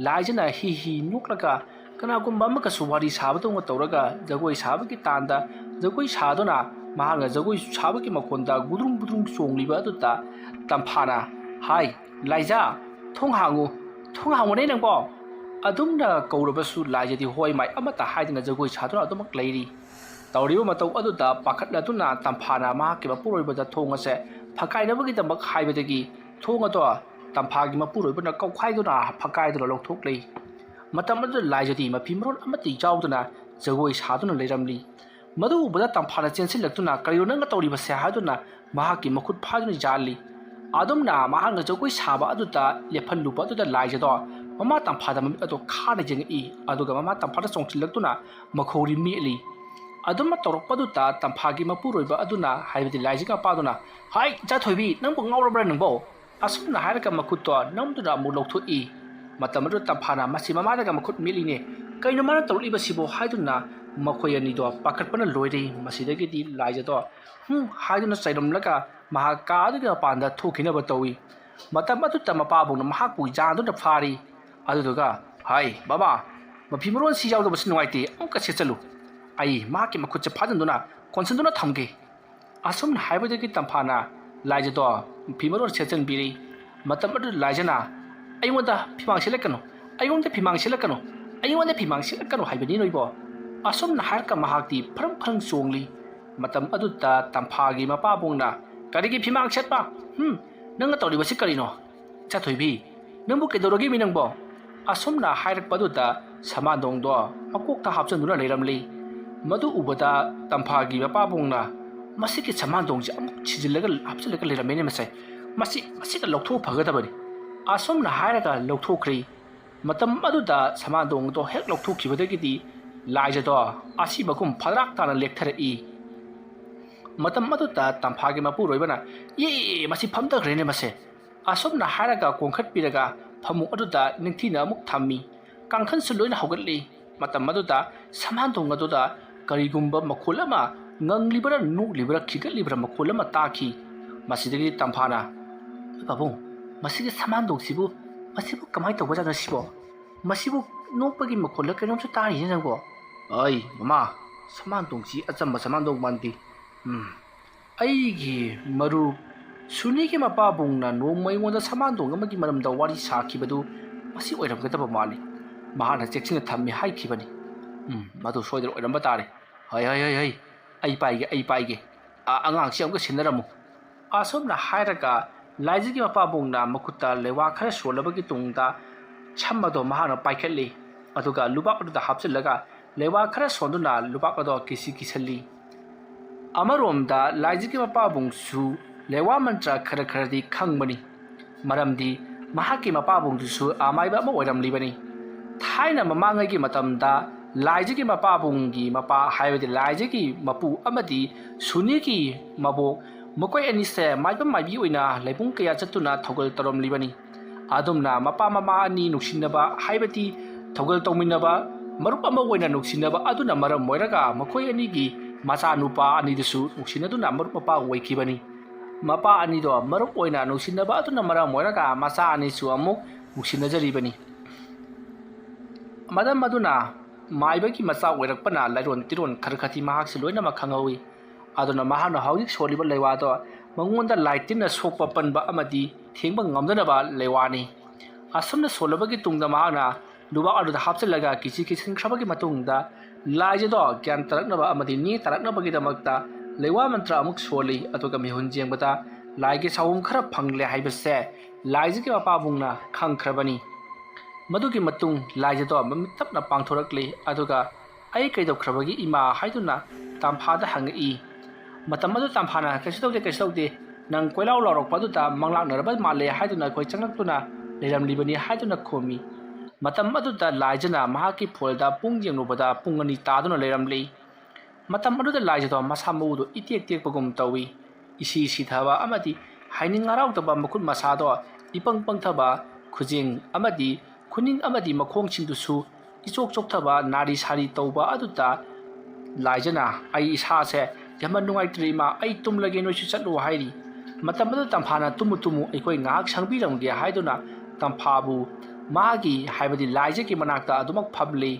ꯂꯥꯏꯖꯅ ꯍꯤ ꯍꯤ ꯅꯣꯛꯂꯒ ꯀꯅꯥꯒꯨꯝꯕ ꯑꯃꯒꯁꯨ ꯋꯥꯔꯤ ꯁꯥꯕꯗꯧꯅ ꯇꯧꯔꯒ ꯖꯒꯣꯏ ꯁꯥꯕꯒꯤ ꯇꯥꯟꯗ ꯖꯒꯣꯏ ꯁꯥꯗꯨꯅ ꯃꯍꯥꯛꯅ ꯖꯒꯣꯏ ꯁꯥꯕꯒꯤ ꯃꯈꯣꯟꯗ ꯒꯨꯗ꯭ꯔꯨꯡ ꯒꯨꯗ꯭ꯔꯨꯡ ꯆꯣꯡꯂꯤꯕ ꯑꯗꯨꯗ ꯇꯝꯐꯥꯅ, "ꯍꯥꯏ, ꯂꯥꯏꯖꯥ, ꯊꯣꯡ ꯍꯥꯡꯉꯨ, ꯊꯣꯡ ꯍꯥꯡꯉꯨꯅꯦ ꯅꯪꯕꯣ!" ꯑꯗꯨꯝꯅ ꯀꯧꯔꯕꯁꯨ ꯂꯥꯏꯖꯗꯤ ꯍꯣꯏ ꯃꯥꯏ ꯑꯃꯠꯇ ꯍꯥꯏꯗꯅ ꯖꯒꯣꯏ ꯁꯥꯗꯨꯅ ꯑꯗꯨꯃꯛ ꯂꯩꯔꯤ꯫ ꯇꯧꯔꯤꯕ ꯃꯇꯧ ꯑꯗꯨꯗ ꯄꯥꯈꯠꯂꯗꯨꯅ ꯇꯝꯐꯥꯅ ꯃꯍꯥꯛꯀꯤ ꯃꯄꯨꯔꯣꯏꯕꯗ ꯊꯣꯡ ꯑꯁꯦ ꯐꯛꯀꯥꯏꯅꯕꯒꯤꯗꯃꯛ ꯍꯥꯏꯕꯗꯒꯤ ꯊꯣꯡ ꯑꯗꯣ ꯇꯝꯐꯥꯒꯤ ꯃꯄꯨꯔꯣꯏꯕꯅ ꯀꯧꯈꯥꯏꯗꯨꯅ ꯐꯛꯀꯥꯏꯗꯨꯅ ꯂꯧꯊꯣꯛꯂꯤ꯫ ꯃꯇꯝ ꯑꯗꯨꯗ ꯂꯥꯏꯖꯗꯤ ꯃꯐꯤ ꯃꯔꯣꯜ ꯑꯃꯠꯇ ꯌꯥꯎꯗꯅ ꯖꯒꯣꯏ ꯁꯥꯗꯨꯅ ꯂꯩꯔꯝꯂꯤ꯫ ꯃꯗꯨ ꯎꯕꯗ ꯇꯝꯐꯥꯅ ꯆꯦꯟꯁꯤꯜꯂꯛꯇꯨꯅ "ꯀꯔꯤꯅꯣ ꯅꯪꯅ ꯇꯧꯔꯤꯕꯁꯦ?" ꯍꯥꯏꯗꯨꯅ ꯃꯍꯥꯛꯀꯤ ꯃꯈꯨꯠ ꯐꯥꯗꯨꯅ ꯌꯥꯜꯂꯤ꯫ ꯑꯗꯨꯝꯅ ꯃꯍꯥꯛꯅ ꯖꯒꯣꯏ ꯁꯥꯕ ꯑꯗꯨꯗ ꯂꯦꯞꯍꯜꯂꯨꯕ ꯑꯗꯨꯗ ꯂꯥꯏꯖꯗꯣ ꯃꯃꯥ ꯇꯝꯐꯥꯗ ꯃꯃꯤꯠ ꯑꯗꯣ ꯈꯥꯅ ꯌꯦꯡꯉꯛꯏ꯫ ꯑꯗꯨꯒ ꯃꯃꯥ ꯇꯝꯐꯥꯗ ꯆꯣꯡꯁꯤꯜꯂꯛꯇꯨꯅ ꯃꯈꯧꯔꯤ ꯃꯦꯠꯂꯤ꯫ ꯑꯗꯨꯝꯅ ꯇꯧꯔꯛꯄꯗꯨꯗ ꯇꯝꯐꯥꯒꯤ ꯃꯄꯨꯔꯣꯏꯕ ꯑꯗꯨꯅ, ꯍꯥꯏꯕꯗꯤ ꯂꯥꯏꯖꯒꯤ ꯃꯄꯥꯗꯨꯅ, "ꯍꯥꯏ, ꯏꯆꯥ ꯊꯣꯏꯕꯤ, ꯅꯪꯕꯨ ꯉꯥꯎꯔꯕ꯭ꯔꯥ ꯅꯪꯕꯣ?" ꯑꯁꯨꯝꯅ ꯍꯥꯏꯔꯒ ꯃꯈꯨꯠꯇꯣ ꯅꯝꯗꯨꯅ ꯑꯃꯨꯛ ꯂꯧꯊꯣꯛꯏ꯫ ꯃꯇꯝ ꯑꯗꯨꯗ ꯇꯝꯐꯥꯅ, "ꯃꯁꯤ ꯃꯃꯥꯗꯒ ꯃꯈꯨꯠ ꯃꯦꯠꯂꯤꯅꯦ, ꯀꯩꯅꯣ ꯃꯥꯅ ꯇꯧꯔꯛꯂꯤꯕꯁꯤꯕꯣ?" ꯍꯥꯏꯗꯨꯅ ꯃꯈꯣꯏ ꯑꯅꯤꯗꯣ ꯄꯥꯈꯠꯄꯅ ꯂꯣꯏꯔꯦ꯫ ꯃꯁꯤꯗꯒꯤꯗꯤ ꯂꯥꯏꯖꯗꯣ "ꯍꯨꯝ" ꯍꯥꯏꯗꯨꯅ ꯆꯩꯔꯝꯂꯒ ꯃꯍꯥꯛ ꯀꯥ ꯑꯗꯨꯒꯤ ꯃꯄꯥꯟꯗ ꯊꯣꯛꯈꯤꯅꯕ ꯇꯧꯏ꯫ ꯃꯇꯝ ꯑꯗꯨꯗ ꯃꯄꯥꯕꯨꯡꯅ ꯃꯍꯥꯛꯄꯨ ꯌꯥꯟꯗꯨꯅ ꯐꯥꯔꯤ꯫ ꯑꯗꯨꯗꯨꯒ, "ꯍꯥꯏ ꯕꯕꯥ, ꯃꯐꯤ ꯃꯔꯣꯟꯁꯤ ꯌꯥꯎꯗꯕꯁꯤ ꯅꯨꯡꯉꯥꯏꯇꯦ, ꯑꯃꯨꯛꯀ ꯁꯦꯠꯆꯜꯂꯨ꯫ ꯑꯩ ꯃꯍꯥꯛꯀꯤ ꯃꯈꯨꯠꯁꯦ ꯐꯥꯖꯤꯟꯗꯨꯅ ꯀꯣꯟꯁꯤꯟꯗꯨꯅ ꯊꯝꯒꯦ"꯫ ꯑꯁꯨꯝꯅ ꯍꯥꯏꯕꯗꯒꯤ ꯇꯝꯐꯥꯅ ꯂꯥꯏꯖꯗꯣ ꯐꯤ ꯃꯔꯣꯟ ꯁꯦꯠꯆꯟꯕꯤꯔꯤ꯫ ꯃꯇꯝ ꯑꯗꯨꯗ ꯂꯥꯏꯖꯅ, "ꯑꯩꯉꯣꯟꯗ ꯐꯤꯃꯥꯡ ꯁꯦꯠꯂꯛꯀꯅꯨ, ꯑꯩꯉꯣꯟꯗ ꯐꯤꯃꯥꯡ ꯁꯦꯠꯂꯛꯀꯅꯨ, ꯑꯩꯉꯣꯟꯗ ꯐꯤꯃꯥꯡ ꯁꯦꯠꯂꯛꯀꯅꯨ ꯍꯥꯏꯕꯅꯤ ꯅꯣꯏꯕꯣ"꯫ ꯑꯁꯨꯝꯅ ꯍꯥꯏꯔꯒ ꯃꯍꯥꯛꯇꯤ ꯐꯔꯪ ꯐꯔꯪ ꯆꯣꯡꯂꯤ꯫ ꯃꯇꯝ ꯑꯗꯨꯗ ꯇꯝꯐꯥꯒꯤ ꯃꯄꯥꯕꯨꯡꯅ, "ꯀꯔꯤꯒꯤ ꯐꯤꯃꯥꯡ ꯁꯦꯠꯄ? ꯍꯨꯝ, ꯅꯪꯅ ꯇꯧꯔꯤꯕꯁꯤ ꯀꯔꯤꯅꯣ? ꯏꯆꯥꯊꯣꯏꯕꯤ, ꯅꯪꯕꯨ ꯀꯩꯗꯧꯔꯒꯦ ꯃꯤ ꯅꯪꯕꯣ?" ꯑꯁꯨꯝꯅ ꯍꯥꯏꯔꯛꯄ ꯑꯗꯨꯗ ꯁꯃꯥꯟꯗꯣꯡꯗꯣ ꯃꯀꯣꯛꯇ ꯍꯥꯞꯆꯟꯗꯨꯅ ꯂꯩꯔꯝꯂꯤ꯫ ꯃꯗꯨ ꯎꯕꯗ ꯇꯝꯐꯥꯒꯤ ꯃꯄꯥꯕꯨꯡꯅ, "ꯃꯁꯤꯒꯤ ꯁꯃꯥꯟꯗꯣꯡꯁꯤ ꯑꯃꯨꯛ ꯁꯤꯖꯤꯜꯂꯒ ꯍꯥꯞꯆꯤꯜꯂꯒ ꯂꯩꯔꯝꯃꯦꯅꯦ ꯃꯁꯦ꯫ ꯃꯁꯤ, ꯃꯁꯤꯗ ꯂꯧꯊꯣꯛꯄ ꯐꯒꯗꯕꯅꯤ"꯫ ꯑꯁꯨꯝꯅ ꯍꯥꯏꯔꯒ ꯂꯧꯊꯣꯛꯈ꯭ꯔꯤ꯫ ꯃꯇꯝ ꯑꯗꯨꯗ ꯁꯃꯥꯟꯗꯣꯡꯗꯣ ꯍꯦꯛ ꯂꯧꯊꯣꯛꯈꯤꯕꯗꯒꯤꯗꯤ ꯂꯥꯏꯖꯗꯣ ꯑꯁꯤꯕꯒꯨꯝ ꯐꯗ꯭ꯔꯥꯛ ꯇꯥꯅ ꯂꯦꯛꯊꯔꯛꯏ꯫ ꯃꯇꯝ ꯑꯗꯨꯗ ꯇꯝꯐꯥꯒꯤ ꯃꯄꯨꯔꯣꯏꯕꯅ, "ꯏ, ꯃꯁꯤ ꯐꯝꯊꯈ꯭ꯔꯦꯅꯦ ꯃꯁꯦ"꯫ ꯑꯁꯨꯝꯅ ꯍꯥꯏꯔꯒ ꯀꯣꯟꯈꯠꯄꯤꯔꯒ ꯐꯃꯨꯡ ꯑꯗꯨꯗ ꯅꯤꯡꯊꯤꯅ ꯑꯃꯨꯛ ꯊꯝꯃꯤ꯫ ꯀꯥꯡꯈꯟꯁꯨ ꯂꯣꯏꯅ ꯍꯧꯒꯠꯂꯤ꯫ ꯃꯇꯝ ꯑꯗꯨꯗ ꯁꯃꯥꯟꯗꯣꯡ ꯑꯗꯨꯗ ꯀꯔꯤꯒꯨꯝꯕ ꯃꯈꯣꯜ ꯑꯃ ꯉꯪꯂꯤꯕꯔꯥ, ꯅꯣꯛꯂꯤꯕꯔꯥ, ꯈꯤꯒꯠꯂꯤꯕꯔꯥ ꯃꯈꯣꯜ ꯑꯃ ꯇꯥꯈꯤ꯫ ꯃꯁꯤꯗꯒꯤ ꯇꯝꯐꯥꯅ, "ꯄꯥꯕꯨꯡ, ꯃꯁꯤꯒꯤ ꯁꯃꯥꯟꯗꯣꯡꯁꯤꯕꯨ, ꯃꯁꯤꯕꯨ ꯀꯃꯥꯏꯅ ꯇꯧꯕꯖꯥꯠꯅꯣ ꯁꯤꯕꯣ? ꯃꯁꯤꯕꯨ ꯅꯣꯛꯄꯒꯤ ꯃꯈꯣꯜꯂ ꯀꯩꯅꯣꯝꯁꯨ ꯇꯥꯔꯤꯅꯦ ꯅꯪꯕꯣ?" "ꯑꯩ, ꯃꯃꯥ, ꯁꯃꯥꯟꯗꯣꯡꯁꯤ ꯑꯆꯝꯕ ꯁꯃꯥꯟꯗꯣꯡ ꯃꯥꯟꯗꯦ꯫ ꯎꯝ, ꯑꯩꯒꯤ ꯃꯔꯨꯞ ꯁꯨꯅꯤꯒꯤ ꯃꯄꯥꯕꯨꯡꯅ ꯅꯣꯡꯃ ꯑꯩꯉꯣꯟꯗ ꯁꯃꯥꯟꯗꯣꯡ ꯑꯃꯒꯤ ꯃꯔꯝꯗ ꯋꯥꯔꯤ ꯁꯥꯈꯤꯕꯗꯨ ꯃꯁꯤ ꯑꯣꯏꯔꯝꯒꯗꯕ ꯃꯥꯜꯂꯤ꯫ ꯃꯍꯥꯛꯅ ꯆꯦꯛꯁꯤꯟꯅ ꯊꯝꯃꯤ ꯍꯥꯏꯈꯤꯕꯅꯤ꯫ ꯎꯝ, ꯃꯗꯨ ꯁꯣꯏꯗꯅ ꯑꯣꯏꯔꯝꯕ ꯇꯥꯔꯦ꯫ ꯍꯩ, ꯍꯩ, ꯍꯩ, ꯍꯩ, ꯑꯩ ꯄꯥꯏꯒꯦ, ꯑꯩ ꯄꯥꯏꯒꯦ꯫ ꯑ-, ꯑꯉꯥꯡꯁꯤ ꯑꯃꯨꯛꯀ ꯁꯤꯟꯅꯔꯝꯃꯨ"꯫ ꯑꯁꯨꯝꯅ ꯍꯥꯏꯔꯒ ꯂꯥꯏꯖꯒꯤ ꯃꯄꯥꯕꯨꯡꯅ ꯃꯈꯨꯠꯇ ꯂꯩꯋꯥ ꯈꯔ ꯁꯣꯜꯂꯕꯒꯤ ꯇꯨꯡꯗ ꯁꯝ ꯑꯗꯣ ꯃꯍꯥꯛꯅ ꯄꯥꯏꯈꯠꯂꯤ꯫ ꯑꯗꯨꯒ ꯂꯨꯕꯥꯛ ꯑꯗꯨꯗ ꯍꯥꯞꯆꯤꯜꯂꯒ ꯂꯩꯋꯥ ꯈꯔ ꯁꯣꯟꯗꯨꯅ ꯂꯨꯕꯥꯛ ꯑꯗꯣ ꯀꯤꯁꯤ ꯀꯤꯁꯜꯂꯤ꯫ ꯑꯃꯔꯣꯝꯗ ꯂꯥꯏꯖꯒꯤ ꯃꯄꯥꯕꯨꯡꯁꯨ ꯂꯩꯋꯥ ꯃꯟꯇ꯭ꯔ ꯈꯔ ꯈꯔꯗꯤ ꯈꯪꯕꯅꯤ꯫ ꯃꯔꯝꯗꯤ ꯃꯍꯥꯛꯀꯤ ꯃꯄꯥꯕꯨꯡꯗꯨꯁꯨ ꯑꯃꯥꯏꯕ ꯑꯃ ꯑꯣꯏꯔꯝꯂꯤꯕꯅꯤ꯫ ꯊꯥꯏꯅ ꯃꯃꯥꯡꯉꯩꯒꯤ ꯃꯇꯝꯗ ꯂꯥꯏꯖꯒꯤ ꯃꯄꯥꯕꯨꯡꯒꯤ ꯃꯄꯥ, ꯍꯥꯏꯕꯗꯤ ꯂꯥꯏꯖꯒꯤ ꯃꯄꯨ ꯑꯃꯗꯤ ꯁꯨꯅꯤꯒꯤ ꯃꯕꯣꯛ, ꯃꯈꯣꯏ ꯑꯅꯤꯁꯦ ꯃꯥꯏꯕ ꯃꯥꯏꯕꯤ ꯑꯣꯏꯅ ꯂꯩꯕꯨꯡ ꯀꯌꯥ ꯆꯠꯇꯨꯅ ꯊꯧꯒꯜ ꯇꯧꯔꯝꯂꯤꯕꯅꯤ꯫ ꯑꯗꯨꯝꯅ ꯃꯄꯥ ꯃꯃꯥ ꯑꯅꯤ ꯅꯨꯡꯁꯤꯅꯕ, ꯍꯥꯏꯕꯗꯤ ꯊꯧꯒꯜ ꯇꯧꯃꯤꯟꯅꯕ, ꯃꯔꯨꯞ ꯑꯃ ꯑꯣꯏꯅ ꯅꯨꯡꯁꯤꯅꯕ ꯑꯗꯨꯅ ꯃꯔꯝ ꯑꯣꯏꯔꯒ ꯃꯈꯣꯏ ꯑꯅꯤꯒꯤ ꯃꯆꯥꯅꯨꯄꯥ ꯑꯅꯤꯗꯨꯁꯨ ꯅꯨꯡꯁꯤꯅꯗꯨꯅ ꯃꯔꯨꯞ ꯃꯄꯥꯡ ꯑꯣꯏꯈꯤꯕꯅꯤ꯫ ꯃꯄꯥ ꯑꯅꯤꯗꯣ ꯃꯔꯨꯞ ꯑꯣꯏꯅ ꯅꯨꯡꯁꯤꯅꯕ ꯑꯗꯨꯅ ꯃꯔꯝ ꯑꯣꯏꯔꯒ ꯃꯆꯥ ꯑꯅꯤꯁꯨ ꯑꯃꯨꯛ ꯅꯨꯡꯁꯤꯅꯖꯔꯤꯕꯅꯤ꯫ ꯃꯇꯝ ꯑꯗꯨꯅ ꯃꯥꯏꯕꯒꯤ ꯃꯆꯥ ꯑꯣꯏꯔꯛꯄꯅ ꯂꯥꯏꯔꯣꯟ ꯇꯤꯔꯣꯟ ꯈꯔ ꯈꯔꯗꯤ ꯃꯍꯥꯛꯁꯤ ꯂꯣꯏꯅꯃꯛ ꯈꯪꯍꯧꯏ꯫ ꯑꯗꯨꯅ ꯃꯍꯥꯛꯅ ꯍꯧꯖꯤꯛ ꯁꯣꯜꯂꯤꯕ ꯂꯩꯋꯥꯗꯣ ꯃꯉꯣꯟꯗ ꯂꯥꯏ ꯇꯤꯟꯅ ꯁꯣꯛꯄ ꯄꯟꯕ ꯑꯃꯗꯤ ꯊꯦꯡꯕ ꯉꯝꯗꯅꯕ ꯂꯩꯋꯥꯅꯤ꯫ ꯑꯁꯨꯝꯅ ꯁꯣꯜꯂꯕꯒꯤ ꯇꯨꯡꯗ ꯃꯍꯥꯛꯅ ꯂꯨꯕꯥꯛ ꯑꯗꯨꯗ ꯍꯥꯞꯆꯤꯜꯂꯒ ꯀꯤꯁꯤ ꯀꯤꯁꯤꯟꯈ꯭ꯔꯕꯒꯤ ꯃꯇꯨꯡꯗ ꯂꯥꯏꯖꯗꯣ ꯒ꯭ꯌꯥꯟ ꯇꯥꯔꯛꯅꯕ ꯑꯃꯗꯤ ꯅꯦ ꯇꯥꯔꯛꯅꯕꯒꯤꯗꯃꯛꯇ ꯂꯩꯋꯥ ꯃꯟꯇ꯭ꯔ ꯑꯃꯨꯛ ꯁꯣꯜꯂꯤ꯫ ꯑꯗꯨꯒ ꯃꯤꯍꯨꯟ ꯌꯦꯡꯕꯗ ꯂꯥꯏꯒꯤ ꯁꯥꯍꯨꯝ ꯈꯔ ꯐꯪꯂꯦ ꯍꯥꯏꯕꯁꯦ ꯂꯥꯏꯖꯒꯤ ꯃꯄꯥꯕꯨꯡꯅ ꯈꯪꯈ꯭ꯔꯕꯅꯤ꯫ ꯃꯗꯨꯒꯤ ꯃꯇꯨꯡ ꯂꯥꯏꯖꯗꯣ ꯃꯃꯤꯠ ꯇꯞꯅ ꯄꯥꯡꯊꯣꯔꯛꯂꯤ꯫ ꯑꯗꯨꯒ "ꯑꯩ ꯀꯩꯗꯧꯈ꯭ꯔꯕꯒꯦ ꯏꯃꯥ?" ꯍꯥꯏꯗꯨꯅ ꯇꯝꯐꯥꯗ ꯍꯪꯉꯛꯏ꯫ ꯃꯇꯝ ꯑꯗꯨ ꯇꯝꯐꯥꯅ "ꯀꯩꯁꯨ ꯇꯧꯗꯦ, ꯀꯩꯁꯨ ꯇꯧꯗꯦ, ꯅꯪ ꯀꯣꯏꯂꯥꯎ ꯂꯥꯎꯔꯛꯄ ꯑꯗꯨꯗ ꯃꯪꯂꯥꯛꯅꯔꯕ ꯃꯥꯜꯂꯦ" ꯍꯥꯏꯗꯨꯅ ꯑꯩꯈꯣꯏ ꯆꯪꯂꯛꯇꯨꯅ ꯂꯩꯔꯝꯂꯤꯕꯅꯤ ꯍꯥꯏꯗꯨꯅ ꯈꯨꯝꯃꯤ꯫ ꯃꯇꯝ ꯑꯗꯨꯗ ꯂꯥꯏꯖꯅ ꯃꯍꯥꯛꯀꯤ ꯐꯣꯜꯗ ꯄꯨꯡ ꯌꯦꯡꯂꯨꯕꯗ ꯄꯨꯡ ꯑꯅꯤ ꯇꯥꯗꯨꯅ ꯂꯩꯔꯝꯂꯤ꯫ ꯃꯇꯝ ꯑꯗꯨꯗ ꯂꯥꯏꯖꯗꯣ ꯃꯁꯥ ꯃꯎꯗꯣ ꯏꯇꯦꯛ ꯇꯦꯛꯄꯒꯨꯝ ꯇꯧꯏ꯫ ꯏꯁꯤ ꯁꯤꯊꯕ ꯑꯃꯗꯤ ꯍꯥꯏꯅꯤꯡ ꯍꯔꯥꯎꯗꯕ ꯃꯈꯨꯠ ꯃꯁꯥꯗꯣ ꯏꯄꯪ ꯄꯪꯊꯕ, ꯈꯨꯖꯤꯡ ꯑꯃꯗꯤ ꯈꯨꯅꯤꯡ ꯑꯃꯗꯤ ꯃꯈꯣꯡꯁꯤꯡꯗꯨꯁꯨ ꯏꯆꯣꯛ ꯆꯣꯛꯊꯕ, ꯅꯥꯔꯤ ꯁꯥꯔꯤ ꯇꯧꯕ ꯑꯗꯨꯗ ꯂꯥꯏꯖꯅ "ꯑꯩ ꯏꯁꯥꯁꯦ ꯌꯥꯝꯅ ꯅꯨꯡꯉꯥꯏꯇ꯭ꯔꯦ ꯏꯃꯥ, ꯑꯩ ꯇꯨꯝꯂꯒꯦ, ꯅꯣꯏꯁꯨ ꯆꯠꯂꯣ" ꯍꯥꯏꯔꯤ꯫ ꯃꯇꯝ ꯑꯗꯨꯗ ꯇꯝꯐꯥꯅ "ꯇꯨꯝꯃꯨ, ꯇꯨꯝꯃꯨ, ꯑꯩꯈꯣꯏ ꯉꯥꯏꯍꯥꯛ ꯁꯪꯕꯤꯔꯝꯒꯦ" ꯍꯥꯏꯗꯨꯅ ꯇꯝꯐꯥꯕꯨ ꯃꯥꯒꯤ, ꯍꯥꯏꯕꯗꯤ ꯂꯥꯏꯖꯒꯤ ꯃꯅꯥꯛꯇ ꯑꯗꯨꯃꯛ ꯐꯝꯂꯤ꯫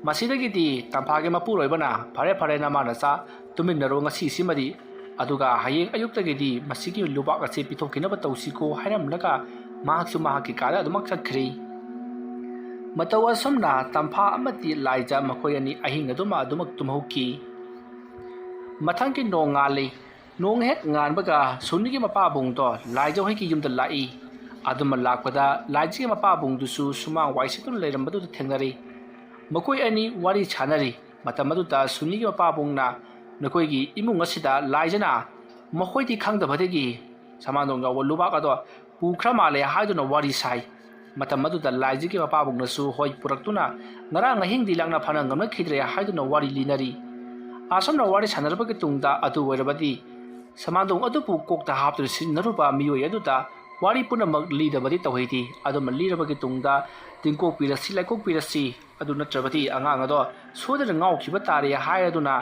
ꯃꯁꯤꯗꯒꯤꯗꯤ ꯇꯝꯐꯥꯒꯤ ꯃꯄꯨꯔꯣꯏꯕꯅ "ꯐꯔꯦ, ꯐꯔꯦ, ꯅꯃꯥ ꯅꯆꯥ ꯇꯨꯃꯤꯟꯅꯔꯣ ꯉꯁꯤꯁꯤꯃꯗꯤ, ꯑꯗꯨꯒ ꯍꯌꯦꯡ ꯑꯌꯨꯛꯇꯒꯤꯗꯤ ꯃꯁꯤꯒꯤ ꯂꯨꯕꯥꯛ ꯑꯁꯤ ꯄꯤꯊꯣꯛꯈꯤꯅꯕ ꯇꯧꯁꯤꯀꯣ" ꯍꯥꯏꯔꯝꯂꯒ ꯃꯍꯥꯛꯁꯨ ꯃꯍꯥꯛꯀꯤ ꯀꯥꯗ ꯑꯗꯨꯃꯛ ꯆꯠꯈ꯭ꯔꯤ꯫ ꯃꯇꯧ ꯑꯁꯨꯝꯅ ꯇꯝꯐꯥ ꯑꯃꯗꯤ ꯂꯥꯏꯖ ꯃꯈꯣꯏ ꯑꯅꯤ ꯑꯍꯤꯡ ꯑꯗꯨꯃ ꯑꯗꯨꯃꯛ ꯇꯨꯝꯍꯧꯈꯤ꯫ ꯃꯊꯪꯒꯤ ꯅꯣꯡ ꯉꯥꯜꯂꯤ꯫ ꯅꯣꯡ ꯍꯦꯛ ꯉꯥꯟꯕꯒ ꯁꯨꯅꯤꯒꯤ ꯃꯄꯥꯕꯨꯡꯗꯣ ꯂꯥꯏꯖ ꯍꯣꯏꯒꯤ ꯌꯨꯝꯗ ꯂꯥꯛꯏ꯫ ꯑꯗꯨꯃ ꯂꯥꯛꯄꯗ ꯂꯥꯏꯖꯒꯤ ꯃꯄꯥꯕꯨꯡꯗꯨꯁꯨ ꯁꯨꯃꯥꯡ ꯋꯥꯏ ꯁꯤꯠꯇꯨꯅ ꯂꯩꯔꯝꯕꯗꯨꯗ ꯊꯦꯡꯅꯔꯤ꯫ ꯃꯈꯣꯏ ꯑꯅꯤ ꯋꯥꯔꯤ ꯁꯥꯟꯅꯔꯤ꯫ ꯃꯇꯝ ꯑꯗꯨꯗ ꯁꯨꯅꯤꯒꯤ ꯃꯄꯥꯕꯨꯡꯅ ꯅꯈꯣꯏꯒꯤ ꯏꯃꯨꯡ ꯑꯁꯤꯗ ꯂꯥꯏꯖꯅ ꯃꯈꯣꯏꯗꯤ ꯈꯪꯗꯕꯗꯒꯤ ꯁꯃꯥꯟꯗꯣꯡ ꯌꯥꯎꯕ ꯂꯨꯕꯥꯛ ꯑꯗꯣ ꯄꯨꯈ꯭ꯔ ꯃꯥꯜꯂꯦ ꯍꯥꯏꯗꯨꯅ ꯋꯥꯔꯤ ꯁꯥꯏ꯫ ꯃꯇꯝ ꯑꯗꯨꯗ ꯂꯥꯏꯖꯒꯤ ꯃꯄꯥꯕꯨꯡꯅꯁꯨ ꯍꯣꯏ ꯄꯨꯔꯛꯇꯨꯅ ꯉꯔꯥꯡ ꯑꯍꯤꯡꯗꯤ ꯂꯥꯛꯅ ꯐꯅ ꯉꯝꯅꯈꯤꯗ꯭ꯔꯦ ꯍꯥꯏꯗꯨꯅ ꯋꯥꯔꯤ ꯂꯤꯅꯔꯤ꯫ ꯑꯁꯨꯝꯅ ꯋꯥꯔꯤ ꯁꯥꯟꯅꯔꯕꯒꯤ ꯇꯨꯡꯗ ꯑꯗꯨ ꯑꯣꯏꯔꯕꯗꯤ ꯁꯃꯥꯟꯗꯣꯡ ꯑꯗꯨꯕꯨ ꯀꯣꯛꯇ ꯍꯥꯞꯇꯨꯅ ꯁꯤꯖꯤꯟꯅꯔꯨꯕ ꯃꯤꯑꯣꯏ ꯑꯗꯨꯗ ꯋꯥꯔꯤ ꯄꯨꯝꯅꯃꯛ ꯂꯤꯗꯕꯗꯤ ꯇꯧꯍꯩꯗꯦ꯫ ꯑꯗꯨꯝꯅ ꯂꯤꯔꯕꯒꯤ ꯇꯨꯡꯗ ꯇꯤꯡꯀꯣꯛꯄꯤꯔꯁꯤ, ꯂꯥꯏꯀꯣꯛꯄꯤꯔꯁꯤ, ꯑꯗꯨ ꯅꯠꯇ꯭ꯔꯕꯗꯤ ꯑꯉꯥꯡ ꯑꯗꯣ ꯁꯣꯏꯗꯅ ꯉꯥꯎꯈꯤꯕ ꯇꯥꯔꯦ ꯍꯥꯏꯔꯗꯨꯅ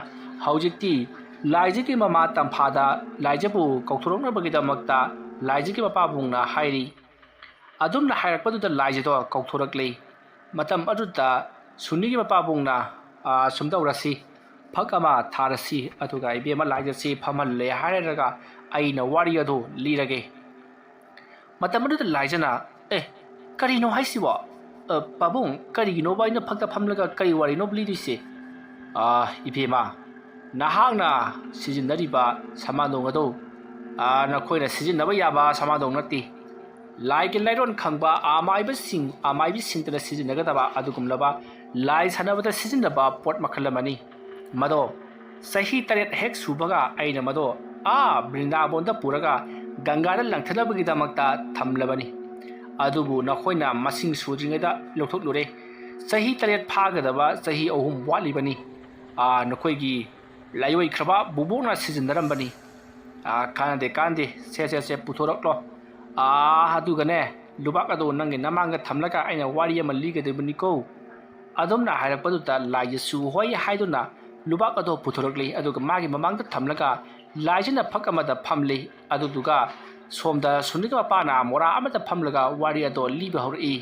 ꯍꯧꯖꯤꯛꯇꯤ ꯂꯥꯏꯖꯒꯤ ꯃꯃꯥ ꯇꯝꯐꯥꯗ ꯂꯥꯏꯖꯕꯨ ꯀꯧꯊꯣꯔꯛꯅꯕꯒꯤꯗꯃꯛꯇ ꯂꯥꯏꯖꯒꯤ ꯃꯄꯥꯕꯨꯡꯅ ꯍꯥꯏꯔꯤ꯫ ꯑꯗꯨꯝꯅ ꯍꯥꯏꯔꯛꯄꯗꯨꯗ ꯂꯥꯏꯖꯗꯣ ꯀꯧꯊꯣꯔꯛꯂꯤ꯫ ꯃꯇꯝ ꯑꯗꯨꯗ ꯁꯨꯅꯤꯒꯤ ꯃꯄꯥꯕꯨꯡꯅ, "ꯑꯥ, ꯁꯨꯝ ꯇꯧꯔꯁꯤ, ꯐꯛ ꯑꯃ ꯊꯥꯔꯁꯤ, ꯑꯗꯨꯒ ꯏꯕꯦꯝꯃ ꯂꯥꯏꯖꯁꯤ ꯐꯝꯍꯜꯂꯦ ꯍꯥꯏꯔꯒ ꯑꯩꯅ ꯋꯥꯔꯤ ꯑꯗꯨ ꯂꯤꯔꯒꯦ꯫" ꯃꯇꯝ ꯑꯗꯨꯗ ꯂꯥꯏꯖꯅ, "ꯑꯦ, ꯀꯔꯤꯅꯣ ꯍꯥꯏꯁꯤꯕꯣ? ꯑ, ꯄꯥꯕꯨꯡ, ꯀꯔꯤꯒꯤꯅꯣꯕ ꯑꯩꯅ ꯐꯛꯇ ꯐꯝꯂꯒ ꯀꯔꯤ ꯋꯥꯔꯤꯅꯣꯕ ꯂꯤꯗꯣꯏꯁꯦ?" "ꯑꯥ, ꯏꯕꯦꯝꯃ, ꯅꯍꯥꯛꯅ ꯁꯤꯖꯤꯟꯅꯔꯤꯕ ꯁꯃꯥꯟꯗꯣꯡ ꯑꯗꯨ, ꯑꯥ, ꯅꯈꯣꯏꯅ ꯁꯤꯖꯤꯟꯅꯕ ꯌꯥꯕ ꯁꯃꯥꯟꯗꯣꯡ ꯅꯠꯇꯦ꯫ ꯂꯥꯏꯒꯤ ꯂꯥꯏꯔꯣꯟ ꯈꯪꯕ ꯑꯃꯥꯏꯕꯁꯤꯡ, ꯑꯃꯥꯏꯕꯤꯁꯤꯡꯇꯅ ꯁꯤꯖꯤꯟꯅꯒꯗꯕ ꯑꯗꯨꯒꯨꯝꯂꯕ ꯂꯥꯏ ꯁꯥꯟꯅꯕꯗ ꯁꯤꯖꯤꯟꯅꯕ ꯄꯣꯠ ꯃꯈꯜ ꯑꯃꯅꯤ꯫ ꯃꯗꯣ ꯆꯍꯤ ꯇꯔꯦꯠ ꯍꯦꯛ ꯁꯨꯕꯒ ꯑꯩꯅ ꯃꯗꯣ ꯑꯥ ꯕ꯭ꯔꯤꯟꯗꯥꯕꯣꯟꯗ ꯄꯨꯔꯒ ꯒꯪꯒꯥꯗ ꯂꯪꯊꯅꯕꯒꯤꯗꯃꯛꯇ ꯊꯝꯂꯕꯅꯤ꯫ ꯑꯗꯨꯕꯨ ꯅꯈꯣꯏꯅ ꯃꯁꯤꯡ ꯁꯨꯗ꯭ꯔꯤꯉꯩꯗ ꯂꯧꯊꯣꯛꯂꯨꯔꯦ꯫ ꯆꯍꯤ ꯇꯔꯦꯠ ꯐꯥꯒꯗꯕ ꯆꯍꯤ ꯑꯍꯨꯝ ꯋꯥꯠꯂꯤꯕꯅꯤ꯫ ꯑꯥ, ꯅꯈꯣꯏꯒꯤ ꯂꯥꯏꯑꯣꯏꯈ꯭ꯔꯕ ꯕꯨꯕꯣꯛꯅ ꯁꯤꯖꯤꯟꯅꯔꯝꯕꯅꯤ꯫ ꯑꯥ, ꯀꯥꯟꯅꯗꯦ, ꯀꯥꯟꯅꯗꯦ꯫ ꯁꯦ, ꯁꯦ, ꯁꯦ, ꯄꯨꯊꯣꯔꯛꯂꯣ꯫ ꯑꯥ, ꯑꯗꯨꯒꯅꯦ, ꯂꯨꯕꯥꯛ ꯑꯗꯣ ꯅꯪꯒꯤ ꯅꯃꯥꯡꯗ ꯊꯝꯂꯒ ꯑꯩꯅ ꯋꯥꯔꯤ ꯑꯃ ꯂꯤꯒꯗꯕꯅꯤꯀꯣ꯫" ꯑꯗꯨꯝꯅ ꯍꯥꯏꯔꯛꯄꯗꯨꯗ ꯂꯥꯏꯖꯁꯨ ꯍꯣꯏ ꯍꯥꯏꯗꯨꯅ ꯂꯨꯕꯥꯛ ꯑꯗꯣ ꯄꯨꯊꯣꯔꯛꯂꯤ꯫ ꯑꯗꯨꯒ ꯃꯥꯒꯤ ꯃꯃꯥꯡꯗ ꯊꯝꯂꯒ ꯂꯥꯏꯖꯅ ꯐꯛ ꯑꯃꯗ ꯐꯝꯂꯤ꯫ ꯑꯗꯨꯗꯨꯒ ꯁꯣꯝꯗ ꯁꯨꯅꯤꯒꯤ ꯃꯄꯥꯅ ꯃꯣꯔꯥ ꯑꯃꯗ ꯐꯝꯂꯒ ꯋꯥꯔꯤ ꯑꯗꯣ ꯂꯤꯕ ꯍꯧꯔꯛꯏ꯫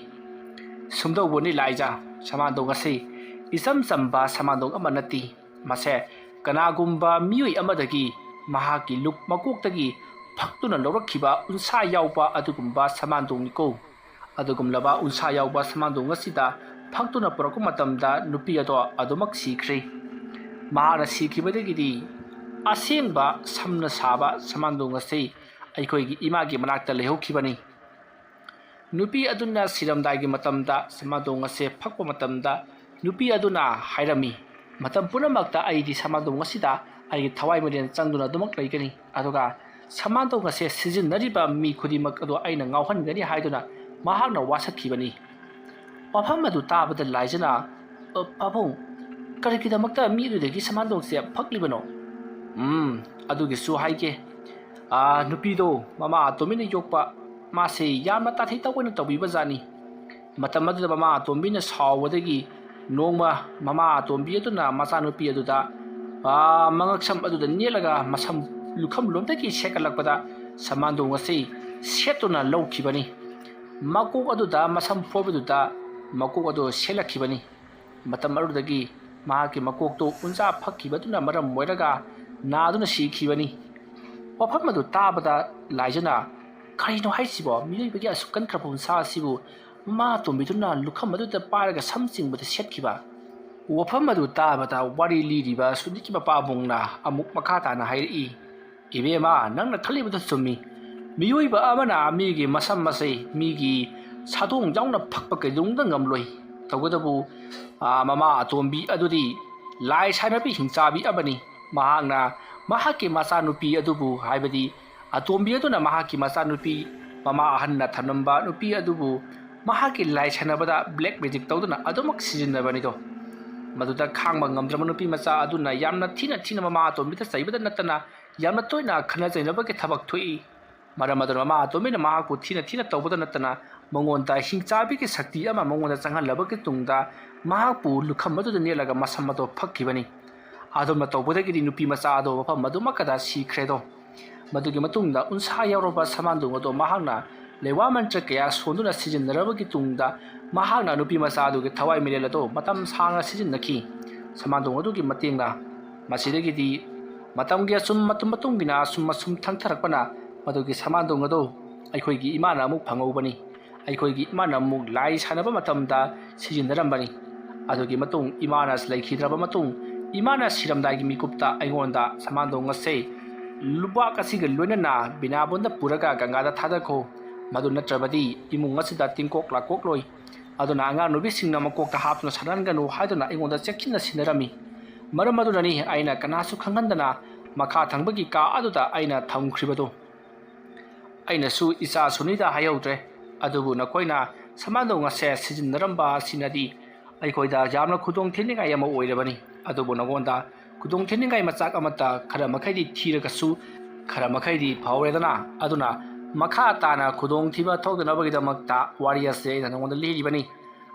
ꯁꯨꯝꯗꯧꯕꯅꯤ ꯂꯥꯏꯖ, ꯁꯃꯥꯟꯗꯣꯡ ꯑꯁꯤ ꯏꯆꯝ ꯆꯝꯕ ꯁꯃꯥꯟꯗꯣꯡ ꯑꯃ ꯅꯠꯇꯦ꯫ ꯃꯁꯦ ꯀꯅꯥꯒꯨꯝꯕ ꯃꯤꯑꯣꯏ ꯑꯃꯗꯒꯤ ꯃꯍꯥꯛꯀꯤ ꯂꯨꯞ ꯃꯀꯣꯛꯇꯒꯤ ꯐꯛꯇꯨꯅ ꯂꯧꯔꯛꯈꯤꯕ ꯎꯟꯁꯥ ꯌꯥꯎꯕ ꯑꯗꯨꯒꯨꯝꯕ ꯁꯃꯥꯟꯗꯣꯡꯅꯤꯀꯣ꯫ ꯑꯗꯨꯒꯨꯝꯂꯕ ꯎꯟꯁꯥ ꯌꯥꯎꯕ ꯁꯃꯥꯟꯗꯣꯡ ꯑꯁꯤꯗ ꯐꯛꯇꯨꯅ ꯄꯨꯔꯛꯄ ꯃꯇꯝꯗ ꯅꯨꯄꯤ ꯑꯗꯣ ꯑꯗꯨꯃꯛ ꯁꯤꯈ꯭ꯔꯦ꯫ ꯃꯍꯥꯛꯅ ꯁꯤꯈꯤꯕꯗꯒꯤꯗꯤ ꯑꯁꯦꯡꯕ ꯁꯝꯅ ꯁꯥꯕ ꯁꯃꯥꯟꯗꯣꯡ ꯑꯁꯤ ꯑꯩꯈꯣꯏꯒꯤ ꯏꯃꯥꯒꯤ ꯃꯅꯥꯛꯇ ꯂꯩꯍꯧꯈꯤꯕꯅꯤ꯫ ꯅꯨꯄꯤ ꯑꯗꯨꯅ ꯁꯤꯔꯝꯗꯥꯏꯒꯤ ꯃꯇꯝꯗ ꯁꯃꯥꯟꯗꯣꯡ ꯑꯁꯦ ꯐꯛꯄ ꯃꯇꯝꯗ ꯅꯨꯄꯤ ꯑꯗꯨꯅ ꯍꯥꯏꯔꯝꯃꯤ, "ꯃꯇꯝ ꯄꯨꯝꯅꯃꯛꯇ ꯑꯩꯗꯤ ꯁꯃꯥꯟꯗꯣꯡ ꯑꯁꯤꯗ ꯑꯩꯒꯤ ꯊꯋꯥꯏ ꯃꯔꯦꯟ ꯆꯪꯗꯨꯅ ꯑꯗꯨꯃꯛ ꯂꯩꯒꯅꯤ, ꯑꯗꯨꯒ ꯁꯃꯥꯟꯗꯣꯡ ꯑꯁꯦ ꯁꯤꯖꯤꯟꯅꯔꯤꯕ ꯃꯤ ꯈꯨꯗꯤꯡꯃꯛ ꯑꯗꯨ ꯑꯩꯅ ꯉꯥꯎꯍꯟꯒꯅꯤ" ꯍꯥꯏꯗꯨꯅ ꯃꯍꯥꯛꯅ ꯋꯥꯁꯛꯈꯤꯕꯅꯤ꯫ ꯋꯥꯐꯝ ꯑꯗꯨ ꯇꯥꯕꯗ ꯂꯥꯏꯖꯅ, "ꯑ, ꯄꯥꯕꯨꯡ, ꯀꯔꯤꯒꯤꯗꯃꯛꯇ ꯃꯤ ꯑꯗꯨꯗꯒꯤ ꯁꯃꯥꯟꯗꯣꯡꯁꯦ ꯐꯛꯂꯤꯕꯅꯣ?" "ꯎꯝ, ꯑꯗꯨꯒꯤꯁꯨ ꯍꯥꯏꯒꯦ꯫ ꯑꯥ, ꯅꯨꯄꯤꯗꯣ ꯃꯃꯥ ꯑꯇꯣꯝꯕꯤꯅ ꯌꯣꯛꯄ, ꯃꯥꯁꯦ ꯌꯥꯝꯅ ꯇꯥꯊꯤ ꯇꯥꯑꯣꯏꯅ ꯇꯧꯕꯤꯕ ꯖꯥꯠꯅꯤ꯫ ꯃꯇꯝ ꯑꯗꯨꯗ ꯃꯃꯥ ꯑꯇꯣꯝꯕꯤꯅ ꯁꯥꯎꯕꯗꯒꯤ ꯅꯣꯡꯃ ꯃꯃꯥ ꯑꯇꯣꯝꯕꯤ ꯑꯗꯨꯅ ꯃꯆꯥꯅꯨꯄꯤ ꯑꯗꯨꯗ ꯃꯉꯛꯁꯝ ꯑꯗꯨꯗ ꯅꯦꯠꯂꯒ ꯃꯁꯝ ꯂꯨꯈꯝ ꯂꯣꯝꯗꯒꯤ ꯁꯦꯠꯀꯠꯂꯛꯄꯗ ꯁꯃꯥꯟꯗꯣꯡ ꯑꯁꯤ ꯁꯦꯠꯇꯨꯅ ꯂꯧꯈꯤꯕꯅꯤ꯫ ꯃꯀꯣꯛ ꯑꯗꯨꯗ ꯃꯁꯝ ꯐꯣꯏꯕꯗꯨꯗ ꯃꯀꯣꯛ ꯑꯗꯨ ꯁꯦꯠꯂꯛꯈꯤꯕꯅꯤ꯫ ꯃꯇꯝ ꯑꯗꯨꯗꯒꯤ ꯃꯍꯥꯛꯀꯤ ꯃꯀꯣꯛꯇꯨ ꯎꯟꯁꯥ ꯐꯛꯈꯤꯕꯗꯨꯅ ꯃꯔꯝ ꯑꯣꯏꯔꯒ ꯅꯥꯗꯨꯅ ꯁꯤꯈꯤꯕꯅꯤ꯫ ꯋꯥꯐꯝ ꯑꯗꯨ ꯇꯥꯕꯗ ꯂꯥꯏꯖꯅ, "ꯀꯔꯤꯅꯣ ꯍꯥꯏꯁꯤꯕꯣ? ꯃꯤꯑꯣꯏꯕꯒꯤ ꯑꯁꯨꯛ ꯀꯟꯈ꯭ꯔꯕ ꯎꯟꯁꯥ ꯑꯁꯤꯕꯨ ꯃꯃꯥ ꯑꯇꯣꯝꯕꯤꯗꯨꯅ ꯂꯨꯈꯝ ꯑꯗꯨꯗ ꯄꯥꯏꯔꯒ ꯁꯝ ꯆꯤꯡꯕꯗ ꯁꯦꯠꯈꯤꯕ?" ꯋꯥꯐꯝ ꯑꯗꯨ ꯇꯥꯕꯗ ꯋꯥꯔꯤ ꯂꯤꯔꯤꯕ ꯁꯨꯅꯤꯀꯤ ꯃꯄꯥꯕꯨꯡꯅ ꯑꯃꯨꯛ ꯃꯈꯥ ꯇꯥꯅ ꯍꯥꯏꯔꯛꯏ, "ꯏꯕꯦꯝꯃ, ꯅꯪꯅ ꯈꯜꯂꯤꯕꯗꯨ ꯆꯨꯝꯃꯤ꯫ ꯃꯤꯑꯣꯏꯕ ꯑꯃꯅ ꯃꯤꯒꯤ ꯃꯁꯝ ꯑꯁꯤ ꯃꯤꯒꯤ ꯁꯥꯗꯣꯡ ꯌꯥꯎꯅ ꯐꯛꯄ ꯀꯩꯗꯧꯅꯨꯡꯗ ꯉꯝꯂꯣꯏ꯫ ꯇꯧꯕꯇꯕꯨ, ꯑꯥ, ꯃꯃꯥ ꯑꯇꯣꯝꯕꯤ ꯑꯗꯨꯗꯤ ꯂꯥꯏ ꯁꯥꯟꯅꯕꯤ ꯍꯤꯡꯆꯥꯕꯤ ꯑꯃꯅꯤ꯫ ꯃꯍꯥꯛꯅ ꯃꯍꯥꯛꯀꯤ ꯃꯆꯥꯅꯨꯄꯤ ꯑꯗꯨꯕꯨ, ꯍꯥꯏꯕꯗꯤ ꯑꯇꯣꯝꯕꯤ ꯑꯗꯨꯅ ꯃꯍꯥꯛꯀꯤ ꯃꯆꯥꯅꯨꯄꯤ ꯃꯃꯥ ꯑꯍꯟꯅ ꯊꯝꯂꯝꯕ ꯅꯨꯄꯤ ꯑꯗꯨꯕꯨ ꯃꯍꯥꯛꯀꯤ ꯂꯥꯏ ꯁꯥꯟꯅꯕꯗ black magic ꯇꯧꯗꯨꯅ ꯑꯗꯨꯃꯛ ꯁꯤꯖꯤꯟꯅꯕꯅꯤꯗꯣ꯫ ꯃꯗꯨꯗ ꯈꯥꯡꯕ ꯉꯝꯗ꯭ꯔꯕ ꯅꯨꯄꯤ ꯃꯆꯥ ꯑꯗꯨꯅ ꯌꯥꯝꯅ ꯊꯤꯅ ꯊꯤꯅ ꯃꯃꯥ ꯑꯇꯣꯝꯕꯤꯗ ꯆꯩꯕꯗ ꯅꯠꯇꯅ ꯌꯥꯝꯅ ꯇꯣꯏꯅ ꯈꯠꯅ ꯆꯩꯅꯕꯒꯤ ꯊꯕꯛ ꯊꯣꯛꯏ꯫ ꯃꯔꯝ ꯑꯗꯨꯅ ꯃꯃꯥ ꯑꯇꯣꯝꯕꯤꯅ ꯃꯍꯥꯛꯄꯨ ꯊꯤꯅ ꯊꯤꯅ ꯇꯧꯕꯗ ꯅꯠꯇꯅ ꯃꯉꯣꯟꯗ ꯍꯤꯡꯆꯥꯕꯤꯒꯤ ꯁꯛꯇꯤ ꯑꯃ ꯃꯉꯣꯟꯗ ꯆꯪꯍꯜꯂꯕꯒꯤ ꯇꯨꯡꯗ ꯃꯍꯥꯛꯄꯨ ꯂꯨꯈꯝ ꯑꯗꯨꯗ ꯅꯦꯠꯂꯒ ꯃꯁꯝ ꯑꯗꯣ ꯐꯛꯈꯤꯕꯅꯤ꯫ ꯑꯗꯨꯝꯅ ꯇꯧꯕꯗꯒꯤꯗꯤ ꯅꯨꯄꯤ ꯃꯆꯥ ꯑꯗꯣ ꯃꯐꯝ ꯑꯗꯨꯃꯛꯀꯗ ꯁꯤꯈ꯭ꯔꯦꯗꯣ꯫ ꯃꯗꯨꯒꯤ ꯃꯇꯨꯡꯗ ꯎꯟꯁꯥ ꯌꯥꯎꯔꯕ ꯁꯃꯥꯟꯗꯣꯡ ꯑꯗꯣ ꯃꯍꯥꯛꯅ ꯂꯩꯋꯥ ꯃꯟꯇ꯭ꯔ ꯀꯌꯥ ꯁꯣꯟꯗꯨꯅ ꯁꯤꯖꯤꯟꯅꯔꯕꯒꯤ ꯇꯨꯡꯗ ꯃꯍꯥꯛꯅ ꯅꯨꯄꯤ ꯃꯆꯥ ꯑꯗꯨꯒꯤ ꯊꯋꯥꯏ ꯃꯤꯔꯦꯜ ꯑꯗꯣ ꯃꯇꯝ ꯁꯥꯡꯅ ꯁꯤꯖꯤꯟꯅꯈꯤ꯫ ꯁꯃꯥꯟꯗꯣꯡ ꯑꯗꯨꯒꯤ ꯃꯇꯦꯡꯅ ꯃꯁꯤꯗꯒꯤꯗꯤ ꯃꯇꯝꯒꯤ ꯑꯁꯨꯝ ꯃꯇꯨꯡ ꯃꯇꯨꯡ ꯏꯟꯅ ꯑꯁꯨꯝ ꯑꯁꯨꯝ ꯊꯪꯊꯔꯛꯄꯅ ꯃꯗꯨꯒꯤ ꯁꯃꯥꯟꯗꯣꯡ ꯑꯗꯣ ꯑꯩꯈꯣꯏꯒꯤ ꯏꯃꯥꯅ ꯑꯃꯨꯛ ꯐꯪꯍꯧꯕꯅꯤ꯫ ꯑꯩꯈꯣꯏꯒꯤ ꯏꯃꯥꯅ ꯑꯃꯨꯛ ꯂꯥꯏ ꯁꯥꯟꯅꯕ ꯃꯇꯝꯗ ꯁꯤꯖꯤꯟꯅꯔꯝꯕꯅꯤ꯫ ꯑꯗꯨꯒꯤ ꯃꯇꯨꯡ ꯏꯃꯥꯅ ꯂꯩꯈꯤꯗ꯭ꯔꯕ ꯃꯇꯨꯡ ꯏꯃꯥꯅ ꯁꯤꯔꯝꯗꯥꯏꯒꯤ ꯃꯤꯀꯨꯞꯇ ꯑꯩꯉꯣꯟꯗ ꯁꯃꯥꯟꯗꯣꯡ ꯑꯁꯦ ꯂꯨꯕꯥꯛ ꯑꯁꯤꯒ ꯂꯣꯏꯅꯅ ꯕꯤꯅꯥꯕꯣꯟꯗ ꯄꯨꯔꯒ ꯒꯪꯒꯥꯗ ꯊꯥꯗꯈꯣ, ꯃꯗꯨ ꯅꯠꯇ꯭ꯔꯕꯗꯤ ꯏꯃꯨꯡ ꯑꯁꯤꯗ ꯇꯤꯟꯀꯣꯛ ꯂꯥꯛꯀꯣꯛꯂꯣꯏ꯫ ꯑꯗꯨꯅ ꯑꯉꯥꯡ ꯅꯨꯄꯤꯁꯤꯡꯅ ꯃꯀꯣꯛꯇ ꯍꯥꯞꯇꯨꯅ ꯁꯥꯟꯅꯍꯟꯒꯅꯨ ꯍꯥꯏꯗꯨꯅ ꯑꯩꯉꯣꯟꯗ ꯆꯦꯛꯁꯤꯟꯅ ꯁꯤꯟꯅꯔꯝꯃꯤ꯫ ꯃꯔꯝ ꯑꯗꯨꯅꯅꯤ ꯑꯩꯅ ꯀꯅꯥꯁꯨ ꯈꯪꯍꯟꯗꯅ ꯃꯈꯥ ꯊꯪꯕꯒꯤ ꯀꯥ ꯑꯗꯨꯗ ꯑꯩꯅ ꯊꯝꯈ꯭ꯔꯤꯕꯗꯨ꯫ ꯑꯩꯅꯁꯨ ꯏꯆꯥ ꯁꯨꯅꯤꯗ ꯍꯥꯏꯍꯧꯗ꯭ꯔꯦ꯫ ꯑꯗꯨꯕꯨ ꯅꯈꯣꯏꯅ ꯁꯃꯥꯟꯗꯣꯡ ꯑꯁꯦ ꯁꯤꯖꯤꯟꯅꯔꯝꯕ ꯑꯁꯤꯅꯗꯤ ꯑꯩꯈꯣꯏꯗ ꯌꯥꯝꯅ ꯈꯨꯗꯣꯡ ꯊꯤꯅꯤꯡꯉꯥꯏ ꯑꯃ ꯑꯣꯏꯔꯕꯅꯤ꯫ ꯑꯗꯨꯕꯨ ꯅꯉꯣꯟꯗ ꯈꯨꯗꯣꯡ ꯊꯤꯅꯤꯡꯉꯥꯏ ꯃꯆꯥꯛ ꯑꯃꯠꯇ ꯈꯔ ꯃꯈꯩꯗꯤ ꯊꯤꯔꯒꯁꯨ ꯈꯔ ꯃꯈꯩꯗꯤ ꯐꯍꯧꯔꯦꯗꯅ꯫ ꯑꯗꯨꯅ ꯃꯈꯥ ꯇꯥꯅ ꯈꯨꯗꯣꯡꯊꯤꯕ ꯊꯣꯛꯇꯅꯕꯒꯤꯗꯃꯛꯇ ꯋꯥꯔꯤ ꯑꯁꯦ ꯑꯩꯅ ꯅꯉꯣꯟꯗ ꯂꯤꯔꯤꯕꯅꯤ꯫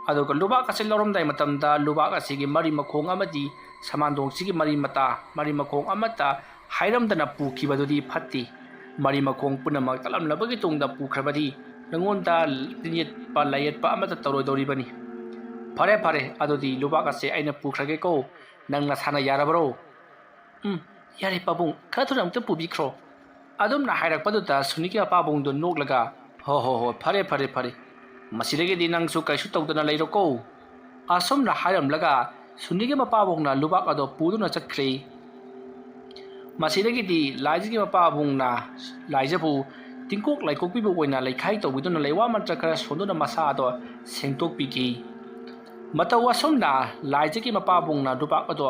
ꯑꯗꯨꯒ ꯂꯨꯕꯥꯛ ꯑꯁꯤ ꯂꯧꯔꯝꯗꯥꯏ ꯃꯇꯝꯗ ꯂꯨꯕꯥꯛ ꯑꯁꯤꯒꯤ ꯃꯔꯤ ꯃꯈꯣꯡ ꯑꯃꯗꯤ ꯁꯃꯥꯟꯗꯣꯡꯁꯤꯒꯤ ꯃꯔꯤ ꯃꯇꯥ, ꯃꯔꯤ ꯃꯈꯣꯡ ꯑꯃꯠꯇ ꯍꯥꯏꯔꯝꯗꯅ ꯄꯨꯈꯤꯕꯗꯨꯗꯤ ꯐꯠꯇꯦ꯫ ꯃꯔꯤ ꯃꯈꯣꯡ ꯄꯨꯝꯅꯃꯛ ꯇꯠꯂꯝꯂꯕꯒꯤ ꯇꯨꯡꯗ ꯄꯨꯈ꯭ꯔꯕꯗꯤ ꯅꯉꯣꯟꯗ ꯌꯦꯠꯄ ꯂꯥꯏꯌꯦꯠꯄ ꯑꯃꯠꯇ ꯇꯧꯔꯣꯏꯗꯧꯔꯤꯕꯅꯤ꯫ ꯐꯔꯦ, ꯐꯔꯦ, ꯑꯗꯨꯗꯤ ꯂꯨꯕꯥꯛ ꯑꯁꯦ ꯑꯩꯅ ꯄꯨꯈ꯭ꯔꯒꯦꯀꯣ꯫ ꯅꯪ ꯅꯁꯥꯅ ꯌꯥꯔꯕꯔꯣ? ꯎꯝ, ꯌꯥꯔꯦ ꯄꯥꯕꯨꯡ, ꯈꯔ ꯊꯨꯅ ꯑꯃꯨꯛꯇ ꯄꯨꯕꯤꯈ꯭ꯔꯣ꯫ ꯑꯗꯨꯝꯅ ꯍꯥꯏꯔꯛꯄꯗꯨꯗ ꯁꯨꯅꯤꯒꯤ ꯃꯄꯥꯕꯨꯡꯗꯨ ꯅꯣꯛꯂꯒ, "ꯍꯣ, ꯍꯣ, ꯍꯣ, ꯐꯔꯦ, ꯐꯔꯦ, ꯐꯔꯦ꯫ ꯃꯁꯤꯗꯒꯤꯗꯤ ꯅꯪꯁꯨ ꯀꯩꯁꯨ ꯇꯧꯗꯅ ꯂꯩꯔꯣꯀꯣ"꯫ ꯑꯁꯨꯝꯅ ꯍꯥꯏꯔꯝꯂꯒ ꯁꯨꯅꯤꯒꯤ ꯃꯄꯥꯕꯨꯡꯅ ꯂꯨꯕꯥꯛ ꯑꯗꯣ ꯄꯨꯗꯨꯅ ꯆꯠꯈ꯭ꯔꯦ꯫ ꯃꯁꯤꯗꯒꯤꯗꯤ ꯂꯥꯏꯖꯒꯤ ꯃꯄꯥꯕꯨꯡꯅ ꯂꯥꯏꯖꯕꯨ ꯇꯤꯡꯀꯣꯛ ꯂꯥꯏꯀꯣꯛꯄꯤꯕ ꯑꯣꯏꯅ ꯂꯩꯈꯥꯏ ꯇꯧꯕꯤꯗꯨꯅ ꯂꯩꯋꯥ ꯃꯟꯇ꯭ꯔ ꯈꯔ ꯁꯣꯟꯗꯨꯅ ꯃꯁꯥ ꯑꯗꯣ ꯁꯦꯡꯗꯣꯛꯄꯤꯈꯤ꯫ ꯃꯇꯧ ꯑꯁꯨꯝꯅ ꯂꯥꯏꯖꯒꯤ ꯃꯄꯥꯕꯨꯡꯅ ꯂꯨꯕꯥꯛ ꯑꯗꯣ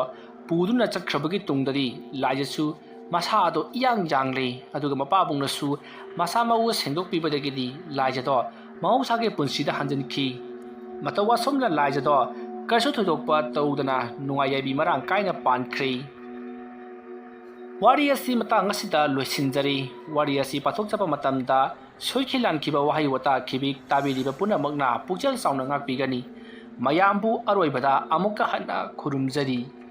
ꯄꯨꯗꯨꯅ ꯆꯠꯈ꯭ꯔꯕꯒꯤ ꯇꯨꯡꯗꯗꯤ ꯂꯥꯏꯖꯁꯨ ꯃꯁꯥ ꯑꯗꯣ ꯏꯌꯥꯡ ꯌꯥꯡꯂꯦ꯫ ꯑꯗꯨꯒ ꯃꯄꯥꯕꯨꯡꯅꯁꯨ ꯃꯁꯥ ꯃꯎ ꯁꯦꯡꯗꯣꯛꯄꯤꯕꯗꯒꯤꯗꯤ ꯂꯥꯏꯖꯗꯣ ꯃꯍꯧꯁꯥꯒꯤ ꯄꯨꯟꯁꯤꯗ ꯍꯟꯖꯤꯟꯈꯤ꯫ ꯃꯇꯧ ꯑꯁꯨꯝꯅ ꯂꯥꯏꯖꯗꯣ ꯀꯔꯤꯁꯨ ꯊꯣꯏꯗꯣꯛꯄ ꯇꯧꯗꯅ ꯅꯨꯡꯉꯥꯏ ꯌꯥꯏꯕꯤ ꯃꯔꯥꯡ ꯀꯥꯏꯅ ꯄꯥꯟꯈ꯭ꯔꯦ꯫ ꯋꯥꯔꯤ ꯑꯁꯤ ꯃꯇꯥꯡ ꯑꯁꯤꯗ ꯂꯣꯏꯁꯤꯟꯖꯔꯤ꯫ ꯋꯥꯔꯤ ꯑꯁꯤ ꯄꯥꯊꯣꯛꯆꯕ ꯃꯇꯝꯗ ꯁꯣꯏꯈꯤ ꯂꯥꯟꯈꯤꯕ ꯋꯥꯍꯩ ꯋꯥꯇꯥ ꯈꯤꯕꯤꯛ ꯇꯥꯕꯤꯔꯤꯕ ꯄꯨꯝꯅꯃꯛꯅ ꯄꯨꯛꯆꯦꯜ ꯆꯥꯎꯅ ꯉꯥꯛꯄꯤꯒꯅꯤ꯫ ꯃꯌꯥꯝꯕꯨ ꯑꯔꯣꯏꯕꯗ ꯑꯃꯨꯛꯀ ꯍꯟꯅ ꯈꯨꯔꯨꯝꯖꯔꯤ꯫